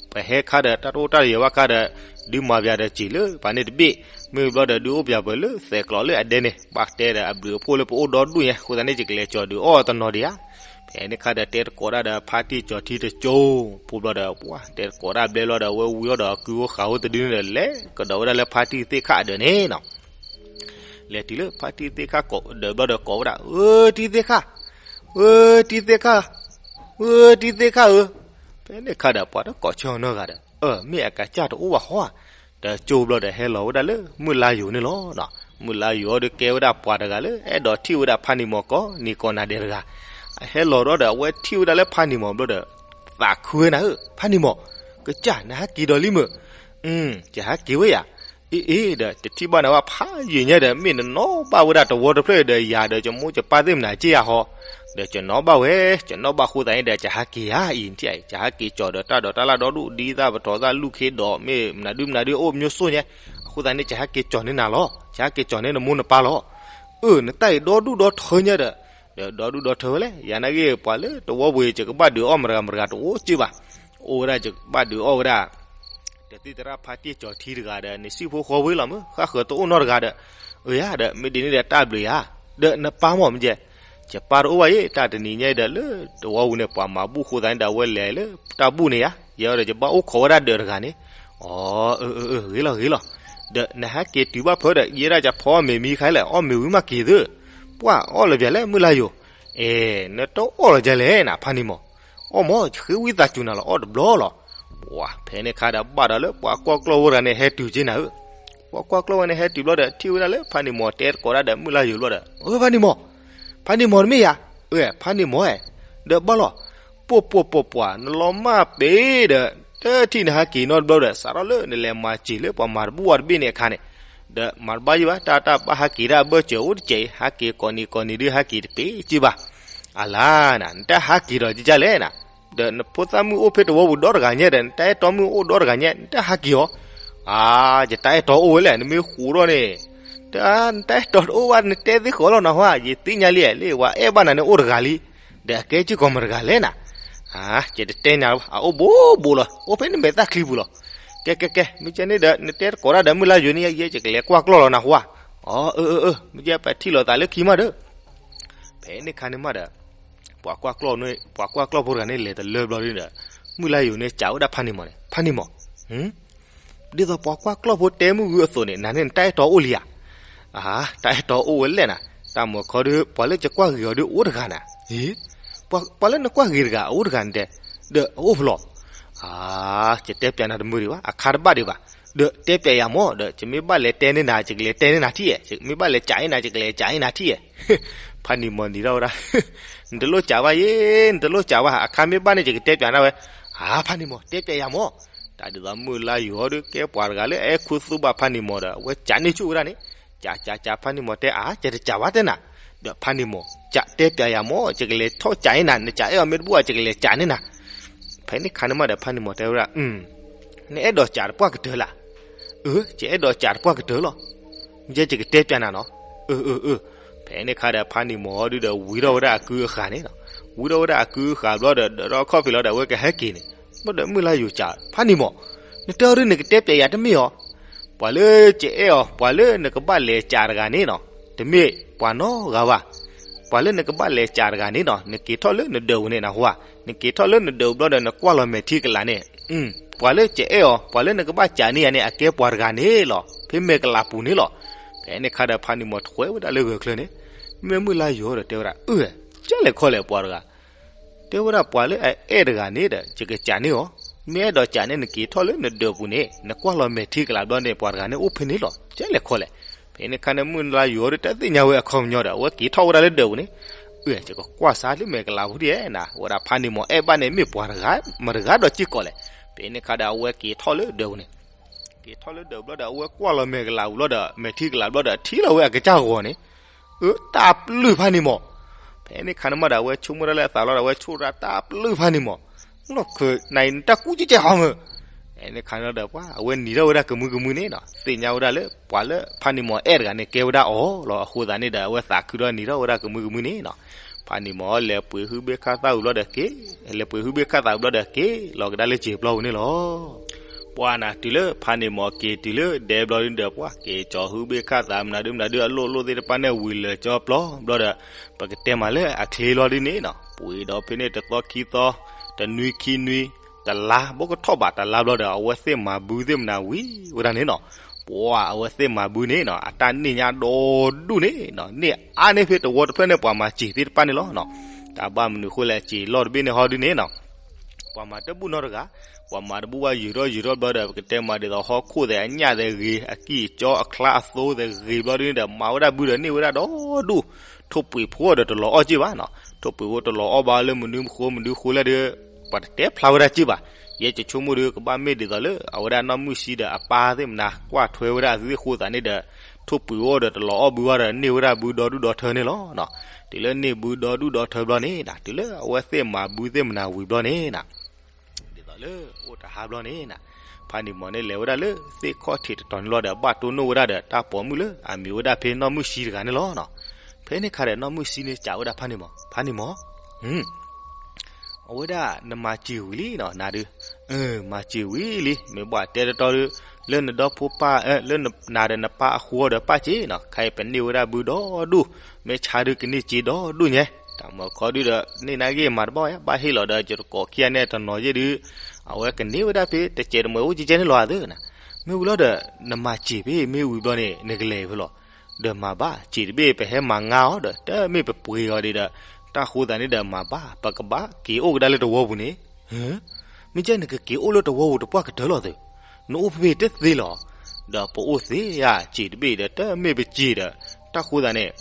ပဟဲခါဒီး တၢ်တအိၣ်တၢ်တယၢၤဘၣ်ခါဒီး ဒုးမၤပၠးဒီးစံာ်လၢပှၤန့ၣ်တဘ့ၣ်, မ့ၢ်ဘျီဒီး ဒုးအိၣ်ပၠးပှၤလၢသဲးကျိးလၢအဒဲန့ၣ် ဘၣ်တဲဒီးအဘျုးအဖှိၣ်လၢပအိၣ်ဒီဒူၣ်ညါ အဃိသတးန့ၣ် ယကလဲၤကၠီၤဒုးအီၣ်တနီၤဒံးဧါ. ဖဲန့ၣ်ခါဒီး တဲတကိးဒၣ်ဒီးဖါတံၢ်ကၠီၤထံတကၠိ ဖိဘျီဒီး ပှၤတဲတကိးဒၣ်ဘျဲဘျီဒီး ဝဲဝံၤအီၣ်ဒီးကုဝဲဃာ်ဝဲတဒုန့ၣ်ဒီး လဲၤကဒီးဝဲဒၣ်လၢဖါတံၢ်သ့ၣ်ခၣ်အဒၢးန့ၣ်နီၤ. လဲၤတုၤလၢဖါတံၢ်သ့ၣ်ခၣ်ကိးဒၢးဘျီဒီးကိးဝဲဒၣ် အၢ တံၢ်သ့ၣ်ခၣ်, အၢ တံၢ်သ့ၣ်ခၣ်, အၢ တံၢ်သ့ၣ်ခၣ်ဧၢ. ဖဲန့ၣ်ခါဒီး ပှၤတကိးဆၢအီၤနီတဂၤဒီး အၢ မ့ၢ်အကစၢ်တအိၣ်ဘၣ်ဃီဧါ. ဒီးကၠိဘျီဒီး ဟဲလီၤဝဲဒၣ်လၢမုၢ်လါယိၤန့ၣ်လီၤ. မုၢ်လါယိၤအီၤဒီး ကဲဝဲဒၣ်ပှၤတဂၤလၢ အဲၣ်ဒိးထံၣ်ဝဲဒၣ်ဖါနံၤမီၤကိးနံၤကိးနၤဒဲးတဂၤ. အဟဲလီၤဒီး အဝဲထံၣ်ဝဲဒၣ်လၢဖါနံၤမီၤဘျီဒီး သးခုဝဲနၤဧၢ ဖါနံၤမီၤ, ကစၢ် နဟးက့ၤဒီးလံမုၢ်. ယဟးက့ၤဝဲယၤ. အ့ အ့ ဒီး တထံၣ်ဘၣ်နၤဝဲဖးယံာ်ညါဒီး မ့ၢ်နနီၣ်ဘၣ်ဝဲဒၣ်တဝီတဖျၢၣ်ဒီး ယၤဒီးယမိၢ်ယပၢ်သ့ၣ်မနၤက့ယၤဟီ, ဒီးယနီၣ်ဘၣ်ဝဲ, ယနီၣ်ဘၣ်အဃိသတးန့ၣ်ဒီး ယဟးက့ၤဧါအံၤ, ယဟးက့ၤကၠီၤဒီးတၢ်ဒိးတၢ်လၣ်ဒီဒူၣ် ဒ်သၣ်ပထီၣ်သၣ်လူၢ်ခ့ဒီး မ့ၢ်မနုၤဒုမနုၤဒုအိၣ်မျိုးစိညါ, အဃိသတးန့ၣ် ယဟးက့ၤကၠီၤန့ၢ်နၤလီၤ, ယဟးက့ၤကၠီၤန့ၢ်နမိၢ်နပၢ်လီၤ. အၢ နတၢ်အံၤဒီဒူၣ်ဒီထၢညါဒီး, ဒီးဒီဒူၣ်ဒီထၢဝဲလဲၣ်, ယၤနာ်က့ ပှၤလၢတဝီပူၤ ယကဘၣ်ဒုးအီၣ်မတၤတဂၤမတၤတဂၤတအိၣ်က့ဘၣ်, အိၣ်ဝဲဒၣ်ယကဘၣ်ဒုးအီၣ်ဝဲဒၣ် တသံၣ်သရၣ်ဖါတံၢ်ကၠီၤထံတဂၤဒီး နစံၣ်ဖိဃီဖိလီၤမုၢ်, ဃၣ်ဃၢၤတအိၣ်နီတဂၤဒီး, အၢယၤဒီး မ့ၢ်ဒ်န့ၣ်ဒီးတၢ်ဘျုးယၤ, ဒီးနပၢ်မ့ၢ်မ့ၢ်ကဲ, ယပၢ်တအိၣ်ဘၣ်ယဲ တၢ်တနံၤညါဒီးလၢတဝီပူၤန့ၣ် ပှၤမၤဘူၣ်ဃိသးန့ၣ်ဒီး အဝဲလဲၤလၢတၢ်ဘူၣ်န့ၣ်ယါ, ယဲဒီးယဘၣ်အိၣ်ခိးဝဲဒၣ်ဒီးတဂၤန့ၣ်, အီ, အၢ အၢ ဂ့ၤလီၤ ဂ့ၤလီၤ, ဒီးနဟဲက့ၤတုၤဘၣ်ဖၢဒီး ယဲဒၣ်ယဖီအီၣ်မ့ၤမံခါလဲၣ် အီၣ်မ့ၤဝံၤမးက့ၤသု, ပှၢ်အီၣ်လၢၤပျၢၤလဲၣ် မုၢ်လၢ်ယိၤ, အဲ, နတအီၣ်လီၤဒ်လဲၣ်နၤ ဖးနံၤမီၢ်, အီၣ်မီၢ် ယဃ့ဝံသးစူၤနၤလီၤ အီၣ်တဘျီလီၤ, ပှၢ်ဖဲန့ၣ်ခါဒီးဘၣ်ဒီးလၢပှၤကွၢ်ကျီၢ်ဖိတဂၤန့ၣ်ဟဲတုၤက့ၤနၤဧၢ, ပှၤကွၢ်ကျီၢ်ဝဲန့ၣ်ဟဲတုၤဘျီဒီး ထံၣ်ဝဲဒၣ်လၢဖးနံၤမီၢ်တဲသကိးတၢ်ဒီးမုၢ်လၢ်ယိၤဘျီဒီး အၢ ဖးနံၤမီၢ်, ဖးနံၤမီၢ်တမ့ၢ်ယၤ, အၢ ဖးနံၤမီၢ်အဲၣ်, ဒီးဘၣ်လီၤ, ပှၢ်ပှၢ်ပှၢ်ပှၢ် နလီၤမၢ်ပ့ၤဒီး တထံၣ်နဟဲက့ၤနီတဘျီဒီး စးထီၣ်လၢနလဲၤမၤစၢၤလၢပှၤမၤတဘူၣ်ဝဲတဘ့ၣ်န့ၣ်အခါန့ၣ်, ဒီးမၤတဘၣ်ယံၤဘၣ် တၢ်တၢ်ဘၣ်ဟဲက့ၤတၢ်အဘၢၣ်စၢၤအိၣ်တစဲးအံၤ ဟဲက့ၤကိးနံၤကိးနံၤဒုးဟဲက့ၤတပ့ၤက့ၤဘၣ်, အလါနၤ နတၢ်ဟဲက့ၤဒီးကကလဲၣ်နၤ, ဒီးနဖိသၣ်မုၣ်အိၣ်ဖဲတဝီပူၤဒီတဂၤညါဒီး နတၢ်အဲၣ်တီမုၣ်အိၣ်ဒီတဂၤညါ နတၢ်ဟဲက့ၤအီၤ, အါ, ယတၢ်အဲၣ်တီအိၣ်ဝဲလဲၣ် နမ့ၢ်ဃိးထီၣ်န့ၣ်, တၢ်, နတၢ်အဲၣ်တီတအိၣ်ဘၣ် နတဲသ့ဃီလီၤနဟါ, ယသ့ၣ်ညါလံ လၢပှၤအဲၣ်ဘၣ်နၤန့ၣ်အိၣ်တဂၤလံ, ဒီးအကဲက့ၤကိးမတဂၤလဲၣ်နၤ, အါ, ယတတဲနၤဘၣ် အအိၣ်ဘူးဘူးလီၤ အိၣ်ဖဲနမဲာ်သၣ်ချံပူၤလီၤ, ကဲကဲကဲ မ့ၢ်ကဲန့ၣ်ဒီး နတဲသကိးတၢ်ဒီးမုၢ်လၢ်ယိၤန့ၣ် ယဲယကလဲၤကွၢ်ကျီၢ်လီၤနဟါ, အီ, အၢ အၢ အၢ မ့ၢ်ကဲပထံၣ်လိာ်သးလၢခံမးဒီး ဖဲန့ၣ်ခါန့ၣ်မးဒီး ပှၤကွၢ်ကျီၢ်, ပှၤကွၢ်ကျီၢ်ဖိတဂၤန့ၣ်လဲၤတလၢဘျီဒုဒီး မုၢ်လၢ်ယိၤန့ၣ်စံးဝဲဒၣ်ဖးနံၤမီၢ်န့ၣ်, ဖးနံၤမီၢ်, ဒ်သိးပှၤကွၢ်ကျီၢ်ဖိတဲမုၢ်ဂုၢ်အသိးန့ၣ် နၤန့ၣ်နတၢ်အဲၣ်တီအိၣ်လံဧါ, အါ, တၢ်အဲၣ်တီအိၣ်ဝဲလဲၣ်နၤ, တၢ်မုၢ်ခီဒု ပှၤလၢယကွၢ်ဂ့ၤအီၤဒုအိၣ်တဂၤနၤ, အ့, ပှၤလၢနကွၢ်ဂ့ၤတဂၤအအိၣ်တဂၤနတဲ, ဒီးအအိၣ်ဖဲလဲၣ်, အါ, ယတဲပၠးနၤတမုာ်ဒံးဘၣ် အခါတဘၣ်ဒံးဘၣ်, ဒီးတဲပၠးယၤမီၢ် ဒီးယမ့ၢ်ဘၣ်လဲၤတဲန့ၢ်နၤ ယကလဲၤတဲန့ၢ်နၤထံၣ်ဧါ, ယမ့ၢ်ဘၣ်လဲၤစံးန့ၢ်နၤ ယကလဲၤစံးန့ၢ်နၤထံၣ်ဧါ, ဖးနံၤမီၢ်နံၤထီၣ်ဝဲဒၣ်, နတလိၣ်စံးဘၣ်ယဲ, နတလိၣ်စံးဘၣ် အခါမ့ၢ်ဘၣ်န့ၣ် ယကတဲပၠးနၤဝဲ, အါ ဖးနံၤမီၢ် တဲပၠးယၤမီၢ်, တၢ်ဒ်သိးမုၢ်လၢ်ယိၤအီၤဒု ကဲပှၤတဂၤလၢအအဲၣ်ခူသူၣ်ဘၣ်ဖးနံၤမီၢ်ဒီး အဝဲစံးန့ၢ်ဆူၣ်ဝဲဒၣ်န့ၣ်, စံးစံးစံးဖးနံၤမီၢ်တဲ အါ ယတစံးဘၣ်တဲနၤ, ဒီးဖးနံၤမီၢ် စံးတဲပၠးယၤမီၢ် ယကလဲၤထီၣ်စံးန့ၢ်နၤ, နစံးအဲၣ်အီၤမ့ၢ်တဘူၣ် ယကလဲၤစံးန့ၢ်နၤ, ဖဲန့ၣ်ခါန့ၣ်မးဒီးဖးနံၤမီၢ်တဲဝဲဒၣ် နအဲၣ်ဒိးစံးတပှၢ်ကတၢၢ်လၢ်, အၢ ယအဲၣ်ဒိးစံးတပှၢ်ကတၢၢ်လီၤ, ယဲယကတဲပၠးနၤနီၤ, အၢ အၢ အၢ, ဖဲန့ၣ်ခါဒီးဖးနံၤမီၢ်အီၤဒုဒီးဝံထီၣ်ဝဲဒၣ်အကုအခးန့ၣ်နီၤ, ဝံထီၣ်ဝဲဒၣ်အကုအခးဘျီဒီး ဒၢးထီၣ်ခီၣ်ဖံးလီၤဒီးအဝဲကဟဲက့ၤန့ၣ်, ဘျီဒီးမုၢ်လၢ်ယိၤစံး ဖးနံၤမီၢ်, နတဲအီၤဒု နကတဲပၠးယၤတမ့ၢ်အီၤ, ပှၤလၢယအဲၣ်အီၤ ပှၤလၢနကဘၣ်လဲၤစံးတဂၤန့ၣ်နီၤ, တမ့ၢ်ပှၤနီတဂၤဘၣ် ပှၤလၢနကဘၣ်လဲၤစံးတဂၤန့ၣ်နီၤ နက့ၤထီၣ်လၢနဒၢးပူၤန့ၣ်နဟါ, နက့ၤထီၣ်လၢနဒၢးပူၤဘျီဒီးနကွၢ်လီၤမဲာ်ထံကလးန့ၣ်, ပှၤလၢယအဲၣ်အီၤ ပှၤလၢနကဘၣ်စံးန့ၢ်ယၤန့ၣ် အကဲပှၤတဂၤန့ၣ်လီၤ ဖဲမဲာ်ကလးပူၤန့ၣ်လီၤ. ဖဲန့ၣ်ခါဒီးဖးနံၤမီၢ်ထွဲဝဲဒၣ်လၢဂၢၢ်ချၢန့ၣ်, မ့ၢ်မုၢ်လၢ်ယိၤဒီးတဲဝဲဒၣ် အၢ ကလဲၤခီလဲၣ်ပှၤတဂၤ တဲဝဲဒၣ်ပှၤလၢအအဲၣ်တဂၤန့ၣ်ဒီး ယကစံးန့ၢ်အီၤ, မ့ၢ်အဲၣ်ဒိးစံးန့ၢ် နက့ၤထီၣ်လၢနဒၢးပူၤန့ၣ် နကွၢ်လီၤမဲာ်ထံကလးဘျီန့ၣ် ပှၤတဂၤန့ၣ်အိၣ်ဖဲန့ၣ်လီၤ ကလဲၤခီလဲၣ်. ဖဲန့ၣ်ခါန့ၣ် မုၢ်လၢ်ယိၤဒီးတဲသ့ၣ်ညါဝဲအခီပညီဒီး အဝဲက့ၤထီၣ်ဝဲဒၣ်လၢဒၢးပူၤန့ၣ်, အၢ ယကကွၢ်စးလၢမဲာ်ကလးပူၤဒ်နၤ ဝဲဒၣ်ဖးနံၤမီၢ်အဲၣ်ဘၣ်န့ၣ် မ့ၢ်ပှၤတဂၤ မတဂၤဒီးစ့ၢ်ကီးလဲၣ်. ဖဲန့ၣ်ခါဒီးအဝဲက့ၤထီၣ်လၢဒၢးပူၤန့ၣ် က့ၤထီၣ်လၢဒၢးပူၤဘျီဒီး အဝဲကွၢ်လီၤမဲာ်ကလးပူၤဘျီဒီး မဲာ်ထံကလးဘျီဒီး ထံၣ်လီၤဝဲအကစၢ်ဂီၤန့ၣ်, အၢ တၢ်ပျုၢ်ဖးနံၤမီၢ်. ဖဲန့ၣ်ခါန့ၣ်မးဒီး အဝဲဆိကမိၣ်ဒၣ်လၢအသးလီၤဒီး အဝဲဆိၣ်ဒၣ်တၢ်ပျုၢ်ဖးနံၤမီၢ်, လီၢ်ခၢၣ်နၤအံၤ နတၢ်ကူၣ်ကဲကဲဟီမၢ်. ဖဲန့ၣ်ခါန့ၣ်ဒီး ပှၤအဝဲနံၤထီၣ်ဝဲဒၣ်ကမုာ်ကမုာ်န့ၣ်နီၤ သ့ၣ်ညါဝဲဒၣ်လၢ ပှၤလၢဖးနံၤမီၢ်အဲၣ်တဂၤန့ၣ် ကဲဝဲဒၣ်အီၤလီၤ. အဃိသတးန့ၣ်ဒီး အဝဲသးခုဒီးနံၤထီၣ်ဝဲဒၣ်ကမုာ်ကမုာ်န့ၣ်နီၤ. ဖးနံၤမီၢ်လဲၤပှ့ၤဟုဘ့ၣ်ခၣ်သၣ်ဝံၤဘျီဒီးက့ၤ, လဲၤပှ့ၤဟုဘၣ်ခၣ်သၣ်ဝံၤဘျီဒီးက့ၤလီၤကဒါလၢစံာ်ပျီပူၤန့ၣ်လီၤ. ပှၤနၤတုၤလၢဖးနံၤမီၢ်က့ၤတုၤလၢဒဲဘျီဒုဒီး ပှၤက့ၤကၠီၤဟုဘ့ၣ်ခၣ်သၣ်မနုၤဒုမနုၤဒုအလိၣ်လိၣ်သ့ၣ်တဖၣ်န့ၣ် ဝံၤလၢာ်ကၠီပျီဘျီဒီး ပကတဲမးလၢအချ့လီၤဒုန့ၣ်နီၤ ပှ့ၤဒီးဖဲန့ၣ်တသီခံသီ တနွံခံနွံ တလါ ဘိကထီၣ်ဘးတလါဘျီဒီး အဝဲသ့ၣ်မၤဘုသ့ၣ်မနၤဝံၤဝဲဒၣ်န့ၣ်နီၤ. ပှၤအဝဲသ့ၣ်မၤဘုန့ၣ်နီၤ အတၢ်န့ၢ်ညါဒီဒူၣ်န့ၣ်နီၤ န့ၢ်အါန့ၢ်ဖဲတဝီတဖျၢၣ်န့ၣ် ပှၤမၤစံာ်သ့ၣ်တဖၣ်န့ၣ်လီၤနီၤ. တၢ်ဘၣ်မနုၤဃိလဲၣ် စံာ်လီၢ်တဘ့ၣ်န့ၣ်ဟီဒုန့ၣ်နီၤ ပှၤမၤတဘူၣ်နီတဂၤ, ပှၤမၤတဘူၣ်ဘၣ်ယုာ်ထီၣ်ယုာ်ထီၣ်ဘျီဒီး ပကတဲမးဒ်သိးဟီၣ်ခိၣ်သဲးအညၣ်သဲးဂ့ၤ အကံၢ်အကၠီအချါအသိသဲးဂ့ၤဘျီဒုန့ၣ်ဒီး မၤဝဲဒၣ်ဘုဒီးန့ၢ်ဝဲဒၣ်ဒီဒူၣ်, ထိၣ်ပှ့ၤဖိဒီးတလီၤအီၣ်က့ၢ်ဘၣ်နီၤ. ထိၣ်ပှ့ၤဖိတလီၤအီၣ်ဘၣ်လၢမနုၤဃိမနုၤဃိလဲၣ်ဒီး ပှၤတတဲဖျါဝဲဒၣ်က့ၢ်ဘၣ်. ယဲယဆိကမိၣ်ဒီး ကဘၣ်မ့ၢ်ဒ်သိးလၢ အဝဲဒၣ်နီၢ်မုၢ်ဆံဒီးအပၢ်သ့ၣ်မနၤ ကွၢ်ထွဲဝဲဒၣ်အသုသ့ၣ်ဃိသးန့ၣ်ဒီး ထိၣ်ပှ့ၤအီၣ်ဒီးတလီၤအီၣ်ဘုဘၣ်ဒီး န့ၢ်ဝဲဒၣ်ဘုဒီဒူၣ်ဒီထၢန့ၣ်လီၤ. တုၤလၢန့ၢ်ဘုဒီဒူၣ်ဒီထၢဘျီန့ၣ်နီၤ တုၤလၢအဝဲသ့ၣ်မၤဘုသ့ၣ်မနၤဝံၤဘျီန့ၣ်နီၤ ဒ်သိးလၢအိၣ်တဟါဘျီန့ၣ်နီၤ ဖးနံၤမီၢ်န့ၣ်လဲၤဝဲဒၣ်လၢသ့ၣ်ခီၣ်ထံးတတီၤန့ၣ်လီၤဒီး ဘၣ်တိၢ်နီၣ်ဝဲဒၣ်ဒီးတၢ်ပိာ်မုၣ်လၢအမံၤဝဲဒၣ်ဖဲနီၢ်မုၢ်ဆံတဂၤန့ၣ်လီၤနီၤ. ဖဲန့ၣ်ခါဒီးနီၢ်မုၢ်ဆံန့ၣ်စံးဝဲဒၣ်ဖးနံၤမီၢ်, ဖးနံၤမီၢ် အဝဲဒၣ်နမၤစၢၤဝံၤလံနီၤ နၤဒုး, မၤစၢၤဝံၤလံ မ့ၢ်ဘၣ်တဲတတီဒုး လၢနဒီဖိပၢ် လၢနဒီးနပၢ်အဃိဒီးပၢ်စ့နီၤ, ခဲအံၤပန့ၢ်ဝဲဒၣ်ဘုဒီဒူၣ်, မ့ၢ်ဆါဒုးကန့ၢ်စ့ဒီဒူၣ်ညါ, တၢ်မၤခီဒုဒီးန့ၢ်နၢ်ဂ့ၢ်မၤတဘၣ်ဝဲ, ဘၣ်ဟ့ၣ်လီၤဒီးယတကိးခံဂၤန့ၣ်တနီၤယဲၢ်ဒုး, အဝဲကန့ၢ်ဝဲဒၣ်ဖဲတစဲးတမှဲၤအိၣ်ကဲကဲန့ၣ်လီၤသ့နီၤ, မ့ၢ်ဝံၤလီၤဒီး နမၤစ့ဖဲမ့ၢ်ဝံၤဘျီန့ၣ် နကလဲၤဖဲလီၤ ဒီးမၤဘၣ်စ့တဘ့ၣ်ပဟဲမၤငါအီၤဒီး တမ့ၢ်ပပှ့ၤအီၤဒံးဒီး, တၢ်ဃိသးန့ၣ်ဒီးမၤဘၣ် ပကဘၣ်က့ၤအိၣ်ကဒါလၢတဝီပူၤန့ၣ်, မ့ၢ်ကဲနကက့ၤအိၣ်လၢတဝီပူၤတပှၢ်ကတၢၢ်လီၤသ့, နအိၣ်ဖဲဖဲတသ့လီၤ, ဒီးပအိၣ်သ့ဧါစ့တဘ့ၣ်ဒီး တမ့ၢ်ပစ့ဒီး, တၢ်ဃိသးန့ၣ်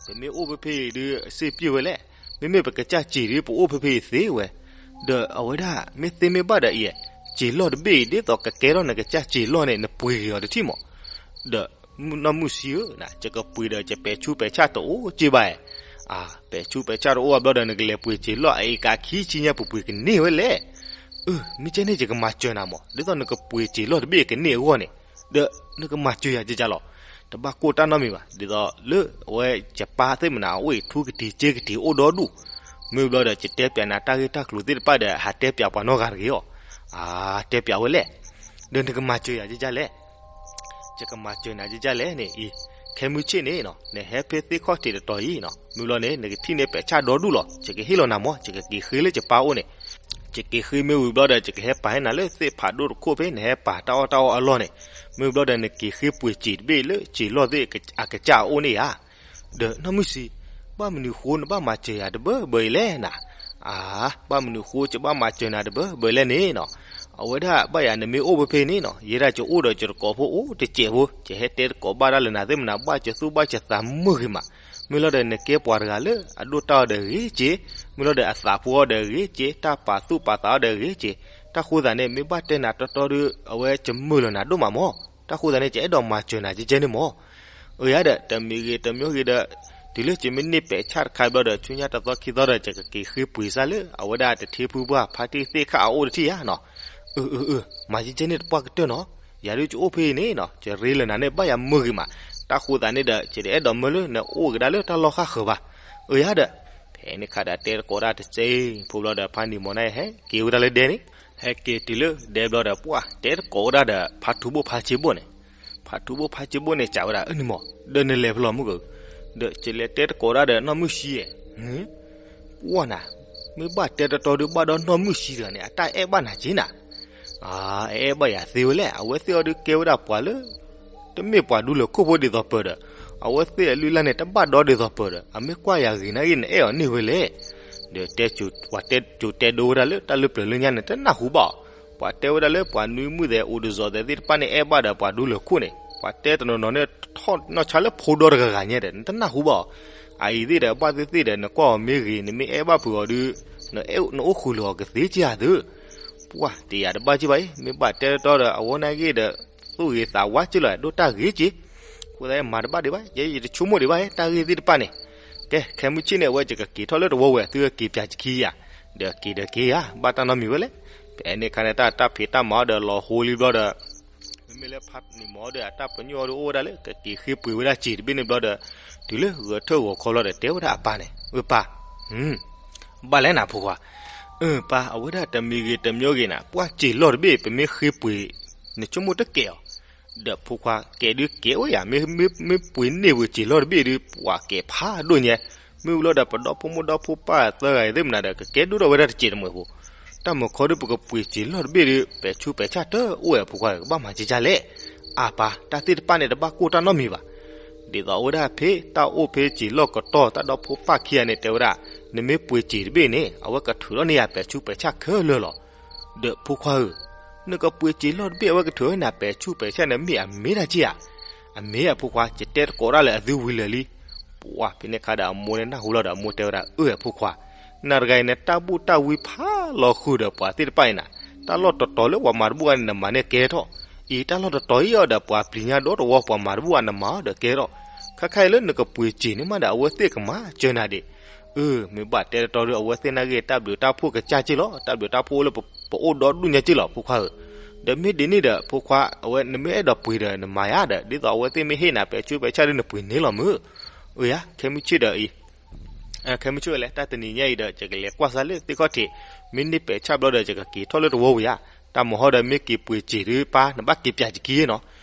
ပမ့ၢ်အိၣ်ဖဲဖဲအံၤဒုးအစ့ပျ့ၢ်ဝဲလဲၣ်, မ့မ့ၢ်ပကစၢ်စ့ဒုး ပအိၣ်ဖဲဖဲအံၤသ့ဝဲ, ဒီးအဝဲဒၣ်မ့ၢ်သ့မ့ၢ်ဘၣ်ဒီးအံၤ, စ့လီၢ်တဘ့ၣ်အံၤ ဒ်သိးကကဲထီၣ်နကစၢ်စ့လီၢ်န့ၣ် နပှ့ၤက့ၤအီၤတထံၣ်မး, ဒီးနီၢ်မုၣ်ဆံဧၢ, ယကပှ့ၤဒီးယပဲာ်ဆူးပဲာ်ဆၣ်တအိၣ်က့ဘၣ်ဧါ, အါ, ပဲာ်ဆူးပဲာ်ဆၣ်တအိၣ်ဘျီဒီး နကလဲၤပှ့ၤစ့လီၢ်အအံၤကးခံဆံညါပူၤပှ့ၤကန့ၢ်ဝဲလဲၣ်, အၢ မ့ၢ်ကဲန့ၣ်ယကမၤစၢၤနၤမး ဒ်သိးနကပှ့ၤစ့လီၢ်တဘ့ၣ်ကန့ၢ်အဂီၢ်န့ၣ်, ဒီးနကမၤစၢၤယၤကကလီၤ, တဘၣ်ကိၢ်တၢ်နီတမံၤဘၣ် ဒ်သိးလၢအဝဲယပၢ်သ့ၣ်မနၤအအိၣ်အံၤ ထူကတံၤစ့ကတံၤအိၣ်ဒီဒူၣ်, မ့ၢ်ဘျီဒီး ယတဲပၠးနၤတၢ်ဂ့ၢ်တၢ်ကျိၤသ့ၣ်တဖၣ်ဒီး ဟးတဲပၠးပှၤနီတဂၤတဂ့ၤအီၤ, အါ, တဲပၠးဝဲလဲၣ်, ဒီးနကမၤစၢၤယၤကကလဲၣ် ယကမၤစၢၤနၤကကလဲၣ်န့ၣ်အံၤ, ခဲမုၢ်ဆ့ၣ်န့ၣ်နီၤ နဟဲဖဲသ့ၣ်ခီၣ်ထံးတတီၤအံၤနီၤ မ့ၢ်ဘျီန့ၣ် နကထံၣ်န့ၢ်ပဲာ်ဆၣ်ဒီဒူၣ်လီၤ, ယကဟ့ၣ်လီၤနၤမး ယကက့ၤဃ့လၢယပၢ်အိၣ်န့ၣ်, ယက့ၤဃ့မ့ၢ်ဝံၤဘျီဒီး ယကဟဲပာ်ဟဲနၤလၢသ့ၣ်ဖးဒိၣ်တခိၣ်ဖဲ နဟဲပာ်တၢ်အီၣ်တၢ်အီအလီၢ်န့ၣ်, မ့ၢ်ဘျီဒီး နက့ၤဃ့ပှ့ၤစ့တဘ့ၣ်လၢစ့လီၢ်သ့ၣ်အကစၢ်အအိၣ်န့ၣ်ဧါ ဒီးနီၢ်မုၢ်ဆံ, ဘၣ်မနုၤဃိနဘၣ်မၤစၢၤယၤတဘၢဘၢအံၤလဲၣ်နၤ, အါ, ဘၣ်မနုၤဃိယဘၣ်မၤစၢၤနၤတဘၢဘၢလဲၣ်န့ၣ်နီၤ, အဝဲဒၣ်ဘၣ်ယၤနမ့ၢ်အိၣ်ဖဲဖဲန့ၣ်နီၤ ယဲဒၣ်ယအိၣ်ဒီးယတကိးဖိအိၣ်တစဲးဖိ ယဟဲတဲတကိးဘၣ်တၢ်လၢနၤသ့ၣ်မနၤ ဘၣ်ယသူၣ်ဘၣ်ယသးမုာ်ဂ့ၤမး, မ့ၢ်လီၤဒီးနကဲပှၤတဂၤလၢအဒိၣ်တၢ်အီၤဒီးဂ့ၤက့ၤ, မ့ၢ်လီၤဒီးအသးဖိအီၤဒီးဂ့ၤက့ၤ, တၢ်ပာ်သူၣ်ပာ်သးအီၤဒီးဂ့ၤက့ၤ, တၢ်ဃိသးန့ၣ် မ့ၢ်ဘၣ်တဲနၤတီတီဒီး အဝဲယမုာ်လီၤနၤဒိၣ်မးမး, တၢ်ဃိသးန့ၣ် ယအဲၣ်ဒိးမၤစၢၤနၤကကဲန့ၣ်မး အၢ ယၤဒီး တမံၤဂ့ၤတမံၤဂ့ၤဒီး တုၤလၢယမ့ၢ်န့ၢ်ပဲာ်ဆၣ်တခါဘျီဒီး ဆူညါတသီခံသီဒီး ယကက့ၤဃ့ပှ့ၤစၢ်လၢ အဝဲဒၣ်တထံဖုပှၢ် ဖါတံၢ်သ့ၣ်ခၣ်အအိၣ်တထံၣ်ဧါနီၤ. အၢ အၢ အၢ မၤကကဲန့ၣ်တပှၢ်ကတၢၢ်နီၤ. ယၤဒုးယအိၣ်ဖဲအံၤန့ၣ်နီၤ ယရ့လၢနၤန့ၣ် ဘၣ်ယၤမုာ်ဂ့ၤမး. တၢ်ဃိသးန့ၣ်ဒီး ယတအဲၣ်ဒိးမၢလၢ နအိၣ်ကဒါလၢတၢ်လီၢ်ဃၣ်ဃၢၤဘၣ်. အၢ ယၤဒီး ဖဲန့ၣ်ခါဒီး တဲတကိးဒၣ်တစဲးဖိဘျီဒီး ဖါနံၤမီၤန့ၣ် ဟဲက့ၤဝဲဒၣ်လၢဒဲန့ၣ် ဟဲက့ၤတုၤလၢဒဲဘျီဒီး ပှၢ်တဲတကိးဝဲဒၣ်ဒီး ဖါထူဘိၣ်ဖါဆ့ဘိၣ်န့ၣ်, ဖါထူဘိၣ်ဖါဆ့ဘိၣ်န့ၣ် စံးဝဲဒၣ် အၢ နံၤမီၤ ဒီးနလဲၤဖဲလဲၣ်မုၢ်က, ဒီးယလဲၤတဲတကိးဒၣ်ဒီး နီၢ်မုၢ်ဆံဧၢ, ပှၢ်နၤ, မ့ၢ်ဘၣ်တဲတတီဒီး ဘၣ်ဒီးနီၢ်မုၢ်ဆံတဂၤန့ၣ် အတၢ်အဲၣ်ဘၣ်နၤက့နၤ. အအဲၣ်ဘၣ်ယၤသ့ဝဲလဲၣ်. အဝဲသ့ၣ်အီၤဒုးကဲဝဲဒၣ်ပှၤလၢ တမ့ၢ်ပှၤဒူလၢၢ်ခိၣ်ဖိဒ်သိးပၢၤဒီး အဝဲသ့ၣ်အလုၢ်အလၢ်န့ၣ် တဘၣ်ဒီဒ်သိးပၢၤဒီး အမ့ၢ်ကွၢ်ယၤဂ့ၤနာ်ဂ့ၤ နအဲၣ်အီၤန့ၢ်ဝဲလဲၣ်. ဒီးတဲကၠိၤ ပှၤတဲကၠိၤတဲဒိဝဲဒၣ်လၢ တၢ်လၢပျၢၤလၢညါန့ၣ် တနၢ်ဟူဘၣ်အီၤ. ပှၤတဲဝဲဒၣ်လၢ ပှၤနွံမုၣ်သဲးအိၣ်တစီၤသဲးသ့ၣ်တဖၣ်န့ၣ် အဲၣ်ဘၣ်ဒီးပှၤဒူလၢၢ်ခိၣ်န့ၣ် ပှၤတဲတနီၤနီၤန့ၣ် ထီၣ်နီၢ်ဆါလၢဖိဒီတဂၤဂၤညါဒီး နတနၢ်ဟူဘၣ်အီၤ. အအံၤသ့ၣ်ဒီး ဘၣ်သ့ၣ်သ့ၣ်ဒီး နကွၢ်အီၤမ့ၢ်ဂ့ၤ နမ့ၢ်အဲၣ်ဘၣ်ဖုးအီၤဒုး နအိၣ်ဃုာ်လၢအီၤကသ့က့ဧါသု. ပှၢ်တယာ်တဘၣ်က့ဘၣ်အံၤ မ့ၢ်ဘၣ်တဲတတီဒီး အဝဲနာ်ဂ့ၤဒီး သူၣ်ဂ့ၤသးဝါက့လီၤ ဒိၣ်တၢ်ဂ့ၤက့. အဃိသတး မၤတဘၣ်ဒံးဘၣ် ယဲယတဆိကမိၣ်ဒံးဘၣ် တၢ်ဂ့ၢ်သ့ၣ်တဖၣ်န့ၣ်. ကဲ ခဲမုၢ်ဆ့ၣ်န့ၣ် အဝဲယကက့ၤထီၣ်လၢတဝီဝဲ သုက့ၤပၠးယခံယၤ, ဒီးက့ၤဒီးက့ၤဧါ ဘၣ်တၢ်နီတမံၤဝဲလဲၣ်. ဖဲန့ၣ်ခါန့ၣ် တၢ်တၢ်ဖံးတၢ်မၤအီၤဒီး လီၤဟိလံဘျီဒီး မ့မ့ၢ်လၢဖါနံၤမီၤဒီး အတၢ်ပညိၣ်အီၤဒုးအိၣ်ဝဲဒၣ်လၢ ကက့ၤဃ့ပှ့ၤဝဲဒၣ်စ့တဘ့ၣ်န့ၣ်ဘျီဒီး တုၤလၢဂဲၤထၢၣ်ဂီၤခီဘျီဒီး တဲဝဲဒၣ်အပၢ်န့ၣ် အၢပၢ်, ဘၣ်လဲၣ်နၤဖိခွါ, အၢပၢ် အဝဲဒၣ်တမံၤဂ့ၤတမံၤဂ့ၤနၤ ပှၢ်စ့လီၢ်တဘ့ၣ် ပမ့ၢ်ဃ့ပှ့ၤ နဆိကမိၣ်တကဲးအီၤ, ဒီးဖိခွါ ကဲဒုးကဲးဝဲယၤ မ့ၢ်ပှ့ၤန့ၢ်ဝဲစ့လီၢ်တဘ့ၣ်ဒုး ပှၢ်ကဲးဖးဒိၣ်ညါ, မ့ၢ်ဝံၤလီၤဒီး ပဒီဖိမိၢ်ဒီဖိပၢ်သၢဂၤအံၤသ့ၣ်မနၤဒီး ကကဲဒိၣ်ထီၣ်ဝဲဒၣ်တစဲးတမှဲၤဖိ, တၢ်မုၢ်ခီဒုး ပကပှ့ၤစ့လီၢ်တဘ့ၣ်ဒုး ပဲာ်ဆူးပဲာ်ဆၣ်တအိၣ်ဝဲ ဖိခွါဧၢ ကဘၣ်မၤကကလဲၣ်. အၢပၢ် တၢ်သ့ၣ်တဖၣ်န့ၣ် တဘၣ်ကိၢ်တၢ်နီတမံၤဘၣ်. ဒ်သိးအဝဲဒၣ်ဖဲတၢ်အိၣ်ဖဲစ့လီၢ်ကတီၢ် တၢ်ဒီဖိပၢ်ခံဂၤန့ၣ် တဲဝဲဒၣ် နမ့ၢ်ပှ့ၤစ့တဘ့ၣ်န့ၣ် အဝဲကထုးထီၣ်န့ၢ်ယၤပဲာ်ဆူးပဲာ်ဆၣ်ခဲလၢာ်လီၤ. ဒီးဖိခွါဧၢ, နကပှ့ၤစ့လီၢ်တဘ့ၣ် အဝဲကထုးထီၣ်န့ၢ်နၤပဲာ်ဆူးပဲာ်ဆၣ်န့ၣ် မ့ၢ်အမ့ၢ်ဒၣ်က့ဧါ. အမ့ၢ်အဖိခွါ ယတဲတကိးဒၣ်လၢအသုဝံၤလၢာ်လံ. ပှၢ်ဖဲန့ၣ်ခါဒီး အမိၢ်န့ၣ်နၢ်ဟူလီၤဒီး အမိၢ်တဲဝဲဒၣ် အၢ အဖိခွါ, နတဂၤအံၤန့ၣ် တၢ်ဘူၣ်တၢ်ဝံဖးလီၤဃုာ်ဒီးပှၤသ့ၣ်တဖၣ်အံၤနၤ, တၢ်လီၢ်တတီၤလၢပှၤမၤတဘူၣ်အီၤန့ၣ် နမၤန့ၢ်ကဲထီၣ်, အံၤတၢ်လီၢ်တတီၤအံၤအီၤဒီး ပှၤပျံၤညါဒီတဝီ ပှၤမၤတဘူၣ်အီၤနမၤအီၤဒီးကဲထီၣ်, ခဲခါအံၤလၢနကပှ့ၤစ့န့ၣ်မးဒီး အဝဲသ့ၣ်ကမၤစၢၤနၤဒံး. အၢ မ့ၢ်ဘၣ်တဲတတီဒီး အဝဲသ့ၣ်နာ်ဂ့ၤ တၢ်ဘျုးတၢ်ဖှိၣ်ကစၢ်က့လီၤ, တၢ်ဘျုးတၢ်ဖှိၣ်အိၣ်လၢပအိၣ်ဒီဒူၣ်ညါက့လီၤ ဖိခွါဧၢ. ဒီးမ့ၢ်ဒ်န့ၣ်ဒီး ဖိခွါ အဝဲနမ့ၢ်အဲၣ်ဒိးပှ့ၤဒီးနမၤယၤဒီး ဒ်သိးအဝဲသ့ၣ်မ့ၢ်ဟ့ၣ်နၤပဲာ်ဆူးပဲာ်ဆၣ်ဒီး နပှ့ၤန့ၢ်လီၤမုၢ်. အၢယၤ ခဲမုၢ်ဆ့ၣ်ဒီးအံၤ ခဲမုၢ်ဆ့ၣ်ဝဲလဲၣ် တၢ်တနံၤညါအံၤဒီး ယကလဲၤကွၢ်စၢ်လၢသ့ၣ်ခီၣ်ထံး, မ့ၢ်န့ၢ်ပဲာ်ဆၣ်ဘျီဒီး ယကက့ၤထီၣ်လၢတဝီဝံၤဧါ. တၢ်မၤဟီဒီးမ့ၢ်က့ၤပှ့ၤစ့ၤဒုး ပၢ်နဘၣ်က့ၤပၠးယခံနီၤ.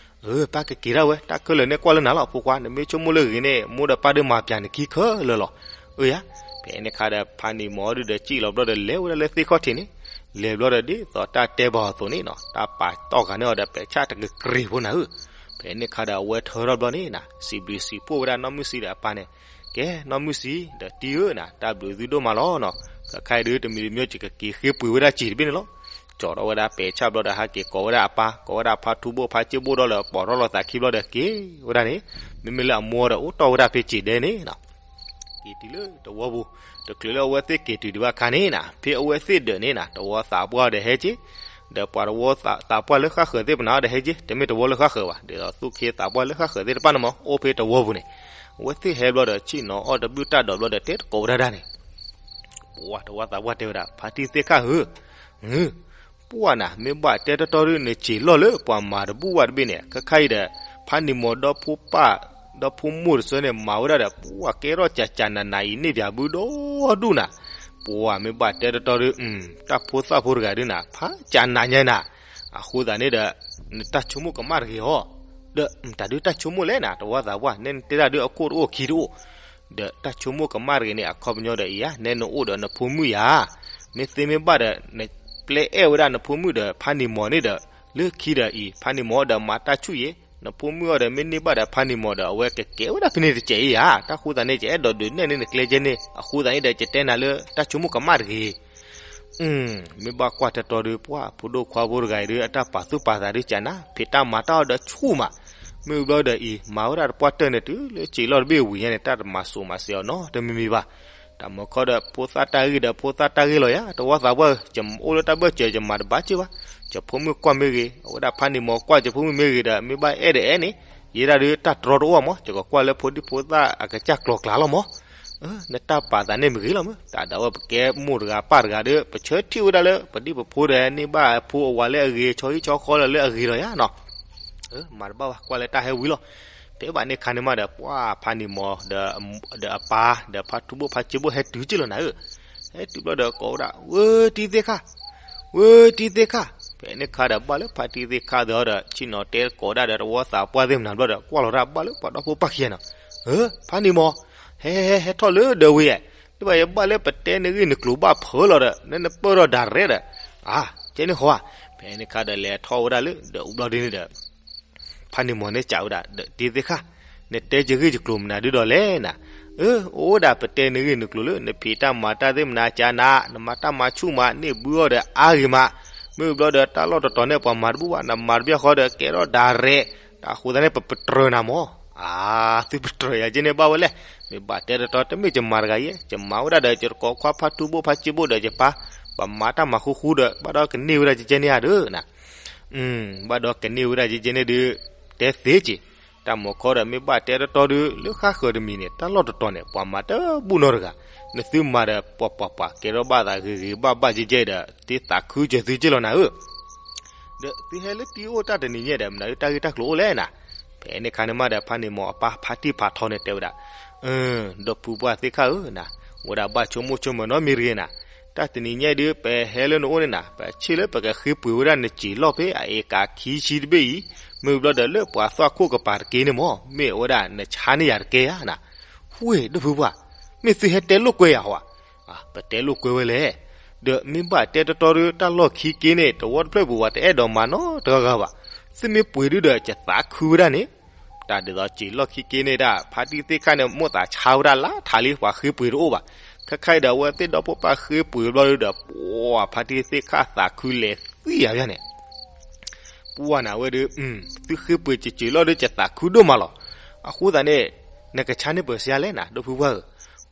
အၢ ပၢ်ကက့ၤဒၣ်ဝဲ တၢ်ခဲလၢာ်န့ၣ်ကွၢ်လၢနၤလီၤ ဖိခွါ, နမ့ၢ်ဆိကမိၣ်လၢအဂ့ၤန့ၣ် မိၢ်ဒီးပၢ်ဒုးမၤပၠးနခံခဲလၢာ်လီၤ. အၢယါ, ဖဲန့ၣ်ခါဒီး ဖါနံၤမီၤဒုးဒီးစံၣ်လီၤဘျီဒီး လဲၤဝဲဒၣ်လၢသ့ၣ်ခီၣ်ထံးန့ၣ်, လဲၤဘျီဒီးဒ်သိးတၢ်တဲဘၣ်အီၤအသိးန့ၣ်နီၤ, တၢ်ပာ်တီၢ်ဂၤန့ၢ်အီၤဒီး ပဲာ်ဆၣ်တကကြ့ၤဖိနၤဧၢ. ဖဲန့ၣ်ခါဒီးအဝဲထၢထီၣ်ဘျီန့ၣ်နီၤ, စံးဘျုးစံးဖှိၣ်ဝဲဒၣ်နီၢ်မုၢ်ဆံဒီးအပၢ်န့ၣ်, ကဲ နီၢ်မုၢ်ဆံဒီးတံၤဧၢနီၤ, တၢ်ဘျုးသုဒိၣ်မးလီၤနီၤ. ခဲခါအံၤဒုး တမံၤတမံၤယကက့ၤဃ့ပှ့ၤဝဲဒၣ်စ့ၤတဘ့ၣ်န့ၣ်လီၤ. ကၠီထီၣ်ဝဲဒၣ်ပဲာ်ဆၣ်ဘျီဒီး ဟဲက့ၤကိးဝဲဒၣ်အပၢ်, ကိးဝဲဒၣ်ဖါထူဘိၣ်ဖါစ့ဘိၣ်ဒီးလၢ ပိာ်ထီၣ်လီၤသးခံဘျီဒီးက့ၤဝဲဒၣ်န့ၣ်, မ့မ့ၢ်လၢအမိၢ်ဒီးအိၣ်တီၢ်ဝဲဒၣ်ဖဲစ့ၤဒဲန့ၣ်နီၤ. က့ၤတုၤလၢတဝီပူၤ, တချုးလၢအဝဲသ့ၣ်က့ၤတုၤဒံးဘၣ်အခါန့ၣ်နီၤ, ဖဲအဝဲသ့ၣ်ဒၢးန့ၣ်နီၤ, တဝီသးပှၢ်ဒီးဟဲက့ၤ, ဒီးပှၤတဝီသးပှၢ်လၢဃၣ်ဃၢၤသ့ၣ်ပနၢ်ဒီးဟဲက့ၤ, တမ့ၢ်တဝီလၢဃၣ်ဃၢၤဘၣ်, ဒ်သိးသူၣ်ခ့သးပှၢ်လၢဃၣ်ဃၢၤသ့ၣ်တဖၣ်န့ၣ်မး အိၣ်ဖဲတဝီပူၤန့ၣ်, အဝဲသ့ၣ်ဟဲဘျီဒီး ဆ့ၣ်နီၤအီၣ်တဘျုးတၢ်ဒိးဘျီဒီး တဲတကိးဝဲဒၣ်ဒၣ်န့ၣ် ပှၤတဝီသးပှၢ်တဲဝဲဒၣ် ဖါတံၢ်သ့ၣ်ခၣ်ဧၢ, ပှၢ်နၤ မ့ၢ်ဘၣ်တဲတီတီဒုး နစ့ၤလီၢ်လၢပှၤမၤတဘူၣ်ဘၣ်တဘ့ၣ်န့ၣ်, ခဲခါအံၤဒီး ဖါနံၤမီၤဒီဖိပၢ် ဒီဖိမိၢ်တစၢန့ၣ် မၤဝဲဒၣ်ဒီး ပှၢ်ကဲထီၣ်ကၠးကၠးနးနးအံၤ န့ၢ်ပၠးဘုဒီဒူၣ်နၤ, ပှၢ်မ့ၢ်ဘၣ်တဲတီတီဒုး တၢ်ဖိသၣ်ဖိတဂၤဒုးနၤ ဖးကၠးနးညါနၤ, အဃိသတးန့ၣ်ဒီး နတၢ်ဆိကမိၣ်ကမၣ်တဂ့ၤအီၤ, ဒီးတၢ်ဒုးတၢ်ဆိကမိၣ်လဲၣ်နၤ တဝီသးပှၢ် နဲနတဲတၢ်ဒုးအခိၣ်တအိၣ်ခံတအိၣ် ဒီးတၢ်ဆိကမိၣ်ကမၣ်တဂ့ၤန့ၣ် အခီပညီဒီးအံၤဧါ, နဲနအိၣ်ဒီးနဖိမုၣ်ယၤ, မ့ၢ်သ့မ့ၢ်ဘၣ်ဒီး နပျဲအဲၣ်ဝဲဒၣ်နဖိမုၣ်ဒီးဖါနံၤမီၤန့ၣ်ဒီး, လၢခံဒီးအံၤ ဖါနံၤမီၤဒီးမၤတၢ်ဆူၣ်ယဲ, နဖိမုၣ်အီၤဒီးမ့ၢ်န့ၢ်ဘၣ်ဒီးဖါနံၤမီၤဒီး အဝဲကကဲဝဲဒၣ်ဖဲန့ၣ်တစဲးအံၤဧါ, တၢ်ဃိသတးန့ၣ် ယအဲၣ်ဒိးဒုးနဲၣ်န့ၢ်နကျဲကဲန့ၣ် အဃိသတးန့ၣ်ဒီး ယတဲနၤလၢတၢ်ဆိကမိၣ်ကမၣ်တဂ့ၤ မ့ၢ်ဘၣ်ကွၢ်တတီဒုး ပှၢ်ဖိဒိၣ်ခွါဖိတဂၤအံၤဒုး အတၢ်ပာ်သူၣ်ပာ်သးဒုးကနၣ် ဖံးတၢ်မၤတၢ်အီၤဒီးဆူၣ်မး, မ့ၢ်ဘျီဒီးအံၤ မၤဝဲဒၣ်တပှၢ်တၢၢ်န့ၣ် တုၤလၢစ့ၤလီၢ်တဘ့ၣ်ဝံၤညါန့ၣ် တၢ်တမၤစိးမၤစဲးအီၤနီတမံၤမံၤဘၣ်. တၢ်မၤခီဒီး ဖိသၣ်တၢ်ဂ့ၢ်ဒီး ဖိသၣ်တၢ်ဂ့ၢ်လီၤယၤ, တဝီသးပှၢ်ဧၢ, ယအိၣ်လၢတၢ်ဘၢၣ်စၢၤ ယမၤတဘၣ်စ့ၢ်ဘၣ်, ယဖိမုၣ်ကွၢ်မ့ၢ်ဂ့ၤ, အဝဲဒၣ်ဖါနံၤမီၤကွၢ်ယဖိမုၣ်မ့ၢ်ဂ့ၤဒီး မ့ၢ်ဘၣ်အဲၣ်ဒီးအဲၣ်န့ၣ်, ယဲဒၣ်ဒုးတၢ်တြီတအိၣ်မး, ယကကွၢ်လၢဖိဒံဖိသၣ်အကစၢ်ကျိၤကျါလီၤမး နတၢ်ပာ်သးန့ၣ်မ့ၢ်ဂ့ၤလီၤမး, တၢ်ဒၣ်ဝဲပကဲမိၢ်တဂၤပၢ်တဂၤဒီး ပဆၢထံၣ်ဝဲဒၣ်လၢ ပဒံပဖိဒီးန့ၢ်ဘၣ်အဖိအဝၤလၢအဂ့ၤ ဆီဟံၣ်ဆီဃီလၢအဂ့ၤလီၤယၤနီၤ. မၤတဘၣ်ဘၣ် ကွၢ်လၢတၢ်ဟဲဝံၤလီၤ. ဖဲဘၣ်န့ၣ်ခါန့ၣ်မးဒီး ပှၢ်ဖါနံၤမီၤ ဒီးအပၢ် ဒီးဖါထူဘိၣ်ဖါစ့ဘိၣ်ဟဲတုၤက့ၢ်လီၤနၤဧၢ, ဟဲတုၤဘျီဒီးကိးဝဲဒၣ် ဝဲတံၤသ့ၣ်ခၣ်, ဝဲတံၤသ့ၣ်ခၣ်, ဖဲန့ၣ်ခါဒီးဘၣ်လၢဖါတံၤသ့ၣ်ခၣ်သ့ၣ်ဒီး ဆ့ၣ်နီၤတဲကိးဒၣ်ဒီးတဝီသးပှၢ်သ့ၣ်မနၤဘျီဒီး ကွၢ်လီၤတၢ်ဘၣ်လၢပှၤဒီဖိပၢ်ခံဂၤနီၤ, ဖါနံၤမီၤ, ဟဲဟဲဟဲထီၣ်လၢဒၢးဝံၤဧါ, တဘၣ်ယဘၣ်လၢပတဲနဂ့ၢ်နကျိၤဘၣ်ဖၢလီၤဒီး နနပၢၢ်ထီၣ်ဒၣ်ရဲၣ်ဒီး, အါ, ကဲန့ၣ်ဃီဧါ, ဖဲန့ၣ်ခါဒီးလဲၤထီၣ်ဝဲဒၣ်လၢဒၢးအူဘျီဒ်န့ၣ်ဒီး ဖါနံၤမီၤန့ၣ်စံးဝဲဒၣ် ဒီးတံၤသ့ၣ်ခၣ်, နတဲယဂ့ၢ်ယကျိၤမနုၤဒုဒီးလဲၣ်နၤ, အၢ အိၣ်ဒၣ်ပတဲနဂ့ၢ်နကျိၤလၢ နဖံးတၢ်မၤတၢ်သ့ၣ်မနုၤကနး, နမၤတၢ်မၤဆူၣ်မး န့ၢ်ဘုအီၤဒီးအါဂ့ၤမး, မ့ၢ်ဘျီဒီးတၢ်လီၢ်တတီၤန့ၣ် ပှၤမၤတဘူၣ်ဘၣ် နမၤတဘျီဃီဒီးကဲထီၣ်ဒၣ်ရဲၣ်, တၢ်ဃိသတးန့ၣ် ပပတြၢၤနၤမး, အါ, သုပတြၢၤယၤက့န့ၣ်ဘၣ်ဝဲလဲၣ်, မ့ၢ်ဘၣ်တဲတတီတမ့ၢ်ယမၤတဂၤယဲ, ယမၤဝဲဒၣ်ဒီးယတကိးခွါဖါထူဘိၣ်ဖါစ့ဘိၣ်ဒီးယပၢ်, ပှၤမၤတၢ်မၤဃူဃူဒီး ဘၣ်ဒီးကန့ၢ်ဝဲဒၣ်ကဲန့ၣ်ဧါဒီး ဘၣ်ဒီးကန့ၢ်ဝဲဒၣ်ကဲကဲန့ၣ်ဒုး, တဲသ့က့ၤ, တၢ်မၤခီဒီးမ့ၢ်ဘၣ်တဲတတီဒုး လၢဃၣ်ဃၢၤတမံၤန့ၣ် တၢ်လီၢ်တတီၤန့ၣ် ပှၤမၤတဘူၣ်နီတဂၤ, နသုမၤဒီးပှၤပှၤပှၤ ကဲထီၣ်ဘၣ်သးဂ့ၤဂ့ၤဘၣ်ဘၣ်ကဲကဲဒီး တံၤသးခုကဲသုက့ၢ်လီၤနၤဧၢ, ဒီးသုဟဲလၢတံၤအိၣ်တၢ်တနံၤညါဒီး မနုၤတၢ်ဂ့ၢ်တၢ်ကျိၤအိၣ်လဲၣ်နၤ, ဖဲန့ၣ်ခါန့ၣ်မးဒီး ဖါနံၤမီၤအပၢ်ဖါတံၢ်ဖးထီန့ၣ်တဲဝဲဒၣ် ဒီပုၢ်ပှၢ်သ့ၣ်ခၣ်ဧၢ, ဝဲဒၣ်ဘၣ်ဆိကမိၣ်ဆိကမးနီတမံၤတဂ့ၤနၤ, တၢ်တနံၤညါဒုး ပဟဲလၢနအိၣ်န့ၣ်နၤ ပဆ့ၣ်လၢပကဃ့ပှ့ၤဝဲဒၣ်နစ့ၤလီၢ်ဖဲအအ့ၣ်ကးခံဆံတဘ့ၣ်အံၤ, မ့ၢ်ဘျီဒီးလၢပှၤသွၣ်ခိၣ်ကပၤတက့ၢ်န့ၣ်မး မ့ၢ်အဝဲဒၣ်နဆါန့ၢ်ယၤတက့ၢ်ဧါနၤ, ဝ့ၢ် ဒီပုၢ်ပှၢ်, မ့ၢ်သုဟဲတဲလိာ်ကွဲယၤဟီဧါ, ပတဲလိာ်ကွဲဝဲလဲၣ်, ဒီးမ့ၢ်ဘၣ်တဲတတီဒုး တၢ်လီၢ်ခံက့န့ၣ် တဝီတဖျၢၣ်ပူၤဝဲတအဲၣ်ဒိးမၤနီတဂၤဂၤဘၣ်, သုမ့ၢ်ပှ့ၤဒုးဒီးယသးခုဝဲဒၣ်န့ၣ် တၢ်ဒ်သိးစ့ၤလီၢ်ခံက့န့ၣ်ဒၣ် ဖါတံၢ်သ့ၣ်ခၣ်န့ၣ် မိၣ်သးဆါဝဲဒၣ်လၢထးလံ ပှၤဃ့ပှ့ၤတအိၣ်ဘၣ်, ခဲခါအံၤဒီးအဝဲသ့ၣ်ဒီဖိပၢ်ဃ့ပှ့ၤဘျီဒုးဒီး ပှၤဖါတံၢ်သ့ၣ်ခၣ်သးခုလဲၤသံယၤန့ၣ် ပှၢ်နၤဝဲဒုး, သုဃ့ပှ့ၤစ့ၤလီၢ်ဒုးယသးခုဒိၣ်မးလီၤ, အဃိသတးန့ၣ် နကဆါန့ၢ်ပှဲၤစ့လဲၣ်နၤ ဒီပုၢ်ပှၢ်ဧၢ,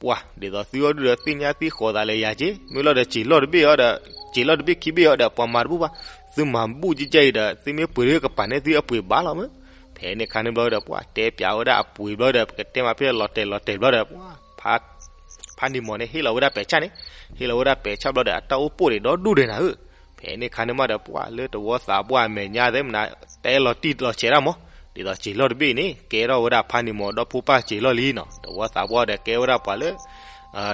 ပှၢ်ဒ်သိးသုအီၤဒုးဒီးသ့ၣ်ညါသံဃိးသးလၢယၤက့, မ့ၢ်လီၤဒီးစ့ၤလီၢ်တဘ့ၣ်အီၤဒီး, စ့ၤလီၢ်တဘ့ၣ်ခံဘ့ၣ်အီၤဒီး ပှၤမၤတဘူၣ်ဘၣ်, သုမၤဘူၣ်ကဲကဲအံၤဒီး သုမ့ၢ်ပှ့ၤဒုးကပၤန့ၣ်သုအပှ့ၤဘၣ်လီၤမး, ဖဲန့ၣ်ခါန့ၣ်ဘျီဒီး ပှၢ်တဲပၠးဝဲဒၣ်အပှ့ၤဘျီဒီး ပကတဲမးဖဲလီၤတဲာ်လီၤတဲာ်ဘျီဒီး ပှၢ် ဖါနံၤမီၤန့ၣ် ဟ့ၣ်လီၤဝဲဒၣ်ပဲာ်ဆၣ်န့ၣ်, ဟ့ၣ်လီၤဝဲဒၣ်ပဲာ်ဆၣ်ဘျီဒီး အတၢ်အိၣ်ပိၢ်ဒံးဒီဒူၣ်ဒံးနၤဧၢ, ဖဲန့ၣ်ခါန့ၣ်မးဒီး ပှၢ်လၢတဝီသးပှၢ်အမဲာ်ညါသ့ၣ်မနၤ တဲလီၤတံၢ်လီၤဆဲးဒၣ်မး, ဒ်သိးစ့ၤလီၢ်တဘ့ၣ်န့ၣ် ကဲထီၣ်ဝဲဒၣ်ဖါနံၤမီၤဒီဖိပၢ်စ့ၤလီၢ်လံနီၤ, တဝီသးပှၢ်ဒီးကဲဝဲဒၣ်ပှၤလၢ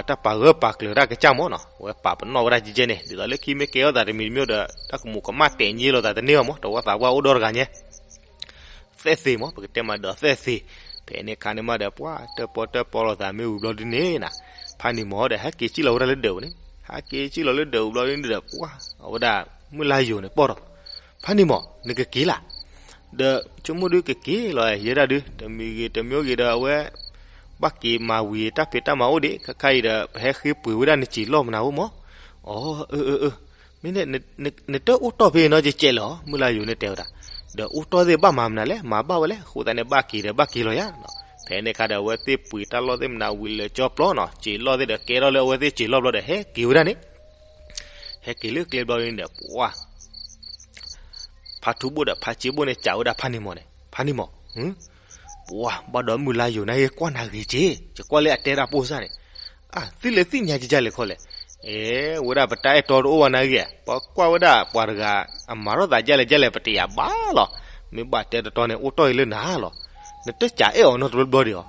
တၢ်ပာ်ဂၢၢ်ပာ်ကျၢၤတၢ်ကစၢ်မးနီၤ, အဝဲပာ်ပနီၣ်ဝဲဒၣ်ကဲကဲန့ၣ် ဒ်သိးလၢခံမ့ၢ်ကဲထီၣ်သးတမံၤတမံၤဒီး တၢ်ကမူးကမၣ်တဲာ်ညံလိာ်သးတန့ၢ်အီၤမး, တဝီသးပှၢ်အိၣ်ဒီတဂၤညါ သဲၣ်သ့ၣ်မး, ပကတဲမးဒီးသဲၣ်သ့ၣ်. ဖဲန့ၣ်အခါန့ၣ်မးဒီး ပှၢ်တၢၣ်ပီၣ်တၢၣ်ပီလိာ်သးမ့ၢ်ဝံၤဘျီဒုန့ၣ်နီၤ, ဖါနံၤမီၤဒီး ဟဲက့ၤစံၣ်လီၤဝဲဒၣ်လၢဒၢးပူၤန့ၣ်, ဟဲက့ၤစံၣ်လီၤလၢဒၢးပူၤဘျီဒုန့ၣ်ဒီး ပှၢ် အဝဲဒၣ်မုၢ်လၢ်ယိာ်န့ၣ်ပီၢ်ဒီး, ဖါနံၤမီၤ နကက့ၤလၢ် ဒီးဆိကမိၣ်ဒုကက့ၤလီၤယဲဒၣ်ဒု, တမံၤဂ့ၤတမံၤဂ့ၤဒီး အဝဲ ဘၣ်က့ၤမၤဝံၤတၢ်ဖံးတၢ်မၤအိၣ်ဒံး, ခဲခါအံၤဒီး ပဟဲဃ့ပှ့ၤဝဲဒၣ်နစံာ်လီၢ်မနုၤအိၣ်မး. အၢ အၢ အၢ အၢ မ့ၢ်န့ၣ် နတၢ်အိၣ်တီၢ်ဖဲအံၤနီၤ ကဲကဲလၢာ် မုၢ်လၢ်ယိာ်န့ၣ်တဲဝဲဒၣ်, ဒီးအိၣ်တီၢ်သ့ၣ်ဘၣ်မၤမနုၤလဲၣ်, မၤဘၣ်ဝဲလဲၣ်, အဃိသတးန့ၣ် ဘၣ်က့ၤဒီးဘၣ်က့ၤလီၤယၤနီၤ. ဖဲန့ၣ်အခါဒီး အဝဲသ့ၣ်ပှ့ၤတၢ်လီၢ်သ့ၣ်မနုၤဝံၤလၢာ်ကၠီပျီနီၤ, စံာ်လီၢ်သ့ၣ်ဒီးကဲထီၣ်လၢအဝဲသ့ၣ်စံာ်လီၢ်ဘျီဒီး ဟဲက့ၤဝဲဒၣ်န့ၣ် ဟဲက့ၤလၢကျဲဘျီဒုန့ၣ်ဒီး ပှၢ် ဖါထူဘိၣ်ဒီးဖါစ့ဘိၣ်န့ၣ် စံးဝဲဒၣ်ဖါနံၤမီၤန့ၣ်, ဖါနံၤမီၤ, ပှၢ် ဘၣ်ဒီးမုၢ်လၢ်ယိာ်နၤဂ့ၤ ကွၢ်နၤဂ့ၤက့ၤ, ယကွၢ်လၢအတဲတၢ်ပိၢ်စၢ်န့ၣ်, အၢ သုလဲၤသ့ၣ်ညါကကလဲၣ်ခီလဲၣ်, အဲ ဝဲဒၣ်ပတၢ်အဲၣ်တီတအိၣ်ဘၣ်နၤဂ့ၤ, ပကွၢ်ဝဲဒၣ်ပှၤတဂၤ အမၤထီၣ်သးဒ်လဲၣ်ဒ်လဲၣ် ပတယာ်ဘၣ်လီၤ, မ့ၢ်ဘၣ်တဲတတီန့ၣ် အိၣ်တီၢ်အံၤလၢနၤလီၤ, နတစံးအဲၣ်အီၤနီတဘျီဘျီဒံး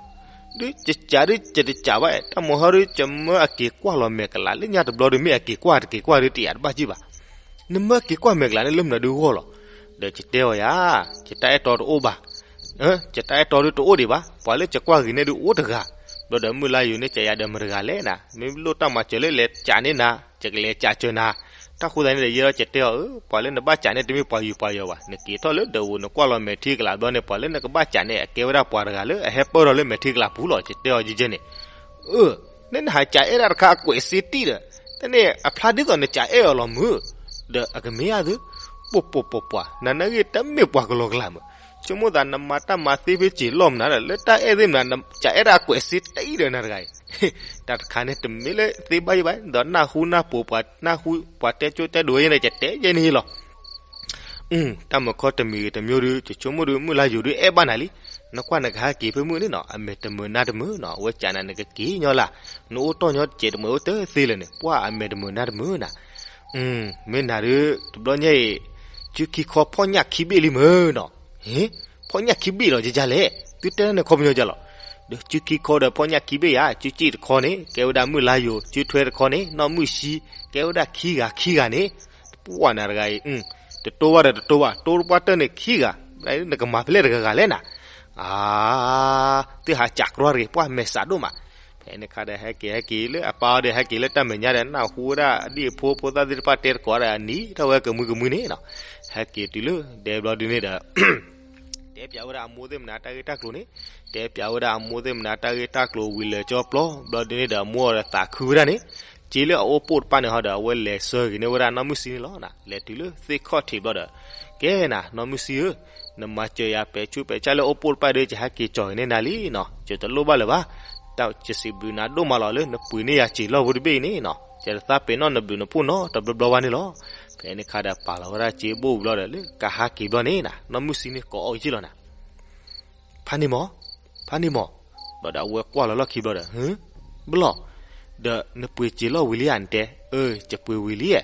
ဧါ ဒုး ယစံးဒုး ယတစံးဘၣ်, တၢ်မၤဟီဒုး ယမၢအက့ၤကွၢ်လီၤမဲာ်ကလး လၢညါတဘျီဒုး မ့ၢ်အက့ၤကွၢ်တက့ၤကွၢ်ဒုး တယာ်တဘၣ်ကံၣ်ဘၣ်, နမၢက့ၤကွၢ်မဲာ်ကလးန့ၣ် လၢမနုၤဒုးဂီၢ်လီၤ, ဒီးယတဲအီၤယၤ, ယတၢ်အဲၣ်တီတအိၣ်ဘၣ်, ယတၢ်အဲၣ်တီဒုးတအိၣ်ဒံးဘၣ်, ပှၤလၢယကွၢ်ဂ့ၤန့ၣ်ဒုးအိၣ်တဂၤ, ဘျီဒီးမုၢ်လၢ်ယိာ်န့ၣ် ကယၤဒီးမတဂၤလဲၣ်နၤ, မ့ၢ်လိၣ်တၢ်မၤစၢၤလၢလဲၤစံးန့ၢ်နၤ, ယကလဲၤစံးစၢၤနၤ, တၢ်ဃိသတးန့ၣ်ဒီး ယဲဒီးယတဲအီၤ အၢ ပှၤလၢနဘၣ်စံးန့ၣ် တမ့ၢ်ပှၤယူၤပှၤယီၤဘၣ်, နက့ၤထီၣ်လၢဒၢးပူၤ နကွၢ်လီၤမဲာ်ထံကလးဘျီန့ၣ် ပှၤလၢနကဘၣ်စံးန့ၣ် အကဲဝဲဒၣ်ပှၤတဂၤလၢအဟဲပၢၢ်ထီၣ်လၢမဲာ်ထံကလးပူၤလီၤ, ယတဲအီၤယဲယဲန့ၣ်, အၢ န့ၣ်နဟးစံးအဲၣ်ဒၣ်တခါအကွဲးစ့တံၢ်ဒီး, တန့ၣ်အဖျါဒ်သိးနစံးအဲၣ်အီၤလီၤမုၢ်, ဒီးအကမ့ၢ်ယၤသု, ပှၤပှၤပှၤပှၤ နၤနဂ့ၢ်တမ့ၢ်ပှၤကလီကလးမုၢ်, ဆိကမိၣ်သးနမၤတၢ်မၤသ့ဖဲစံာ်လီၢ်မနုၤဒီး လၢတၢ်အဲၣ်သ့ၣ်မနုၤ နစံးအဲၣ်ဒၣ်အကွဲးစ့တံၢ်ဒီးနၤတဂၤအံၤ တၢ်တခါန့ၣ် တမ့ၢ်လၢသ့ဘၣ်ယံၤဘၣ်, ဒီးနၢ်ဟူနၢ်ပိာ်ပှၤ နၢ်ဟူပှၤတဲကၠိတဲဒိးယဲန့ၣ် ယတဲယဲန့ၣ်လီၤ. တၢ်မုၢ်ခီတမံၤဂ့ၤတမံၤဒုး ယဆိကမိၣ်ဒုး မုၢ်လၢ်ယိာ်ဒုးအဲၣ်ဘၣ်နၤလံ. နကွၢ်နကဟဲက့ၤဖဲမုၢ်န့ၣ်နီၤ အမဲာ်တမုာ်နါတမုာ်နီၤ အဝဲစံးနၤနကက့ၤညီလၢ်, နအိၣ်တီၢ်ညီတစဲးတမုာ်အိၣ်တသ့လၢၤန့ၣ် ပှၢ်အမဲာ်တမုာ်နါတမုာ်နၤ မ့ၢ်နၤဒုး တဘျီညါအံၤ စုခံခီဖီၣ်ညၣ်ခံဘ့ၣ်လံမုၢ်နီၤ. ဟ့ ဖီၣ်ညၣ်ခံဘ့ၣ်လီၤ ယကလဲၣ် သုတဲတၢ်န့ၣ်ခီပညီကလီၤ. ဒီးစုခံခီဒီးဖီၣ်ညၣ်ခံဘ့ၣ်ယါ စုစ့ၣ်တခီန့ၣ် ကဲဝဲဒၣ်မုၢ်လၢ်ယိာ် စုထွဲတခီန့ၣ် နီၢ်မုၢ်ဆံ ကဲဝဲဒၣ်ခံဂၤခံဂၤန့ၣ် ပှၢ်နၤတဂၤအံၤ တတိၢ်ဘၣ်ဒီးတတိၢ်ဘၣ် တိၢ်တပှၢ်တၢၢ်န့ၣ်ခံဂၤ နကမၤဖဲလဲၣ်တဂၤဂၤလဲၣ်နၤ. အါ သုဟးစံးကြီတဂ့ၤ ပှၢ်မဲာ်စးဒိၣ်မး. ဖဲန့ၣ်အခါဒီးဟဲက့ၤဟဲက့ၤလၢအပၢ်အီၤဒီး ဟဲက့ၤလၢတၢ်မဲာ်ညါဒီး နၢ်ဟူဝဲဒၣ်အဒံၣ်အဖိဖိသၣ်သ့ၣ်တဖၣ်တဲတကိးဒီး အနံၤထီၣ်ဝဲကမှံကမှံန့ၣ်နီၤ. ဟဲက့ၤတုၤလၢဒဲဘျီဒုန့ၣ်ဒီး တဲပၠးဝဲဒၣ်အမိၢ်သ့ၣ်မနုၤတၢ်ဂ့ၢ်တၢ်ကျိၤန့ၣ်, တဲပၠးဝဲဒၣ်အမိၢ်သ့ၣ်မနုၤတၢ်ဂ့ၢ်တၢ်ကျိၤဝံၤလၢာ်ကၠီပျီ ဘျီဒုန့ၣ်ဒီးအမိၢ်အီၤဒီးသးခုဝဲဒၣ်န့ၣ်, က့လၢအအိၣ်ပိၢ်တဖၣ်န့ၣ်ဟီဒီး အဝဲလဲၤဆှၢက့ၤန့ၢ်ဝဲဒၣ်နီၢ်မုၢ်ဆံန့ၣ်လီၤ. လဲၤတုၤလၢသ့ၣ်ခီၣ်ထံးဘျီဒီး ကဲနၤ နီၢ်မုၢ်ဆံဧၢ, နမၤစၢၤယၤပဲာ်ဆူးပဲာ်ဆၣ်လၢအိၣ်ပိၢ်တဖၣ်ဒီး ယဟဲက့ၤကၠီၤက့ၤန့ၢ်နၤလံနီၤ, ယတလိၣ်ဘၣ်လၢၤဘၣ်. တၢ်ယစံးဘျုးနၤဒိၣ်မးလီၤလၢနပှ့ၤန့ၢ်ယၤစံာ်လီၢ်ဖိတဘ့ၣ်အံၤန့ၣ်နီၤ, ယတသးပ့ၤနီၣ်နဘျုးနဖှိၣ်နီတဘျီဘျီဘၣ်န့ၣ်လီၤ. ဖဲန့ၣ်အခါဒီးပာ်လီၤဝဲဒၣ်စ့ဘိၣ်ဝံၤဘျီဒီး လၢကဟးက့ၤဘျီန့ၣ်နၤ နီၢ်မုၢ်ဆံန့ၣ်ကိးအီၤက့ၤလီၤနၤ ဖါနံၤမီၤ, ဖါနံၤမီၤ, ဘျီဒီးအဝဲကွၢ်လီၤလီၢ်ခံဘျီဒီး ဟၢ ဘျီ, ဒီးနပှ့ၤစံာ်လီၢ်ဝံၤလံဧါ နတဲ, အၢ ယပှ့ၤဝံၤလံ,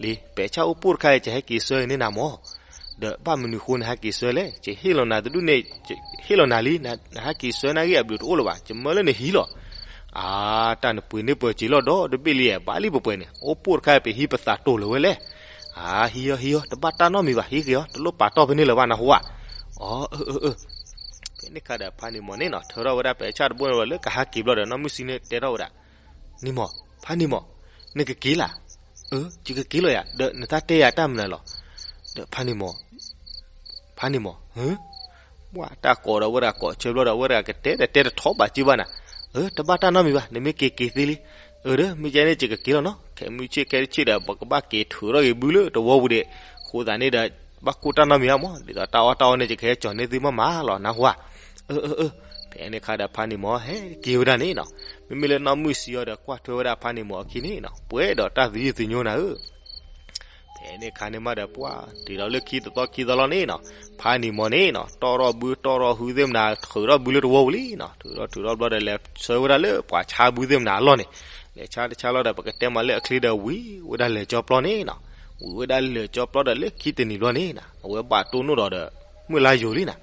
လံ ပဲာ်ဆၣ်အိၣ်ပိၢ်တခါအံၤ ယဟဲက့ၤဆှၢန့ၢ်နၤမီၤ, ဒီးဘၣ်မနုၤဃိနဟဲက့ၤဆှၢလဲၣ်, ယဟ့ၣ်လီၤနၤတဒူၣ်န့ၣ်, ဟ့ၣ်လီၤနၤလံ, နဟဲက့ၤဆှၢနၤဂ့ၢ်အဘျုးတအိၣ်လၢၤဘၣ်, ယမၢလၢနဟံၣ်လီၤ. အါ တၢ်နပှ့ၤန့ၢ်ပှၤစံာ်လီၢ်ဒီတဘ့ၣ်လံ, ဘၣ်လံပှဲၤပှဲၤန့ၣ် အိၣ်ပိၢ်တခါအံၤ ပဟံၣ်ပသးတိၢ်လၢၤဝဲလဲၣ်. အါ ဟံးအီၤ ဟံးအီၤ တဘၣ်တၢ်နီတမံၤဘၣ်, ဟံးက့ၤအီၤ တလိၣ်ပာ်တီၢ်ဖဲန့ၣ်လၢၤဘၣ် နၢ်ဟူဧါ. အၢ အၢ အၢ ဖဲန့ၣ်အခါဒီးဖါနံၤမီၤန့ၣ်နီၤ ထုးထီၣ်ဝဲဒၣ်ပဲာ်ဆၣ်တဘိန့ၣ်လီၤ လၢကဟးက့ၤဘျီဒီး နီၢ်မုၢ်ဆံန့ၣ်တဲထီၣ်ဝဲဒၣ်, နံၤမီၤ, ဖါနံၤမီၤ, နကက့ၤလၢ်. အၢ ယကက့ၤလီၤယၤ, ဒီးနတၢ်တဲယၤတၢ်မနုၤလီၤ. ဒီးဖါနံၤမီၤ, ဖါနံၤမီၤ, ဟၢ ပှၢ်တၢ်ကိးဒီးဝဲဒၣ်ကိးဆၢဘျီဒီး ဝဲဒၣ်ကတဲဒီးတဲတထီဘၣ်စုဘၣ်နၤ, အၢ တဘၣ်တၢ်နီတမံၤဘၣ်, နမ့ၢ်က့ၤက့ၤသ့လံ. အၢ ဒီးမ့ၢ်ကဲန့ၣ် ယကက့ၤလီၤနီၤ, ခဲမုၢ်ဆ့ၣ်ခဲတဆ့ၣ်ဒီး ပကဘၣ်က့ၤထုးထီၣ်က့ၤဘုလၢတဝီပူၤဒံး, အဃိသတးန့ၣ်ဒီး ဘၣ်ကိၢ်တၢ်နီတမံၤဧါမီၤ, ဒ်သိးတၢ်အီၣ်တၢ်အီန့ၣ် ယကဟဲကၠီၤန့ၢ်သုမးမးလီၤ နၢ်ဟူဧါ. အၢ အၢ အၢ ဖဲန့ၣ်အခါဒီးဖါနံၤမီၤဟဲက့ၤဝဲဒၣ်န့ၣ်နီၤ, မ့မ့ၢ်လၢနီၢ်မုၢ်ဆံအီၤဒီးကွၢ်ထွဲဝဲဒၣ်ဖါနံၤမီၤအခံန့ၣ်နီၤ ပှဲၤဒီးတၢ်သယုၢ်သညိနၤဧၢ ဖဲန့ၣ်အခါန့ၣ်မးဒီးပှၢ် တုၤဒီးလၢခံတသီခံသီလီၤန့ၣ်နီၤ, ဖါနံၤမီၤန့ၣ်နီၤ တီၢ်ထီၣ်ဘုတီၢ်ထီၣ်ဟုသ့ၣ်မနၤ ထုးထီၣ်ဘုလၢတဝီပူၤလံနီၤ, ထုးထီၣ်ထုးထီၣ်ဘျီဒီး လဲၤဆှၢဝဲဒၣ်လၢပှၤဆါဘုသ့ၣ်မနၤအလီၢ်န့ၣ်, လဲၤဆါတဆါလီၤဒီး ပကတဲမးလၢအချ့ဒီးဝံၤဝဲဒၣ်လၢာ်ကၠီပျီန့ၣ်နီၤ, ဝံၤဝဲဒၣ်လၢာ်ကၠီပျီဒီးလၢခံတနံၤဘျီန့ၣ်နီၤ အဝဲဘၣ်တိၢ်နီၣ်ဒီးဒီး မုၢ်လါယိၤလံနီၤ,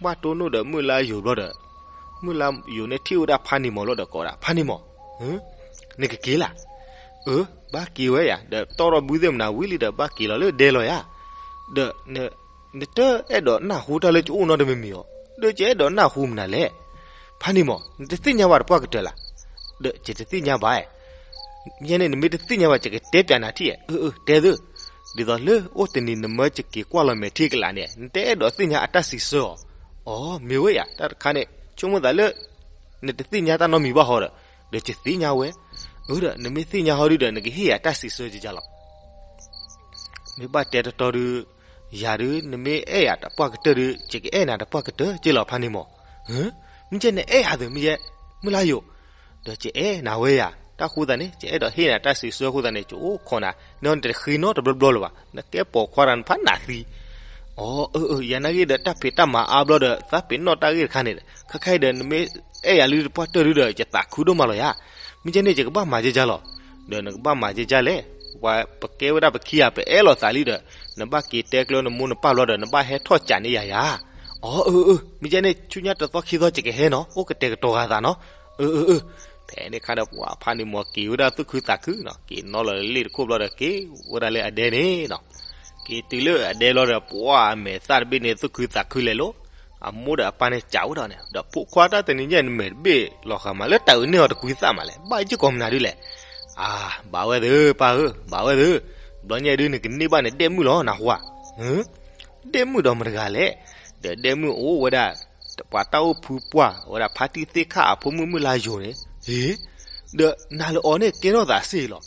ဘၣ်တိၢ်နီၣ်ဒီးမုၢ်လါယိၤဘျီဒီး မုၢ်လါယိၤန့ၣ်ထံၣ်ဝဲဒၣ်ဖါနံၤမီၤလီၤဒီးကိးဝဲဒၣ် ဖါနံၤမီၤ, ဟၢ နကက့ၤလၢ်. အၢ ဘၣ်က့ၤဝဲယၤ, ဒီးတီၢ်ထီၣ်ဘုသ့ၣ်မနၤဝံၤလံဒီး ဘၣ်က့ၤလီၤလၢဒဲလီၤယၤ. ဒီး နတအဲၣ်ဒိးနၢ်ဟူတၢ်လၢကအိၣ်နီတမံၤမံၤအီၤ, ဒီးယအဲၣ်ဒိးနၢ်ဟူမနုၤလဲၣ်. ဖါနံၤမီၢ် နတသ့ၣ်ညါဘၣ်တပှၢ်ကတၢၢ်လၢ်. ဒီးယတသ့ၣ်ညါဘၣ်. မ့ၢ်န့ၣ် နမ့ၢ်တသ့ၣ်ညါဘၣ် ယကတဲပျးနၤထံၣ်. အၢ အၢ တဲသ့. ဒ်သိးလၢအိၣ်တနံၤနမၢယက့ၤကွၢ်လီၤမဲာ်ထံကလးန့ၣ် နတအဲၣ်ဒိးသ့ၣ်ညါအတၢ်စံးဆၢအီၤ. အီ မ့ၢ်ဝဲယၤ တၢ်တခါန့ၣ် ဆိကမိၣ်သးလၢ နတသ့ၣ်ညါတၢ်နီတမံၤဘၣ်ဟီဒီး, ဒီးယသ့ၣ်ညါဝဲ. အၢ ဒီးနမ့ၢ်သ့ၣ်ညါဟီဒုဒီး နကဟ့ၣ်ယၤတၢ်စံးဆၢကကလီၤ. မ့ၢ်ဘၣ်တဲတတီဒု, ယၤဒု နမ့ၢ်အဲၣ်ယၤတပှၢ်ကတၢၢ်ဒု ယကအဲၣ်နၤတပှၢ်ကတၢၢ်ကလီၤ ဖါနံၤမီၢ်. မ့ၢ်ကဲ နအဲၣ်ယၤသ့ မ့ၢ်ယဲ, မုၢ်လၢ်ယိာ်. ဒီးယအဲၣ်နၤဝဲယၤ, တၢ်ဃိသးန့ၣ် ယအဲၣ်ဒိးဟ့ၣ်နၤတၢ်စံးဆၢအဃိသတးန့ၣ် ယအိၣ်ခိးနၤ နတဃ့နီတဘျီဘျီလၢၤဘၣ်, နကဲပိာ်ခွါတဂၤ နဖးနးသံ. အီ အၢ အၢ ယၤနာ်ဂ့ၤဒီး တၢ်ဖံးတၢ်မၤအါဘျီဒီး သးပ့ၤနီၣ်တၢ်ဂ့ၢ်တခါန့ၣ်, ခဲခါအံၤဒီး နမ့ၢ်အဲၣ်ယၤလၢတပှၢ်ကတၢၢ်ဒုဒီး ယသးခုဒိၣ်မးလီၤယၤ. မ့ၢ်ကဲန့ၣ် ယကဘၣ်မၤကကလီၤ. ဒီးနကဘၣ်မၤကကလဲၣ်, ပှၤပကဲဝဲဒၣ်ပခံဂၤ ပအဲၣ်လိာ်သးလံဒီး နဘၣ်က့ၤတဲကျၢနမိၢ်နပၢ်ဘျီဒီး နဘၣ်ဟဲထီၣ်ကးန့ၢ်ယၤယၤ. အီ အၢ အၢ မ့ၢ်ကဲန့ၣ် ဆူညါတသီခံသီ ယကဟဲနီၤ, အိၣ်ကတဲာ်ကတီၤဂၤသးနီၤ. အၢ အၢ အၢ. ဖဲန့ၣ်ခါဒီး ပှၤဖါနံၤမီၢ်က့ၤဝဲဒၣ်သူၣ်ခုသးခုနီၤ, က့ၤနီၣ်လီၤလၢလ့ၣ်တခိၣ်ဘျီဒီး က့ၤဝဲဒၣ်လၢအဒဲန့ၣ်နီၤ. က့ၤတုၤလၢအဒဲဘျီဒီး ပှၤအမဲာ်သၣ်တဘ့ၣ်န့ၣ် သူၣ်ခုသးခုလဲၤလိၤ. အမိၢ်ဒီးအပၢ်န့ၣ် ကးဝဲဒၣ်န့ၣ်ဒီး ဖိခွါ တၢ်တနံၤညါအံၤ နမဲာ်တဘ့ၣ်လီၤဃာ်မး လၢတၢ်အုးန့ၢ်အီၤတကွံသၣ်မးလဲၣ်, ဘၣ်ယုၢ်ကိးမနုၤဒုလဲၣ်. အါ ဘၣ်ဝဲသ့ၣ် ပၢ်ဧၢ, ဘၣ်ဝဲသ့ၣ်. ဘျီညါအံၤဒု နကန့ၢ်ဘၣ်နဒဲမုၣ်လီၤ နၢ်ဟူဧါ. ဒဲမုၣ်ဒီးမတၤတဂၤလဲၣ်. ဒီးဒဲမုၣ်အိၣ်ဝဲဒၣ် ပှၤတၢ်အိၣ်ဖုပှၢ်ဝဲဒၣ် ဖါတံၢ်သ့ၣ်ခၣ်အဖိမုၣ် မုၢ်လၢ်ယိာ်န့ၣ်. ဟ့, ဒီးနၤလၢအီၤန့ၣ် ကဲထီၣ်သးစ့ၢ်လီၤ.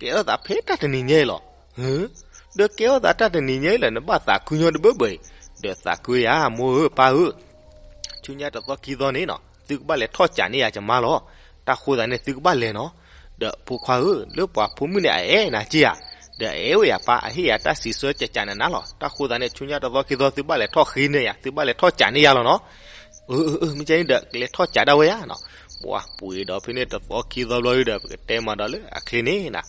ကဲထီၣ်သးဖဲတၢ်တနံၤညါအံၤလီၤ. ဒီးကဲထီၣ်သးတၢ်တနံၤညါအံၤလီၤ, နဘၣ်သးခုညီတဘၢဘၢအံၤ. ဒီးသးခုယၤ မိၢ်ဧၢ ပၢ်ဧၢ, ဆူညါတသီခံသီန့ၣ်နီၤ သုကဘၣ်လဲၤထီၣ်ကးန့ၢ်ယၤ ယမါလီၤ. တၢ်ဃိသးန့ၣ် သုကဘၣ်လဲၤနီၤ. ဒီးဖိခွါဧၢ, လၢပှၤဖိမုၣ်န့ၣ် အအဲၣ်နၤက့ဧါ. ဒီးအအဲၣ်ဝဲယၤပၢ်, အဟ့ၣ်ယၤတၢ်စံးဆၢကကးနးနးလီၤ. တၢ်ဃိသးန့ၣ် ဆူညါတသီခံသီ သုဘၣ်လဲၤထီၣ်ဃ့န့ၢ်ယၤ, သုဘၣ်လဲၤထီၣ်ကးန့ၢ်ယၤလီၤနီၤ. အၢ အၢ အၢ မ့ၢ်ကဲန့ၣ်ဒီး ကလဲၤထီၣ်ကးဒၣ်ဝဲယၤနီၤ. ပှၤပှ့ၤဒီးဖဲန့ၣ်တသီခံသီဘျီဒုဒီး ပကတဲမးဒီးလၢအချ့န့ၣ်နၤ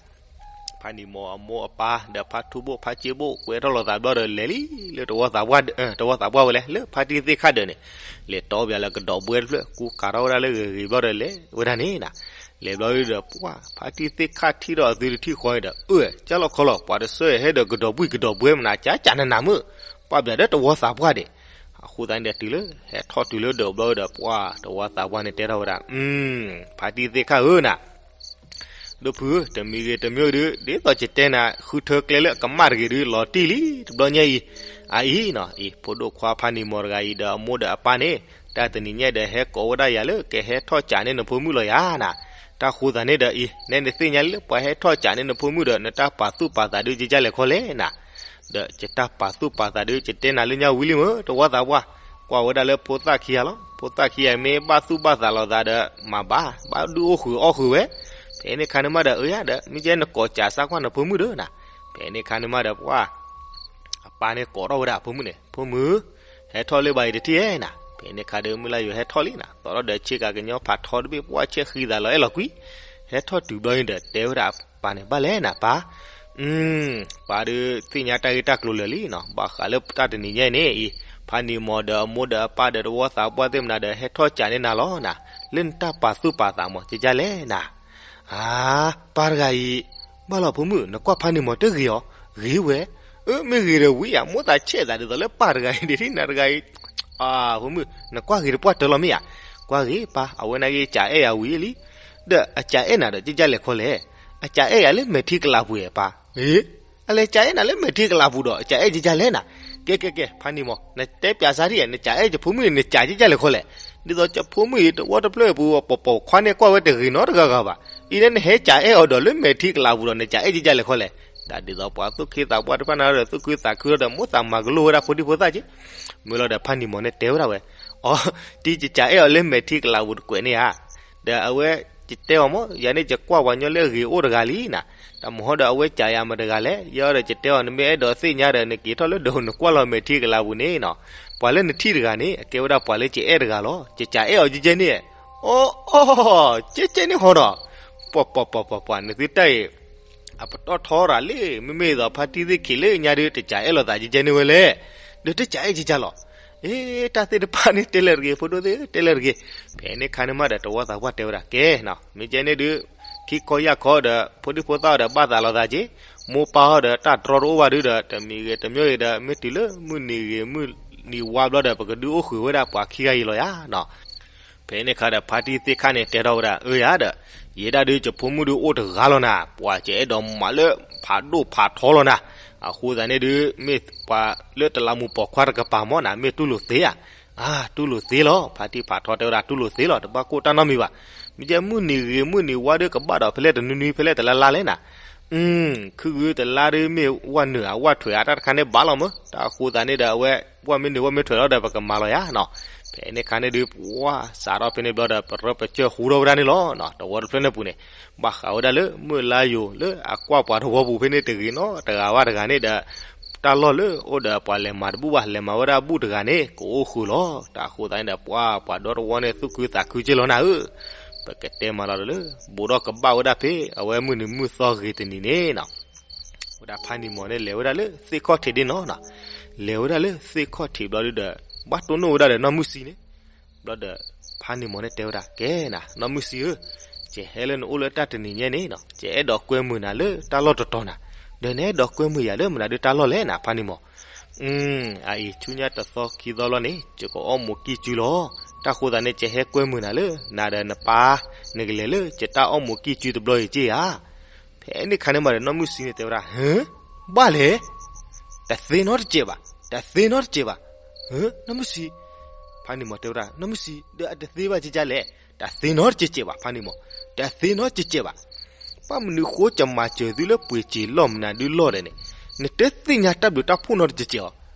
ဖါနံၤမီၢ်အမိၢ်အပၢ် ဒီးဖါထူဘိၣ် ဖါစ့ဘိၣ် ကွဲထီၣ်လိာ်သးဘျီဒီး လဲၤလံလၢတဝီသးပှၢ်, တဝီသးပှၢ်ဝဲလဲၣ်, လၢဖါတံၢ်သ့ၣ်ခၣ်ဒၢးန့ၣ်. လဲၤတီပယၤလၢကဒီးဘှဲတဖျၢၣ် ကူကၤထီၣ်ဝဲဒၣ်လၢဂ့ၤဂ့ၤဘျီဒီး လဲၤဝဲဒၣ်န့ၣ်နၤ. လဲၤဘျီဒုဒီး ပှၤဖါတံၢ်သ့ၣ်ခၣ်ထံၣ်ထီၣ်အသုတထံၣ်ဃီန့ၣ်ဒီး အၢ ကၢ်လီၤခီလီၤ, ပှၤတဆၢဟဲဒီးကဒီးဘှံးကဒီးဘှဲမနုၤ ကးကးနးနးမုၢ်, ပာ်ပယၤဒီးတဝီသးပှၢ်ဒဲး. အဃိသတးန့ၣ်ဒီး တုၤလၢ ဟဲထီၣ်တုၤလၢဒၢးဘျီဒီး ပှၤတဝီသးပှၢ်န့ၣ် တဲထီၣ်ဝဲဒၣ်, ဖါတံၢ်သ့ၣ်ခၣ်ဧၢနၤ, ဒိၣ်ဖုဧၢ, တမံၤဂ့ၤတမံၤဂ့ၤဒု ဒ်သိးယတဲနၤ ဃုထၢကျဲလၢအကမၣ်တဂ့ၤဒု လီၤတံၢ်လံ တဘျီညါအံၤ. အအံၤနီၤ, အံၤ ဖိဒိၣ်ခွါဖါနံၤမီၢ်တဂၤအံၤဒီးအမိၢ်ဒီးအပၢ်န့ၣ် တၢ်တနံၤညါဒီး ဟဲကိးဝဲဒၣ်ယၤလၢ ကဟဲထီၣ်ကးန့ၢ်နဖိမုၣ်လီၤယၤနၤ. တၢ်ဃိသးန့ၣ်ဒီးအံၤ နဲနသ့ၣ်ညါလၢပှၤဟဲထီၣ်ကးန့ၢ်နဖိမုၣ်ဒီး နတၢ်ပာ်သူၣ်ပာ်သးဒု ကကလဲၣ်ခီလဲၣ်နၤ. ဒီးယတၢ်ပာ်သူၣ်ပာ်သးဒု ယတဲနၤလၢညါဝံၤလံမ့ၢ် တဝီသးပှၢ်, ကွၢ်ဝဲဒၣ်လၢဖိသၣ်ခံဂၤလီၤ. ဖိသၣ်ခံဂၤမ့ၢ်ဘၣ်သူၣ်ဘၣ်သးလိာ်သးဒီး မၤဘၣ်, ဘၣ်ဒုးအိၣ်ဃုာ်အီၣ်ဃုာ်ဝဲ. ဖဲန့ၣ်ခါန့ၣ်မးဒီး အၢယၤဒီး မ့ၢ်ကဲနကိးကးစၢ်ကွၢ်နဖိမုၣ်ဒီးနၤ. ဖဲန့ၣ်ခါန့ၣ်မးဒီး ပှၤ အပၢ်န့ၣ်ကိးထီၣ်ဝဲဒၣ်အဖိမုၣ်န့ၣ်, ဖိမုၣ်, ဟဲထီၣ်လၢၤဘၣ်အံၤတထံၣ်ဧဲနၤ. ဖဲန့ၣ်ခါဒီး မုၢ်လၢ်ယိာ်ဟဲထီၣ်လံနၤ, သီထီၣ်ဒီးဆ့ကၤကညီဖးထီတဘ့ၣ် ပှၤဆဲးဃံသးလီၤအဲၣ်လီၤကွံ, ဟဲထီၣ်တုၤဘျီန့ၣ်ဒီး တဲဝဲဒၣ်အပၢ်န့ၣ် ဘၣ်လဲၣ်နၤပၢ်. ပၢ်ဒုးသ့ၣ်ညါတၢ်ဂ့ၢ်တၢ်ကျိၤလၢာ်လံနီၤ, ဘၣ်ဃးလၢတၢ်တနံၤညါအံၤန့ၣ်အံၤ, ဖါနံၤမီၢ်ဒီးအမိၢ်ဒီးအပၢ်ဒီးတဝီသးပှၢ်သ့ၣ်မနၤဒီး ဟဲထီၣ်ကးန့ၢ်နၤလီၤနၤ, လၢနတၢ်ပာ်သူၣ်ပာ်သးမး ကကလဲၣ်နၤ. အါ, ပၢ်တဂၤအံၤ, ဘၣ်လီၤဖိမုၣ် နကွၢ်ဖါနံၤမီၢ်တဂ့ၤအီၤ, ဂ့ၤဝဲ. အၢ မ့ၢ်ဂ့ၤဒီးဝံၤယၤ မိၢ်သးဆဲးသးဒ်သိးလၢပၢ်တဂၤအံၤဒ်ထံၣ်နၤတဂၤအံၤ, အါ, ဖိမုၣ် နကွၢ်ဂ့ၤတပှၢ်တၢၢ်လီၤမ့ၢ်ဧါ. ကွၢ်ဂ့ၤပၢ်, အဝဲနာ်က့ကးအဲၣ်ယၤဝံၤလံ, ဒီးအကးအဲၣ်နၤဒီးကကလဲၣ်ခီလဲၣ်. အကးအဲၣ်ယၤလၢမဲာ်ထံကလးပူၤဧါပၢ်. အ့ အလဲၤကးအဲၣ်နၤလၢမဲာ်ထံကလးပူၤဒီး အကးအဲၣ်ကကလဲၣ်နၤ. ကဲ ကဲ ကဲ ဖါနံၤမီၢ် နတဲပျးစၢ်ထံၣ်ဧါ, နကးအဲၣ်ယဖိမုၣ်န့ၣ် နကးကကလဲၣ်ခီလဲၣ်. ဒ်သိးယဖိမုၣ်အံၤ တဝီတဖျၢၣ်အပူၤ ပိာ်ပိာ်ခွါန့ၣ်ကွၢ်ဝဲတဂ့ၤနီတဂၤဂၤဘၣ်. အံၤန့ၣ် နဟဲကးအဲၣ်အီၤဒီးလၢမဲာ်ထံကလးပူၤဒီး နကးအဲၣ်ကကလဲၣ်ခီလဲၣ်. တၢ်ဒ်သိးပှၤသူၣ်ခ့သးပှၢ်တဖၣ်န့ၣ်ဒီး သူၣ်ခုသးခုဒီး မိၢ်သးမၤကလိာ်ဝဲဒၣ်ဖိဒံဖိသၣ်က့ မ့ၢ်လီၤဒီး ဖါနံၤမီၢ်န့ၣ်တဲဝဲဒၣ်ဝဲ, အီ တံၤကကးအဲၣ်အီၤလၢမဲာ်ထံကလးပူၤတကွဲးန့ၣ်ဧါ. ဒီးအဝဲ ယတဲအီၤမး ယၤန့ၣ်ယကွၢ်ပှၤညီလၢအဂ့ၤအိၣ်တဂၤလံနၤ. တၢ်မဟီဒီးအဝဲကးယၤမတဂၤလဲၣ်. ယဲဒီးယတဲအီၤ နမ့ၢ်အဲၣ်ဒိးသ့ၣ်ညါဒီး နက့ၤထီၣ်လၢဒိးနကွၢ်လီၤမဲာ်ထံကလးပူၤန့ၣ်နီၤ. ပှၤလၢနထံၣ်တဂၤန့ၣ် အကဲဝဲဒၣ်ပှၤလၢယအဲၣ်တဂၤလီၤ. ယကးအဲၣ်အီၤကဲကဲန့ၣ်. အီ အီ ကဲကဲန့ၣ်ဟီဒီး ပှၤပှၤပှၤပှၤပှၤ နသုတၢ်အံၤ အပတီၢ်ထီရၤလံ, မ့မ့ၢ်ဒ်သိးဖါတံၢ်သ့ၣ်ခံးလၢညါဒုး တကးအဲၣ်လိာ်သးကဲကဲန့ၣ်ဝဲလဲၣ်. ဒီးတကးအဲၣ်ကကလီၤ. အ့ တၢ်သ့ၣ်တဖၣ်န့ၣ်တဲလၢာ်တဂ့ၤ, ဖိဒိၣ်သ့ၣ်ဧၢ တဲလၢာ်တဂ့ၤ. ဖဲန့ၣ်ခါန့ၣ်မးဒီး တဝီသးပှၢ်တဲဝဲဒၣ် ကဲနီၤ မ့ၢ်ကဲန့ၣ်ဒုး က့ၤကီယၢ်ခီဒီး ဖိဒံဖိသၣ်အီၤဒီးဘၣ်သးလီၤသးက့ၤ, မိၢ်ပၢ်အီၤဒီးတၢ်တြီတအိၣ်ဘၣ်ဒုဒီး တမံၤဂ့ၤတမံၤဂ့ၤဒီး မ့ၢ်တုၤလၢမုၢ်နံၤဂ့ၤမုၢ်နံၤဝါဘျီဒီး ပကဒုးအိၣ်ဃုာ်ဝဲဒၣ်ပှၤခံဂၤအံၤလီၤယၤနီၤ. ဖဲန့ၣ်အခါဒီး ဖါတံၢ်သ့ၣ်ခါန့ၣ်တဲထီၣ်ဝဲဒၣ် အၢယၤဒီး ယဲဒၣ်ဒုး ယဖိမုၣ်ဒုးအိၣ်တဂၤလီၤနၤ, ပှၤကအဲၣ်ဒိးမၤလၢဖးဒိၣ်ဖးထီလီၤနၤ, အဃိသတးန့ၣ်ဒုး မ့ၢ်ပှၤလၢတလးမူးပိာ်ခွါတကပၤမ့ၢ်နၤ မ့ၢ်တူၢ်လိာ်သ့ဧါ. အါ တူၢ်လိာ်သ့လီၤ. ဖါတံၢ်ဖးထီတဲဝဲဒၣ် တူၢ်လိာ်သ့လီၤ, တဘၣ်ကိၢ်တၢ်နီတမံၤဘၣ်. မ့ၢ်ကဲမုၢ်နံၤဂ့ၤမုၢ်နံၤဝါဒုး ကဘၣ်ဒီးဖဲလဲၣ်တနွံနွံ ဖဲလဲၣ်တလါလါလဲၣ်နၤ. အု ခုဂုတလါဒုး မ့ၢ်ဝၣ်နုာ်ဧါဝၣ်ထွဲးဧါ တၢ်တခါန့ၣ်ဘၣ်လီၤမ့ၢ်, တၢ်အဃိသတးန့ၣ်ဒီး အဝဲ ဝၣ်မ့ၢ်နုာ်ဝၣ်မ့ၢ်ထွဲးလီၤဒီး ပကမၤလီၤယၤနီၤ. ဖဲန့ၣ်အခါန့ၣ်ဒုး ပှၢ်စးထီၣ်ဖဲန့ၣ်ဘျီဒီး ပရၢပကျၢၢ်ဟူထီၣ်ဝဲဒၣ်န့ၣ်လီၤ. တဝီတဖျၢၣ်န့ၣ်ပူၤန့ၣ် ဘၣ်ဃးဝဲဒၣ်လၢ မုၢ်လါယိၤလၢအကွၢ်ပှၤတဝီပူၤဖဲန့ၣ်တဂ့ၤနီတဂၤဘၣ်တဂၤန့ၣ်ဒီး တၢ်လီၢ်လၢအိၣ်ဒီးပှၤလဲၤမၤတဘူၣ်ဘၣ် လဲၤမၤဝဲဒၣ်ဘူၣ်တဂၤန့ၣ် ကအိၣ်ဃုာ်လီၤ. တၢ်အဃိသတးန့ၣ်ဒီး ပှၤပှၤဒီတဝီန့ၣ် သူၣ်ခုသးခုက့ၢ်လီၤနၤဧၢ, ပကတဲမၤလီၤဒီးလၢ ဘူးဒီးကဘၣ်ဝဲဒၣ်ဖဲ အဝဲမုၢ်နံၤမုၢ်သီဂ့ၤတနံၤန့ၣ်နီၤ. ဝဲဒၣ်ဖါနံၤမီၤန့ၣ် လဲၤဝဲဒၣ်လၢသ့ၣ်ခီၣ်ထံးဒ်နီၤနီၤ, လဲၤဝဲဒၣ်လၢသ့ၣ်ခီၣ်ထံးဘျီဒုဒီး ဘၣ်တိၢ်နီၣ်ဝဲဒၣ်ဒီးနီၢ်မုၢ်ဆံန့ၣ် ဘျီဒီး ဖါနံၤမီၤန့ၣ်တဲဝဲဒၣ် ကဲနၤ နီၢ်မုၢ်ဆံဧၢ, ယဟဲလၢနအိၣ်လၢတၢ်တနံၤညါန့ၣ်နီၤ ယအဲၣ်ဒိးကွဲမုာ်နၤလၢတၢ်လီၢ်တတီၤနၤ, ဒီးနအဲၣ်ဒိးကွဲမုာ်ယၤလၢမနုၤဒုတၢ်လီၢ်လဲၣ်နၤ ဖါနံၤမီၤ. အအံၤ ဆူညါတသီခံသီလီၤန့ၣ် ယကအိၣ်မူးကံၢ်စုလီၤ. တၢ်ဃိသတးန့ၣ် ယဟဲကွဲမုာ်နၤလၢ နၤဒီးနပၢ် နကလဲၤလၢယတၢ်အိၣ်မူးကံၢ်စုတဘျီအံၤက့ၢ်ဧါ. ဖဲန့ၣ်ခါန့ၣ်မးဒီး နီၢ်မုၢ်ဆံန့ၣ်တဲဝဲဒၣ် ဟၢ ဘၣ်လဲၣ်, တသ့နီတစဲးဘၣ်, တသ့နီတစဲးဘၣ်. ဟၢ နီၢ်မုၢ်ဆံ, ဖါနံၤမီၤတဲဝဲဒၣ် နီၢ်မုၢ်ဆံ ဒီးအတသ့ဘၣ်ကကလဲၣ်, တသ့နီတစဲးဘၣ် ဖါနံၤမီၤ, တသ့နီတစဲးဘၣ်. ဘၣ်မနုၤဃိ ကမၤစၢၤသုလၢပှ့ၤစ့ၤလီၢ်မနုၤဒုလီၢ်ဒီးန့ၣ် နတသ့ၣ်ညါတၢ်ဘျုးတၢ်ဖှိၣ်နီတစဲးဧါ.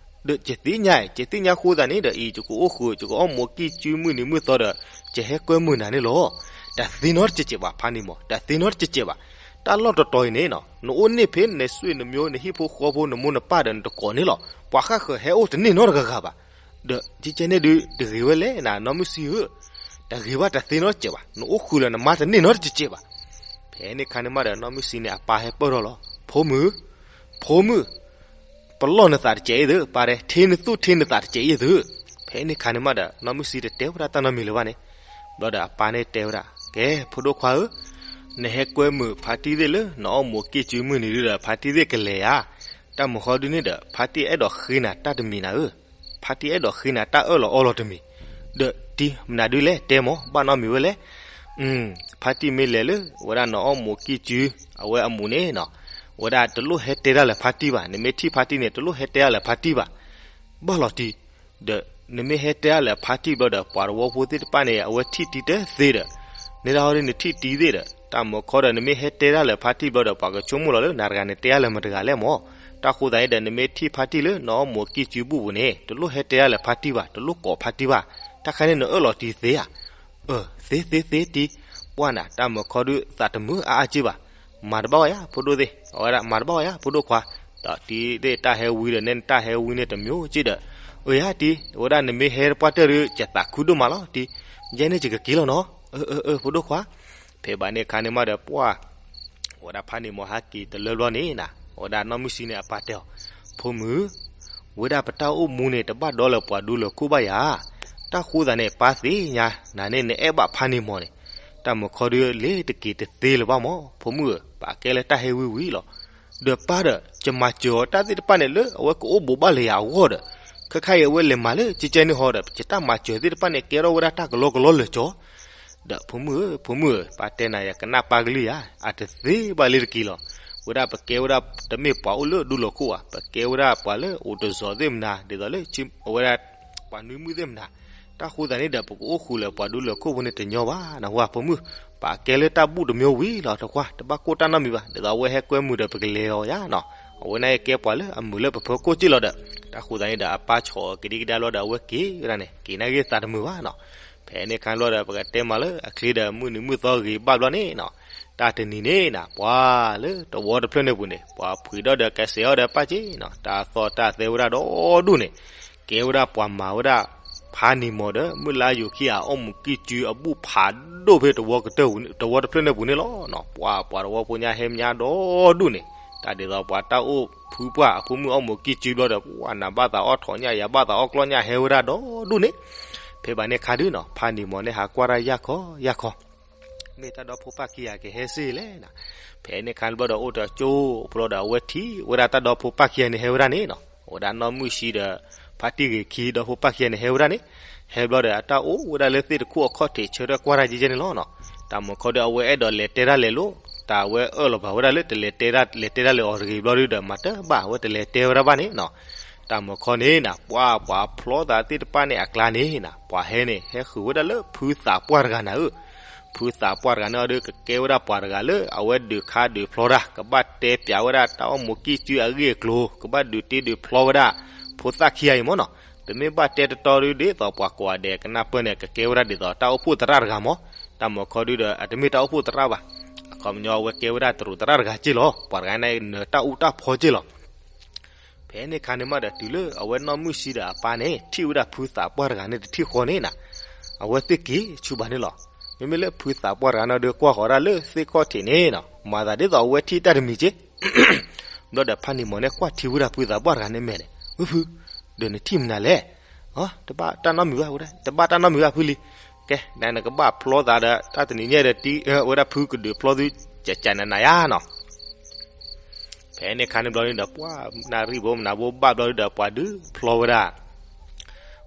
ဒီးယသ့ၣ်ညါ, ယသ့ၣ်ညါဃိသတးန့ၣ်ဒီး အံၤ ယကအိၣ်ဃုာ် ယကအိၣ်မူးကံၢ်စုမုၢ်နံၤမုၢ်သီဒီး ယဟဲကွဲမုာ်နၤန့ၣ်လီၤ. တသ့နီတစဲးဘၣ် ဖါနံၤမီၤ, တသ့နီတစဲးဘၣ်. တၢ်လီၢ်တတီၤအံၤန့ၣ် နအိၣ်န့ၢ်ဖဲ နဆွေနမျိုး နဟံၣ်ဖိဃီဖိ နမိၢ်နပၢ်ဒီးနတကိးန့ၣ်လီၤ. ပှၤဃၣ်ဃၢၤဟဲအိၣ်တန့ၢ်နီတဂၤဂၤဘၣ်. ဒီးကကဲန့ၣ်ဒုး တဂ့ၤဝဲလဲၣ်နၤ နီၢ်မုၢ်ဆံဧၢ, တဂ့ၤဘၣ် တသ့နီတစဲးဘၣ်. နအိၣ်ဃုာ်လၢနမါတန့ၢ်နီတစဲးဘၣ်. ဖဲန့ၣ်ခါန့ၣ်မးဒီး နီၢ်မုၢ်ဆံန့ၣ် အပၢ်ဟဲပၢၢ်ထီၣ်လီၤ. ဖိမုၣ်, ဖိမုၣ်, ပလီၢ်နသးတစဲးအံၤသု, ပၢ်တဲ, ထ့နသူၣ်ထ့နသးတစဲးအံၤသု. ဖဲန့ၣ်ခါန့ၣ်မးဒီး နီၢ်မုၢ်ဆံတတဲဝဲဒၣ်တၢ်နီတမံၤလၢၤဘၣ်န့ၣ်. ဘျီဒီးအပၢ်န့ၣ်တဲဝဲဒၣ်, ကဲ ဖိဒိၣ်ခွါဧၢ, နဟဲကွဲမုာ်ဖါတံၢ်သ့ၣ်လၢ နအိၣ်မူးကံၢ်စုမုၢ်နံၤဒုဒီး ဖါတံၢ်သ့ၣ်ကလဲၤဧါ. တၢ်မုၢ်ဃီဒုန့ၣ်ဒီး ဖါတံၢ်အဲၣ်ဒိးဃ့နၤတၢ်တမံၤနၤဧၢ. ဖါတံၢ်အဲၣ်ဒိးဃ့နၤတၢ်အၢၣ်လီၤအီလီၤတမံၤ, ဒီးတံၢ်မနုၤဒုလဲၣ် တဲမၢ် ဘၣ်နီတမံၤဝဲလဲၣ်. ဖါတံၢ်မ့ၢ်လဲၤလၢ ဝဲဒၣ်နအိၣ်မူးကံၢ်စု အဝဲအမူးန့ၣ်နီၤ, ဝဲဒၣ်တလိၣ်ဟဲတဲတၢ်လၢဖါတံၢ်ဘၣ်. နမ့ၢ်ထံၣ်ဖါတံၢ်န့ၣ် တလိၣ်ဟဲတဲတၢ်လၢဖါတံၢ်ဘၣ်. ဘၣ်လီၤတံၢ်, ဒီးနမ့ၢ်ဟဲတဲတၢ်လၢဖါတံၢ်ဘျီဒီး ပှၤတဝီဖိသ့ၣ်တဖၣ်န့ၣ် အဝဲထံၣ်တံၢ်တသ့ဒီး, န့ၣ်ဒၣ်ဟီဒ်နထံၣ်တံၢ်သ့ဒီး တၢ်မုၢ်ဃီဒီး နမ့ၢ်ဟဲတဲတၢ်လၢဖါတံၢ်ဘျီဒီး ပှၤကဆိကမိၣ်လီၤလၢ နၤတဂၤန့ၣ်တဲတၢ်လၢမတၤတဂၤလဲၣ်မၢ်. တၢ်ဃိသတးန့ၣ်ဒီး နမ့ၢ်ထံၣ်ဖါတံၢ်လၢ နအိၣ်မူးကံၢ်စုဘူၣ်ပူၤန့ၣ် တလိၣ်ဟဲတဲတၢ်လၢဖါတံၢ်ဘၣ်, တလိၣ်ကိးဖါတံၢ်ဘၣ်. တၢ်ခါန့ၣ် နအၢၣ်လီၤတံၢ်သ့ဧါ. အၢ သ့သ့သ့တံၢ်, ပှၢ်နၤ တၢ်မုၢ်ဃီဒုး သးတမုာ်အါအါက့ၢ်ဘၣ်. မၤတဘၣ်ဝဲယၤ ဖိဒိၣ်သ့ၣ်, အဝဲဒၣ်မၤတဘၣ်ဝဲယၤ ဖိဒိၣ်ခွါ, ဒီးတံၢ်သ့ၣ်တၢ်ဟဲဝံဒီး နဲနတၢ်ဟဲဝံန့ၣ်တမျိုးက့ၢ်ဒီး, အၢ ယၤတံၢ်, အဝဲဒၣ်နမ့ၢ်ဟဲပှၢ်တၢၢ်ဒုး ယသးခုဒိၣ်မးလီၤတံၢ်, ယဲန့ၣ်ယကက့ၤလီၤနီၤ. အၢ အၢ အၢ ဖိဒိၣ်ခွါ. ဖဲဘၣ်န့ၣ်အခါန့ၣ်မးဒီး ပှၢ် ဝဲဒၣ်ဖါနံၤမီၤဟဲက့ၤတလၢဘျီန့ၣ်နၤ, ဝဲဒၣ်နီၢ်မုၢ်ဆံန့ၣ် အပၢ်တဲအီၤ, ဖိမုၣ်, ဝဲဒၣ်ပတၢ်အိၣ်မူန့ၣ် တဘၣ်ဒီလၢပှၤဒူလၢၢ်ခိၣ်ဘၣ်ယၤ. တၢ်ဃိသတးန့ၣ် ပၢ်သ့ၣ်ညါ နၤန့ၣ် နအဲၣ်ဘၣ်ဖါနံၤမီၤန့ၣ်, တၢ်မုၢ်ဃီဒုး လ့ၤတက့ၤတသ့လၢၤဘၣ်မၢ်. ဖိမုၣ်ဧၢ, ပာ်ကဲလၢတၢ်ဟဲဝံဝံလီၤ. ဒီးပၢ်ဒီး ယမၤစၢၤအီၤတၢ်သ့ၣ်တဖၣ်န့ၣ် လၢအဝဲကအိၣ်ဘူးဘၣ်လၢယၤအဂီၢ်ဒီး, ခဲခါအံၤအဝဲလဲၤမၤလၢကကဲန့ၣ်ဟီဒီး ယတၢ်မၤစၢၤသ့ၣ်တဖၣ်န့ၣ် ကဲထီၣ်ဝဲဒၣ်တၢ်ကလီကလီလၢာ်ကၠီ ဒီးဖိမုၣ်ဧၢ, ဖိမုၣ်ဧၢ, ပၢ်တဲနၤ ယကနၣ်ပၢ်ကလုၢ်ယၤ, အတသ့ဘၣ်လ့ၤတက့ၤလီၤ. ဝဲဒၣ်ပကဲဝဲဒၣ်တမ့ၢ်ပှၤအိၣ်လၢဒူလၢၢ်ခိၣ်ဘၣ်, ပကဲဝဲဒၣ်ပှၤလၢအိၣ်တစီၤသ့ၣ်မနၤ, ဒ်သိးလၢ အဝဲဒၣ် ပှၤနွံမုၣ်သ့ၣ်မနၤ. တၢ်ဃိသတးန့ၣ်ဒီး ပကအိၣ်ဃုာ်လၢပှၤဒူလၢၢ်ခိၣ်ဖိန့ၣ်တညီဘၣ်, နၢ်ဟူဧါ ဖိမုၣ်, ပာ်ကဲလၢတၢ်ဘူၣ်တမျိုးဝံၤလီၤ တခွါ, တဘၣ်ကိၢ်တၢ်နီတမံၤဘၣ်, ဒ်သိးအဝဲဟဲကွဲမုာ်ဒီးပကလဲၤအီၤယၤနီၤ, အဝဲန့ၣ်ကဲပှၤလၢအမုာ်လၢပဖီခိၣ်က့ၢ်လီၤဒီး, တၢ်ဃိသတးန့ၣ်ဒီး အပၢ်ဆီၣ်အီၤကဒံကဒါဘျီဒီး အဝဲက့ၤဝဲဒၣ်န့ၣ်, က့ၤနာ်က့ၤသးတမုာ်ဘၣ်နီၤ. ဖဲန့ၣ်အခါဘျီဒီး ပကတဲမးလၢအချ့ဒီး မုၢ်နံၤမုၢ်သီဂ့ၤဘၣ်ဘျီန့ၣ်နီၤ, တၢ်တနံၤန့ၣ်နၤ ပှၤလၢတဝီတဖျၢၣ်န့ၣ်ပူၤန့ၣ် ပှၤဖှံးဒီးဒီးကဲစဲးအီၤဒီးပၢ်က့ၢ်နီၤ, တၢ်သီၣ်တၢ်သဲဝဲဒၣ်ဒီဒူၣ်န့ၣ်, ကဲဝဲဒၣ်ပှၤမၤဝဲဒၣ် ဖါနံၤမီၤဒီး မုၢ်လါယူၤခံဂၤ အိၣ်မူးကံၢ်စုအဘူၣ်ဖးဒိၣ်ဖဲတဝီတဖျၢၣ်န့ၣ်ပူၤန့ၣ်လီၤ. ပှၤ ပှၤတဝီဖိညါဟဲမညါဒီဒူၣ်န့ၣ်, တၢ်ဒ်သိးပှၤတၢ်အိၣ်ဖုပှၢ် အဖိမုၣ်အိၣ်မူးကံၢ်စုဘျီဒီး ပှၤနၤဘၣ်သးအီၣ်ထိးညၣ် ယၤဘၣ်သးအီၣ်ကျီၢ်ညၣ်ဟဲဝဲဒၣ်ဒီဒူၣ်န့ၣ်, ဖဲဘၣ်န့ၣ်အခါဒုနီၤ ဖါနံၤမီၤန့ၣ်ဟးကွၢ်တၢ်ယၢ်ခီယၢ်ခီ မ့ၢ်တၢ်ဒီဖိပၢ်ခံဂၤကဟဲစ့ၢ်လဲၣ်နီၤ. ဖဲန့ၣ်ခါန့ၣ်ဘျီဒီးအိၣ်တကၠိဖိလီၤဒီး အဝဲထံၣ်ဝဲဒၣ်တၢ်ဒီဖိပၢ်ခံဂၤန့ၣ်ဟဲဝဲဒၣ်န့ၣ်နီၤ, အိၣ်ဝဲဒၣ်နီၢ်မုၣ်ဆံဒီး ဖါတံၢ်ဂ့ၤခံ ဒီဖိပၢ်ခံဂၤန့ၣ်ဟဲဝဲဒၣ်န့ၣ်, ဟဲဘျီဒီးအတၢ်အိၣ်ဝဲဒၣ်လၢသ့ၣ်တခိၣ်အခီၣ်ထံးဆၢထၢၣ်ကွၢ်တၢ်ကဲကဲန့ၣ်လီၤနီၤ. တၢ်မုၢ်ခီဒီးအဝဲအဲၣ်ဒိးလဲၤတဲတၢ်လဲၤလိၤ, တၢ်အဝဲအၢၣ်လီၤဘၣ်ဝဲဒၣ်လၢတလဲၤတဲတၢ် လဲၤတဲတၢ်လဲၤအီၤတဂ့ၤဘျီဒီး မၤတဘၣ်ဝဲတလဲၤတဲဝဲဒၣ်ဘၣ်န့ၣ်နီၤ. တၢ်မုၢ်ခီန့ၣ်နၤ ပှၤ ပှၤဖျီသးသ့ၣ်တဖၣ်န့ၣ်အကျါန့ၣ်နၤ ပှၤဟဲန့ၣ် ဟဲဃုာ်ဝဲဒၣ်လၢဖုသးပှၢ်တဂၤနၤဧၢ. ဖုသးပှၢ်တဂၤန့ၣ်အီၤဒီး ကကဲဝဲဒၣ်ပှၤတဂၤလၢ အဝဲဒုးခါဒုးဖျီတၢ် ကဘၣ်တဲပၠးဝဲဒၣ်တၢ်အိၣ်မူကံၢ်စုအဂ့ၢ်အကျိၤ ကဘၣ်ဒုးတ့ဒုးဖျီဝဲဒၣ် ဖိသၣ်ခံဂၤအံၤမ့ၢ်နီၤ. တမ့ၢ်ဘၣ်တဲတတီဒုး ဒ်သိးပှၤကိးဂၤဒဲးကနၢ်ပၢၢ်န့ၣ် ကကဲဝဲဒၣ်ဒ်သိးတၢ်အိၣ်ဖှိၣ်သရၣ်တဂၤမ့ၢ်, တၢ်မုၢ်ခီဒုးဒီး အတမ့ၢ်တၢ်အိၣ်ဖှိၣ်သရၣ်ဘၣ်. အခီပညီအဝဲကဲဝဲဒၣ်တရူးသရၣ်တဂၤက့ၢ်လီၤ. ပှၤတဂၤန့ၣ်နၢၤတၢ်အူတၢ်ဖီက့ၢ်လီၤ. ဖဲန့ၣ်ခါန့ၣ်မးဒီး တုၤလၢအဝဲနီၢ်မုၣ်ဆံဒီးအပၢ်န့ၣ် ထံၣ်ဝဲဒၣ်ဖုသးပှၢ်တဂၤန့ၣ်တထံၣ်ဃီန့ၣ်နၤ, အဝဲသ့ၣ်က့ၤဆူဘၣ်န့ၣ်လီၤ. မ့မ့ၢ်လၢဖုသးပှၢ်တဂၤန့ၣ်ဒီး ကွၢ်ဃီၤဒၣ်လၢသ့ၣ်ခီၣ်ထံးန့ၣ်နီၤ မၤသးဒ်သိးအဝဲထံၣ်တၢ်တမံၤက့ၢ် ဘျီဒီးဖါနံၤမီၤန့ၣ် ကွၢ်ထံဝဲဒၣ်ဖုသးပှၢ်တဂၤန့ၣ်မဲာ်န့ၣ်, ဝ့ၢ်ဖု, ဒီးနထံၣ်မနုၤလဲၣ်. တဘၣ်တၢ်နီတမံၤဘၣ်ဝဲဒၣ်, တဘၣ်တၢ်နီတမံၤဘၣ်ဖုလံ. ကဲ နကဘၣ်ဖျီသးဒီး တၢ်တနံၤညါဒီးတံၤဝဲဒၣ်ဖုကဒုးဖျီသု ကကနနၤယါနီၤ. ဖဲန့ၣ်ခါန့ၣ်ဘျီန့ၣ်ဒီး ပှၤနၢ်ရံၣ်ဘိမနၤဘိဘၣ်ဘျီဒီး ပှၤဒုးဖျီဝဲဒၣ်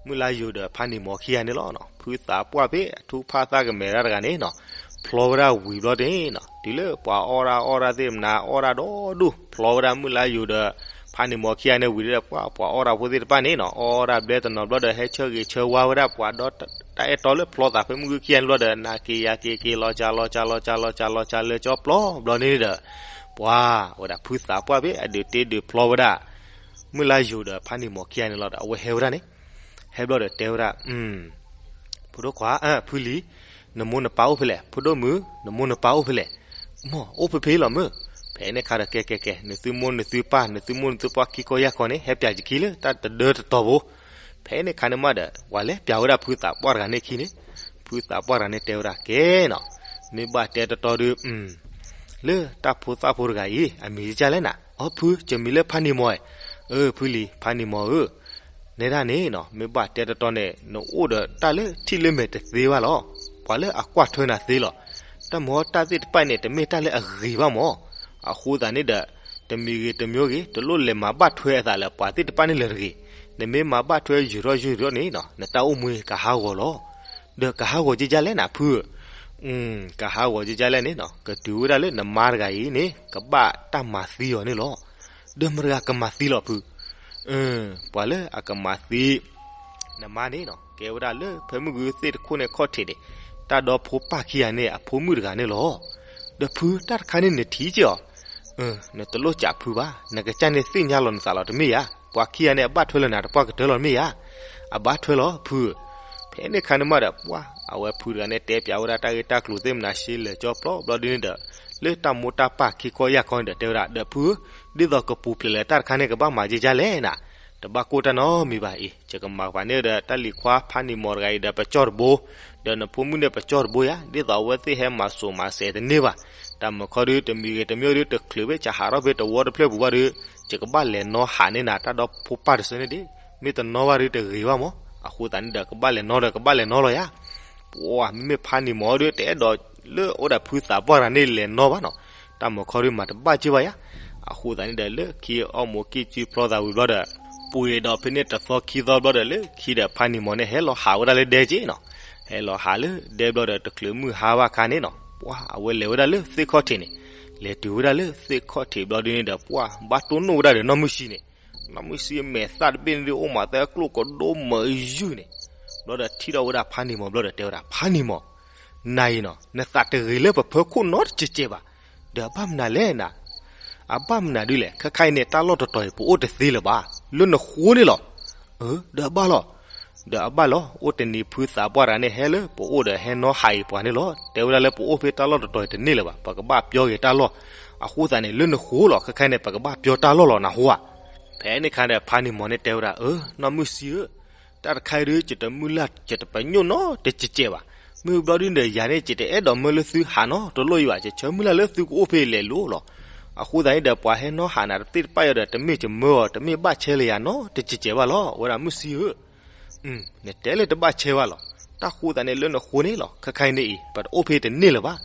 မုၢ်လါယိၤဒီးဖါနံၤမီၤခံဂၤန့ၣ်လီၤ. ဖုသးပှၢ်ဖဲအထူဖၣ်သၣ်ကမဲာ်တၢ်တဂၤန့ၣ်နီၤ, ဖျီဝဲဒၣ်ဝံၤဘျီန့ၣ်နီၤ, တုၤလၢပှၤအီၣ်တၢ်အီၣ်တၢ်သ့ၣ်မနၤ အီၣ်တၢ်ဒီဒူၣ် ဖျီဝဲဒၣ်မုၢ်လါယိၤဒီး ဖါနံၤမီၤခံဂၤန့ၣ်ဝံၤဒီး ပှၤ ပှၤအီၣ်တၢ်ဖိသ့ၣ်တဖၣ်န့ၣ်နီၤ အီၣ်တၢ်ဘျဲတနီၤဘျီဒီး ဟဲဆၢဂ့ၤဆၢဝါဝဲဒၣ်ပှၤဒီး တၢ်အဲၣ်တီလၢဖျီသးဖဲမုၢ်ဂုၢ်ခံဂၤန့ၣ်ဘျီဒီး နၤက့ၤယၤက့ၤက့ၤ လီၤစှၤလီၤစှၤလီၤစှၤလီၤစှၤလီၤစှၤလၢကၠီပျီဘျီန့ၣ်ဒီး ပှၤဝဲဒၣ်ဖုသးပှၢ်ဖဲ အဒုးတ့ဒုးဖျီဝဲဒၣ် မုၢ်လါယိၤဒီးဖါနံၤမီၤခံဂၤန့ၣ်လီၤဒီး အဝဲဟဲဝဲဒၣ်န့ၣ်, ဟဲဘျီဒီးတဲဝဲဒၣ်, ဖိဒိၣ်ခွါ, ဖုလံၤ, နမိၢ်နပၢ်အိၣ်ဖဲလဲၣ်, ဖိဒိၣ်မုၣ်, နမိၢ်နပၢ်အိၣ်ဖဲလဲၣ်, မ့ၢ်အိၣ်ဖဲဖဲလီၤမုၢ်. ဖဲန့ၣ်ခါဒီး ကဲကဲကဲ နသုမိၢ်နသုပၢ် နသုမိၢ်နသုပၢ်ခံခီယၢ်ခီန့ၣ် ဟဲပၠးယခံလၢတၢ်တဒၢတတီၤဖိ. ဖဲန့ၣ်ခါန့ၣ်မးဒီး ပှၤလဲၤပၠးဝဲဒၣ်ဖုသးပှၢ်တဂၤန့ၣ်ခံန့ၣ်, ဖုသးပှၢ်တဂၤန့ၣ်တဲဝဲဒၣ်ကဲနီၤ, မ့ၢ်ဘၣ်တဲတတီဒုး လၢတၢ်ဖိသၣ်ဖိတဂၤအံၤ အမံၤကလဲၣ်နၤ, အီဖု ယမံၤလၢဖါနံၤမီၤ, အၢ ဖုလံၤ ဖါနံၤမီၤဧၢ, နဲဒၣ်န့ၣ်နီၤ မ့ၢ်ဘၣ်တဲတတီန့ၣ် နအိၣ်ဒီးတၢ်လၢထံၣ်လၢမဲာ်တသ့ဘၣ်လီၤ. ပှၤလၢအကွၢ်ထွဲနၤသ့လီၤ. တၢ်မ့ၢ်တၢ်သ့ၣ်တဖၣ်န့ၣ် တမ့ၢ်တၢ်လၢအဂ့ၤဘၣ်မး. အဃိသတးန့ၣ်ဒီး တမံၤဂ့ၤတမံၤဂ့ၤ တလိၣ်လဲၤမၤဘၣ်ထွဲအသးလၢပှၤသ့ၣ်တဖၣ်န့ၣ်လၢၤတဂ့ၤ. နမ့ၢ်မၤဘၣ်ထွဲယုာ်ထီၣ်ယုာ်ထီၣ်န့ၣ်နီၤ နတၢ်အိၣ်မူကဟးဂီၤလီၤ. ဒီးကဟးဂီၤကကလဲၣ်နၤဖုဧၢ, ကဟးဂီၤကကလဲၣ်န့ၣ်နီၤ ကတုၤဝဲဒၣ်လၢနမါတဂၤအံၤန့ၣ် ကဘၣ်တၢ်မၤသံအီၤန့ၣ်လီၤ. ဒီးမတၤတဂၤကမၤသံလီၤဖု, ပှၤလၢအကမၤသံ နမါန့ၣ်နီၤ ကဲဝဲဒၣ်လၢဖဲမုၢ်ဂုၢ်သ့ၣ်တခိၣ်န့ၣ်ခီၣ်ထံးန့ၣ် တၢ်ဒီဖိပၢ်ခံဂၤန့ၣ် အဖိမုၣ်တဂၤန့ၣ်လီၤ. ဒီးဖု တၢ်တခါန့ၣ်နထံၣ်က့ၢ်အီၤ, နတလိၣ်ကးဖုဘၣ်, နကစၢ်န့ၣ်သ့ၣ်ညါလီၤနသးလီၤတမ့ၢ်ဧါ. ပှၤခံဂၤန့ၣ် အဘၣ်ထွဲလီၤနၤတပှၢ်ကတၢၢ်လီၤတမ့ၢ်ဧါ. အဘၣ်ထွဲလီၤဖုဧၢ. ဖဲန့ၣ်ခါန့ၣ်မးဒီး ပှၤ အဝဲဖုတဂၤန့ၣ် တဲပၠးဝဲဒၣ်တၢ်ဂ့ၢ်တၢ်ကျိၤသ့ၣ်မနၤရှဲလၢာ်ကၠီပျီဘျီဒ်န့ၣ်ဒီး လၢတၢ်မိၢ်တၢ်ပၢ်ခံခီယၢ်ခီန့ၣ်ဒီး တဲဝဲဒၣ် ဒီးဖုဧၢ, ဒ်သိးကပူၤဖျဲးလၢတၢ်တခါန့ၣ် ကဘၣ်မၤကကလဲၣ်နၤ, တဘၣ်ကိၢ်တၢ်နီတမံၤဘၣ်အံၤ, ယကမၤကပၤန့ၣ်ဒီး တၢ်လံၤခွါဖါနံၤမီၤတဂၤအံၤဒီး ပကၠီၣ်တဘိ, ဒီးနဖိမုၣ်န့ၣ် ပကၠီၣ်တဘိယါ, ဒ်သိးအဝဲသ့ၣ်ဟဲမၤစိၤမၤစဲးတန့ၢ်ဘၣ်. တၢ်မုၢ်ခီဒုး တမံၤဂ့ၤတမံၤဒုး တချုးဘၣ် ကဟးထီၣ်ဖဲတဝီတဖျၢၣ်ပူၤဘၣ်ဒီး ယကဘၣ်လဲၤနီၣ်ဟးန့ၢ်နၤ တၢ်ဒီဖိပၢ်တစၢန့ၣ်ဒၣ်, မ့ၢ်တနီၣ်ဘၣ်ဒုးတဂ့ၤဘၣ်မး. အဃိသတးန့ၣ်ဒီး ကဘၣ်လဲၤနီၣ်ဒီး ကဘၣ်လဲၤနီၣ်လီၤယါ. ပှၤ မ့မ့ၢ်ဖါနံၤမီၤဒုး တအဲၣ်ဒိးလၢအိၣ်ဒီးဖုသးပှၢ်တဂၤန့ၣ်လဲၤနီၣ်ဘၣ်နီၤ, တၢ်မုၢ်ခီဒုးမၤတဘၣ်က့ၢ်ဘၣ်ယါ. အဃိသတးန့ၣ်ဒီး လၢခံအီၣ်မူးကံၢ်စုဖျီသးဝံၤဘျီဒီး ပှ့ၤဒီးဖဲန့ၣ်တသီခံသီဘျီဒီး လၢခံဒီးဖါနံၤမီၤန့ၣ် ဟဲလီၤဟးဝဲဒၣ်လၢဒဲက့ၢ်နီၤ. ဟဲလီၤဟးလၢဒဲဘျီဒီး တချုးမုၢ်ဟါဘၣ်ခါန့ၣ်နီၤ ပှၤ အဝဲလဲၤဝဲဒၣ်လၢသ့ၣ်ခီၣ်ထံးန့ၣ်, လဲၤတုၤဝဲဒၣ်လၢသ့ၣ်ခီၣ်ထံးဘျီဒ်န့ၣ်ဒီး ပှၤ ဘၣ်တိၢ်နီၣ်ဝဲဒၣ်ဒီးနီၢ်မုၢ်ဆံန့ၣ်, နီၢ်မုၢ်ဆံမဲာ်သၣ်တဘ့ၣ်န့ၣ်ဒုး အိၣ်မးသၢကျိၣ်ကဒိၣ်မုာ်ယုၢ်န့ၣ်, ဘျီဒီးထံၣ်ထီၣ်ဝဲဒၣ်ဖါနံၤမီၤဘျီဒီးတဲဝဲဒၣ် ဖါနံၤမီၤ, နၤအံၤနီၤ နသးတဂ့ၤလၢပဖၢခိၣ်နီတစဲးစဲးဘၣ်, ဒီးအဘၣ်မနုၤလဲၣ်နၤ အဘၣ်မနုၤဒ်လဲၣ် ခဲခါအံၤန့ၣ် တၢ်လီၢ်တတီၤအံၤ ပအိၣ်တသ့လၢၤဘၣ်, လၢနဃိန့ၣ်လီၤ. အၢ ဒီးအဘၣ်လီၤ. ဒီးအဘၣ်လီၤ. အိၣ်တနံၤဖုသးပှၢ်တဂၤန့ၣ် ဟဲလၢပအိၣ်ဒီးဟဲနီၣ်ဟးအံၤပှၤန့ၣ်လီၤ. တဲဝဲဒၣ်လၢပအိၣ်ဖဲတၢ်လီၢ်တတီၤအံၤတန့ၢ်လၢၤဘၣ်, ပကဘၣ်ပျီက့ၤတၢ်လီၢ်. အဃိသတးန့ၣ် လၢနဃိလီၤ. ခဲခါအံၤန့ၣ် ပကဘၣ်ပျီတၢ်လီၢ်လီၤ နဟူဧါ. ဖဲန့ၣ်ခါဒီး ဖါနံၤမီၤန့ၣ်တဲဝဲဒၣ် အၢ နီၢ်မုၢ်ဆံဧၢ တၢ်တခါအံၤဒုး ယတမုၢ်လၢ်ယတပညိၣ်နီတစဲးစဲးဘၣ်. မ့ၢ်ဘျီဒ်န့ၣ်ဒီး ယၤန့ၣ် ယတအဲၣ်ဒိးမၢလၢသုဟးနီတလိၣ်အံၤဘၣ်, ယဆၢမုၢ်လၢ်လၢသုကအိၣ်ဖဲအံၤလဲၤလိၤလီၤ. အဃိသတးန့ၣ်ဒီး ပှၤဟဲနီၣ်ဟးနၤတသ့ၣ်တဖၣ်အံၤဒီး တမ့ၢ်ယမၢအီၤ တမ့ၢ်ဘၣ်ဆဲလၢယၤနီတစဲးစဲးဘၣ်လီၤ. ဝဲဒၣ်မုၢ်ဆံဧၢ နတဲလၢတဘၣ်ဆဲဘၣ်လီၤ. တၢ်ဃိသတးန့ၣ် လၢနဃိန့ၣ်လီၤ. ခဲခါအံၤန့ၣ်အံၤ ပတအိၣ်ဖဲတန့ၢ်လၢၤဘၣ်.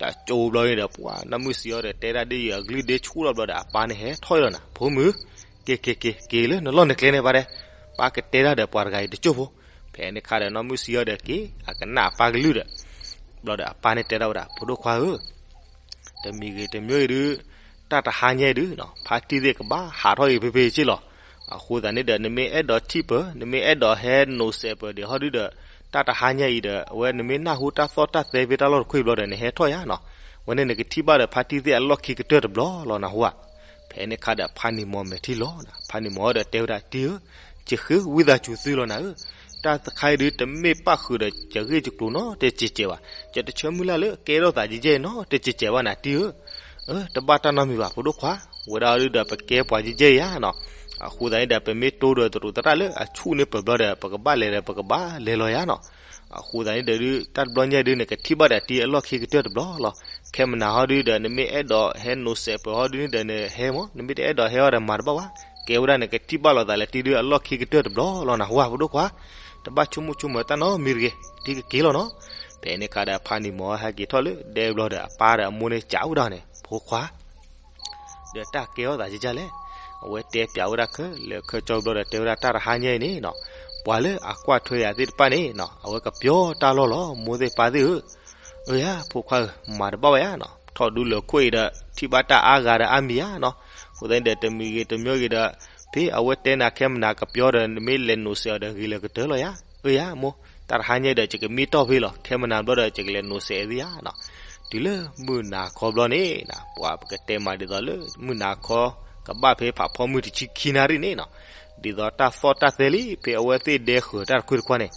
တၢ်ကၠိဘျီန့ၣ်ဒီး ပှၤနီၢ်မုၣ်ဆံးအီၤဒီး တဲဒၣ်ဒ်အံၤ အကလုၢ်ဒ့ဆူၣ်ထီၣ်ဘျီဒီး အပၢ်န့ၣ်ဟဲထီၣ်အံၤလီၤနၤ, ဖိမုၣ်, က့ၤ က့ၤ က့ၤ က့ၤလၢနလီၢ်နကျဲန့ၣ်ဘၣ်ဒဲး, ပၢ်ကတဲတၢ်ဒီးပှၤတဂၤအံၤတကၠိၢ်ဖိ, ဖဲန့ၣ်အခါဒီးနီၢ်မုၣ်ဆံးအီၤဒီးက့ၤ အကနၣ်အပၢ်ကလုၢ်ဒီး, ဘျီဒီးအပၢ်န့ၣ်တဲဒၣ်ဝဲဒၣ် ဖိဒိၣ်ခွါဧၢ, တမံၤဂ့ၤတမံၤဂ့ၤဒုး, တၢ်တဟါညါအံၤဒုးနီၤ ဖါတံၢ်သ့ၣ်ကဘၣ်ဟးထီၣ်ဂ့ၤဖ့ဖ့က့ၢ်လီၤ. အဃိသတးန့ၣ်ဒီး နမ့ၢ်အဲၣ်ဒိးထံၣ်ပၢၤ နမ့ၢ်အဲၣ်ဒိးဟဲနိးစဲးပၢၤဒံးဟီဒုးဒီး, တၢ်တဟါညါအံၤဒီး အဝဲနမ့ၢ်နၢ်ဟူတၢ်သီၣ်တၢ်သဲဖဲတၢ်လီၢ်တခွံဘျီဒီး နဟဲထီၣ်ယါနီၤ, ဝဲန့ၣ်နကထံၣ်ဘၣ်ဒီးဖါတံၢ်သ့ၣ်အလီၢ်ခံကတၢၢ်တဘျီလီၤနၢ်ဟူဧါ. ဖဲန့ၣ်အခါဒီးဖါနံၤမီၤမဲာ်ထံလီၤ, ဖါနံၤမီၤဒီးတဲဝဲဒၣ် တံၢ်ဧၢ, ယဃ့ဝံသးစူၤသုလီၤနၤဧၢ, တၢ်တခါအံၤဒုး တမ့ၢ်ပၣ်ဃုာ်ဒီးယဂ့ၢ်ယကျိၤနီတစဲးစဲးဘၣ်, ယတဆၢမုၢ်လၢ်လၢကဲထီၣ်သးယဲၢ်ယဲၢ်နီတစဲးစဲးဘၣ်နၤ တံၢ်ဧၢ. အၢ တဘၣ်တၢ်နီတမံၤဘၣ် ဖိဒိၣ်ခွါ, ဝဲဒၣ်ဒုးဒီးပကဲပှၤယဲၢ်ယဲၢ်ယါနီၤ, အဃိသတးန့ၣ်ဒီး ပမ့ၢ်တိဒီးသရူးသရၣ်လၢအဆူၣ်န့ၢ်ပၢၤဘျီဒီး ပကဘၣ်လဲၤဒီးပကဘၣ်လဲၤလီၤယါနီၤ. အဃိသတးန့ၣ်ဒီး တၢ်တဘျီညါဒုး နကထံၣ်ဘၣ်ဒီးတံၢ်အလီၢ်ခံကတၢၢ်တဘျီလီၤ. ခဲမနၤဟီဒုးဒီး နမ့ၢ်အဲၣ်ဒိးဟဲနိးစဲးပၢၤဟီဒုးန့ၣ်ဒီး နဟဲမး, နမ့ၢ်တအဲၣ်ဒိးဟဲဟီဒီးမၤတဘၣ်ဘၣ်, ကဲဝဲဒၣ်နကထံၣ်ဘၣ်လိာ်သးလၢတံၢ်ဒုးအလီၢ်ခံကတၢၢ်တဘျီလီၤနၢ်ဟူဧါ ဖိဒိၣ်ခွါ, တဘၣ်ဆိကမိၣ်ဆိကမးတၢ်နီတမံၤတဂ့ၤ, တံၢ်ကက့ၤလီၤနီၤ. ဖဲန့ၣ်အခါဒီးဖါနံၤမီၤဟဲက့ၤထီၣ်လၢဒဲဘျီဒီး အပၢ်ဒီးအမိၢ်န့ၣ်စံးဝဲဒၣ်န့ၣ် ဖိခွါ ဒီးတၢ်ကဲထီၣ်သးကကလဲၣ်, အဝဲတဲပျးဝဲဒၣ်ခဲလၢာ်ခဲဆ့ဘျီဒီး တဲဝဲဒၣ်တၢ်တဟါညါအံၤန့ၣ်နီၤ, ပှၤလၢအကွၢ်ထွဲယၤသ့ၣ်တဖၣ်န့ၣ်နီၤ အဝဲကပျီတၢ်လီၢ်လီၤ မိၢ်သ့ၣ်ပၢ်သ့ၣ်ဧၢ. အၢယါ ဖိခွါဧၢ မၤတဘၣ်ဝဲယါနီၤ, ထီၣ်ဒူလၢာ်ခိၣ်အံၤဒီး ထံၣ်ဘၣ်တၢ်အါဂၤဒီးအါမံၤယါနီၤ, အဃိသတးန့ၣ်ဒီး တမံၤဂ့ၤတမံၤဂ့ၤဒီး ဖဲအဝဲတဲနၤခဲမနၤကပျီဒီး နမ့ၢ်လဲၤနိးစဲးအီၤဒီး ဂ့ၤလၢကတၢၢ်လီၤယါ. အၢယါမိၢ်, တၢ်တဟါညါအံၤဒီး ယကမံတီၢ်ဖဲလီၤ, ခဲမနၤဘျီဒီး ယကလဲၤနိးစဲးအီၤသ့ယါနီၤ. တုၤလၢမုၢ်နၤခီဘျီန့ၣ် ပှၤပကတဲမးဒ်သိးလၢ မုၢ်နၤခီ ကဘၣ်ဖဲဖးဖီမုၢ်တဆံခံနၣ်ရံၣ်န့ၣ်နီၤ, ဒ်သိးတၢ်သီၣ်တၢ်သဲလံ ဖဲအဝဲသ့ၣ်ဒဲဃုာ်တၢ်တခွံတခွါန့ၣ်,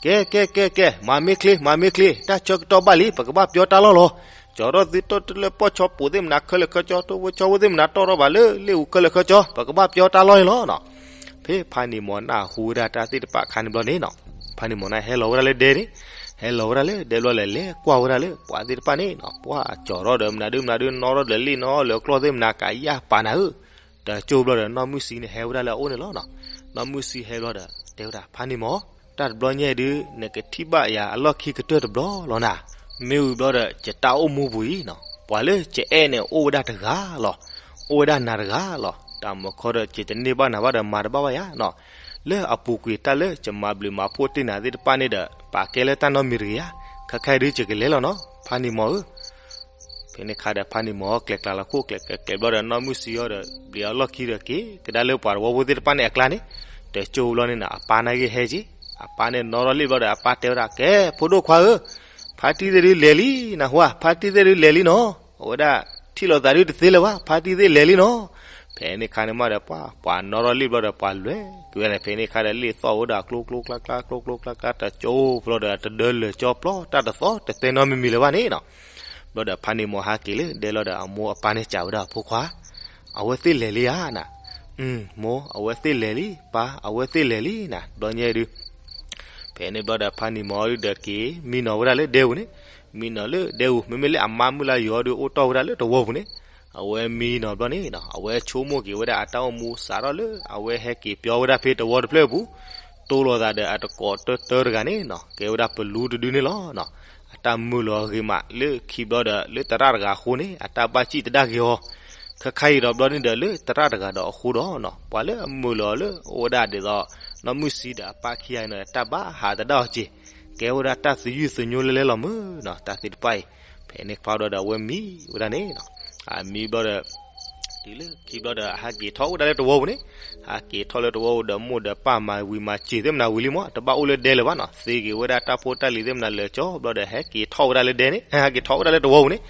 ကဲ ကဲ ကဲ ကဲ မၤမ့ၢ်ချ့ မၤမ့ၢ်ချ့ တၢ်ဆၢကတီၢ်ဘၣ်လံ ပကဘၣ်ပျီတၢ်လီၢ်လီၤ. ကၠီထီၣ်သုတီၢ်တလၢပီၣ်ဆီပိာ်သ့ၣ်မနၤခဲလၢာ်ခဲဆ့, တိၢ်ဖိဆီဖိသ့ၣ်မနၤတီၢ်ထီၣ်ဘၣ်လၢလ့ၣ်အူခဲလၢာ်ခဲဆ့, ပကဘၣ်ပျီတၢ်လီၢ်န့ၣ်လီၤနီၤ. ဖဲဖါနံၤမီၤနၢ်ဟူဝဲဒၣ်တၢ်သ့ၣ်တဖၣ်အခါန့ၣ်ဘျီန့ၣ်နီၤ, ဖါနံၤမီၤနၢ်ဟဲလီၤဝဲဒၣ်လၢဒဲန့ၣ်, ဟဲလီၤဝဲဒၣ်လၢဒဲဘျီလဲၤလဲၤကွၢ်ဝဲဒၣ်လၢပှၤသ့ၣ်တဖၣ်န့ၣ်နီၤ, ပှၤကၠီထီၣ်ဒီးမနုၤဒုမနုၤဒု နီၣ်ထီၣ်ဒီးလ့ၣ်နီၣ်လၢကျီၢ်သ့ၣ်မနၤ ကယၢ်ပာ်နၤဧၢ, တကၠိဘျီဒီး နီၢ်မုၢ်ဆံးန့ၣ်ဟဲဝဲဒၣ်လၢအအိၣ်န့ၣ်လီၤနီၤ. နီၢ်မုၢ်ဆံးဟဲဘျီဒီး တဲဝဲဒၣ် ဖါနံၤမီၤ, တၢ်တဘျီညါအံၤဒုး နကထံၣ်ဘၣ်ယၤအလီၢ်ခံကတၢၢ်တဘျီလီၤနၤ. မ့ၢ်ဝံၤဘျီဒီး ယတၢ်အိၣ်မူပူၤအံၤနီၤ, ပှၤလၢယအဲၣ်န့ၣ် အိၣ်ဝဲဒၣ်တဂၤလီၤ. အိၣ်ဝဲဒၣ်နၤတဂၤလီၤ. တၢ်မၤခီဒီး ယတန့ၢ်ဘၣ်နၤဘၣ်ဒီးမၤတဘၣ်ဘၣ်ယါနီၤ. လၢအပူၤကွံာ်တၢ်လၢယမၤဘျုးမၤဖှိၣ်တ့ၢ်နၤသ့ၣ်တဖၣ်န့ၣ်ဒီး ပာ်ကဲလၢတၢ်နီတမံၤတဂ့ၤဧါ. ခဲခါအံၤဒုး ယကလဲၤလီၤနီၤ ဖါနံၤမီၤဧၢ. ဖဲန့ၣ်အခါဒီး ဖါနံၤမီၤကျဲၤကျါလီၤခိၣ် ကျဲၤကျဲၤကျဲၤဘျီဒီး နီၢ်မုၢ်ဆံးအီၤဒီး ဘျံးအလီၢ်ခံဒီးက့ၤကဒါလၢပှၤတဝီဖိသ့ၣ်တဖၣ်န့ၣ်အကျါန့ၣ်, တကၠိဘျီန့ၣ်နီၤ အပၢ်န့ၣ်ဂ့ၤဟဲက့ၤ, အပၢ်န့ၣ်နီၣ်ထီၣ်လံဘျီဒီး အပၢ်တဲဝဲဒၣ် ကဲ ဖိဒိၣ်ခွါဧၢ, ဖါတံၢ်သ့ၣ်ဒုးလဲၤလံ, နၢ်ဟူဧါ, ဖါတံၢ်သ့ၣ်ဒုးလဲၤလံနီၤ, အဝဲဒၣ်ထံၣ်လိာ်သးဒုးတသ့လၢၤဘၣ်, ဖါတံၢ်သ့ၣ်လဲၤလံနီၤ. ဖဲန့ၣ်အခါန့ၣ်မးဒီး ပှၤ ပှၤနီၣ်ထီၣ်လံဘျီဒီး ပှၤလဲၤက့ၤဝဲဒၣ်န့ၣ်, ဖဲန့ၣ်အခါဒီး လ့ၣ်သီၣ်ဝဲဒၣ်ကျိကျိကျါကျါ ကျိကျိကျါကျါ တကၠိဘျီဒီး တဒၢလၢာ်ကၠီပျီ တၢ်တသီၣ်တသဲနီတမံၤမံၤလၢၤဘၣ်န့ၣ်နီၤ. ဘျီဒီးဖါနံၤမီၤဟဲက့ၤလၢဒဲလီၤဒီး အမိၢ်အပၢ်န့ၣ်စံးဝဲဒၣ် ဖိခွါ, အဝဲသ့ၣ်လဲၤလံဧါနၤ. မိၢ်, အဝဲသ့ၣ်လဲၤလံ, ပၢ်, အဝဲသ့ၣ်လဲၤလံနၤ, တဘျီညါဒုး ဖဲန့ၣ်ဘျီဒီး ဖါနံၤမီၤဒုးဒီးက့ၤ မံနီၤဝဲဒၣ်လၢဒဲပူၤန့ၣ်, မံနီၤလၢဒဲပူၤ, မ့မ့ၢ်လၢအမါမုၢ်လၢ်ယိၤဒုး အိၣ်တီၢ်ဝဲဒၣ်လၢတဝီပူၤန့ၣ်, အဝဲမံနီၤဘျီန့ၣ်နီၤ, အဝဲဆိကမိၣ်က့ၤဝဲဒၣ်အတၢ်အိၣ်မူ စးထီၣ်လၢအဝဲဟဲက့ၤပျီဝဲဒၣ်ဖဲတဝီတဖျၢၣ်အပူၤ, တိၢ်လိာ်သးဒီးအတကိးတၢတၢတဂၤန့ၣ်နီၤ, ကဲဝဲဒၣ်ပလူတဒုန့ၣ်လီၤနီၤ. အတၢ်မုာ်လီၤအဂ့ၤမး လၢခံဘျီဒီး လၢသရၣ်တဂၤအဃိန့ၣ် အတၢ်ဘၣ်စံၣ်တဒၣ်ဂ့ၤအီၤ, ခဲခါအံၤဒီးဘျီန့ၣ်ဒီး လၢသရၣ်တဂၤဒီးအဃိဒီးနီၤ, ပှၤလၢအမုာ်လီၤအီၤလၢအအိၣ်ဝဲဒၣ်ဒ်သိး နီၢ်မုၢ်ဆံးဒီးအပၢ်ခံဂၤအံၤနီၤ တၢ်ဘၣ်ဟးသဒၣ်အီၤက့ၤ, ကဲဝဲဒၣ်တၢ်သယုၢ်သညိလၢလဲလီၤမုၢ်နီၤ တၢ်သ့ၣ်တဖၣ်အံၤ. ဖဲန့ၣ်တဘျီဒီး အဝဲမံဝဲဒၣ်န့ၣ်နီၤ, အမံဘျီဒီး တုၤလၢခံဘျီဒီး အဟဲက့ၤထီၣ်ဝဲဒၣ်လၢတဝီပူၤန့ၣ်, ဟဲက့ၤထီၣ်လၢတဝီပူၤဒီး မိၢ်ဒီးပၢ်မၤဝံၤမၤစၢၤသ့ၣ်မနၤဝံၤလံမး, တဘၣ်အိၣ်လၢဒဲလၢၤဘၣ်နီၤ, သ့က့ၤဝဲဒၣ်တၢ်ဖိတၢ်လံၤသ့ၣ်မနၤလၢာ်ကၠီဘျီဒီး ဟဲက့ၤထီၣ်ဝဲဒၣ်လၢဒဲန့ၣ်, ဟဲက့ၤထီၣ်ဝဲဒၣ်လၢတဝီပူၤန့ၣ်,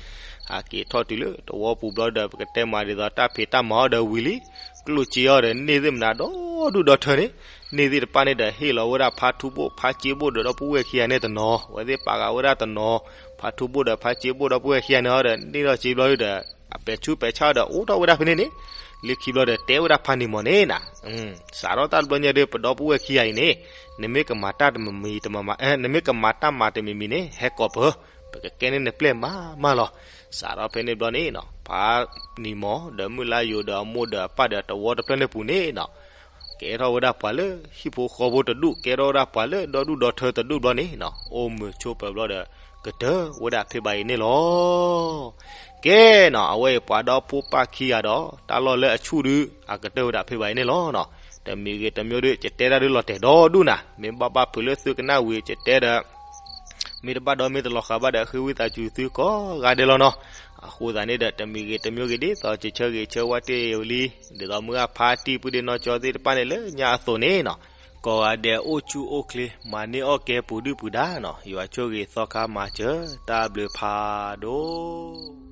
ဟဲက့ၤထီၣ်တုၤလၢတဝီပူၤဘျီဒီး ပကတဲမးဒ်သိး တၢ်ဖံးတၢ်မၤအီၤဒီးဝံၤလံ, ကျိၣ်စ့အီၤဒီးန့ၢ်သ့ၣ်မနၤဒီဒူၣ်ဒီထၢန့ၣ်, န့ၢ်သ့ၣ်တဖၣ်န့ၣ်ဒီး ဟ့ၣ်လီၤဝဲဒၣ်ဖါထူဘိၣ်ဖါစ့ဘိၣ်ဒီးဒီပုၢ်ဝဲၢ်ခံဂၤန့ၣ်တနီၤ, အဝဲသ့ၣ်ပာ်ဃာ်ဝဲဒၣ်တနီၤ, ဖါထူဘိၣ်ဒီးဖါစ့ဘိၣ်ဒီပုၢ်ဝဲၢ်ခံဂၤန့ၣ်ဒီး န့ၢ်ထီၣ်စ့ဘျီဒီး အပဲာ်ဆူးပဲာ်ဆါဒီးအိၣ်ထီၣ်ဝဲဒၣ်ဖဲန့ၣ်န့ၣ်, လၢခံဘျီဒီးတဲဝဲဒၣ်ဖါနံၤမီၤန့ၣ်နီၤ, စးထီၣ်တၢ်တဘျီညါဒီး ပဒီပုၢ်ဝဲၢ်ခံဂၤအံၤန့ၣ်, နမ့ၢ်ကမၤတၢ်တမံၤမံၤတမံၤမံၤ, နမ့ၢ်ကမၤတၢ်မၤတမံၤမံၤန့ၣ် ဟဲကိးပၢၤ, ပကကဲန့ၢ်နပျဲၢ်မးမးလီၤ. စးထီၣ်ဖဲန့ၣ်ဘျီန့ၣ်နီၤ, ဖါနံၤမီၤဒီးမုၢ်လၢယိၤဒီးအမိၢ်ဒီးအပၢ်ဒီးတဝီတဖျၢၣ်န့ၣ်ပူၤန့ၣ်နီၤ, ကဲထီၣ်ဝဲဒၣ်ပှၤလၢဟံၣ်ဖိဃီဖိတဒူၣ်, ကဲထီၣ်ဝဲဒၣ်ပှၤလၢဒီဒူၣ်ဒီထၢတဒူၣ်ဘျီန့ၣ်နီၤ, အိၣ်မုာ်ဆိးပၢၤဘျီဒီး ကတၢၢ်ဝဲဒၣ်ဖဲဘၣ်အံၤန့ၣ်လီၤ. ကဲနီၤ အဝဲအံၤပှၤဒီဖိပၢ်ခံဂၤဒီး တၢ်လီၢ်လၢအဆူၣ်ဒုး အကတၢၢ်ဝဲဒၣ်ဖဲဘၣ်အံၤန့ၣ်လီၤနီၤ. တမံၤဂ့ၤတမံၤဒုး ယတဲတၢ်ဒုးလီၤတဲာ်ဒီဒူၣ်နၤ, မ့ၢ်ဘၣ်ဘၣ်ဖုးလၢသုကနၣ်ဝံၤ ယတဲဒီး မ့ၢ်တဘၣ်ဒီးမ့ၢ်တလီၤဃာ်ဘၣ်ဒီး ဃ့ဝံသးစူၤသုကိးဂၤဒဲးလီၤနီၤ. အဃိသတးန့ၣ်ဒီး တမံၤဂ့ၤတမံၤဂ့ၤ ဒ်သိးကဆၢဂ့ၤဆၢဝါတ့ၢ်ဝံၤလံ, ဒ်သိးမုၢ်ဂၢ်ဖါတံၢ်ပုၢ်ဒ့နီၢ်ကၠီသ့ၣ်တဖၣ်န့ၣ်လၢညါအသိးန့ၣ်နီၤ, ကိးဂၤဒဲးအိၣ်ဆူၣ်အိၣ်ချ့ မၤန့ၢ်အီၣ်ကဲပူၤဒုၣ်ပူၤဒါနီၤ, ယွၤဆိၣ်ဂ့ၤသီခါမၤစၢၤ တၢ်ဘျုးဖးဒိၣ်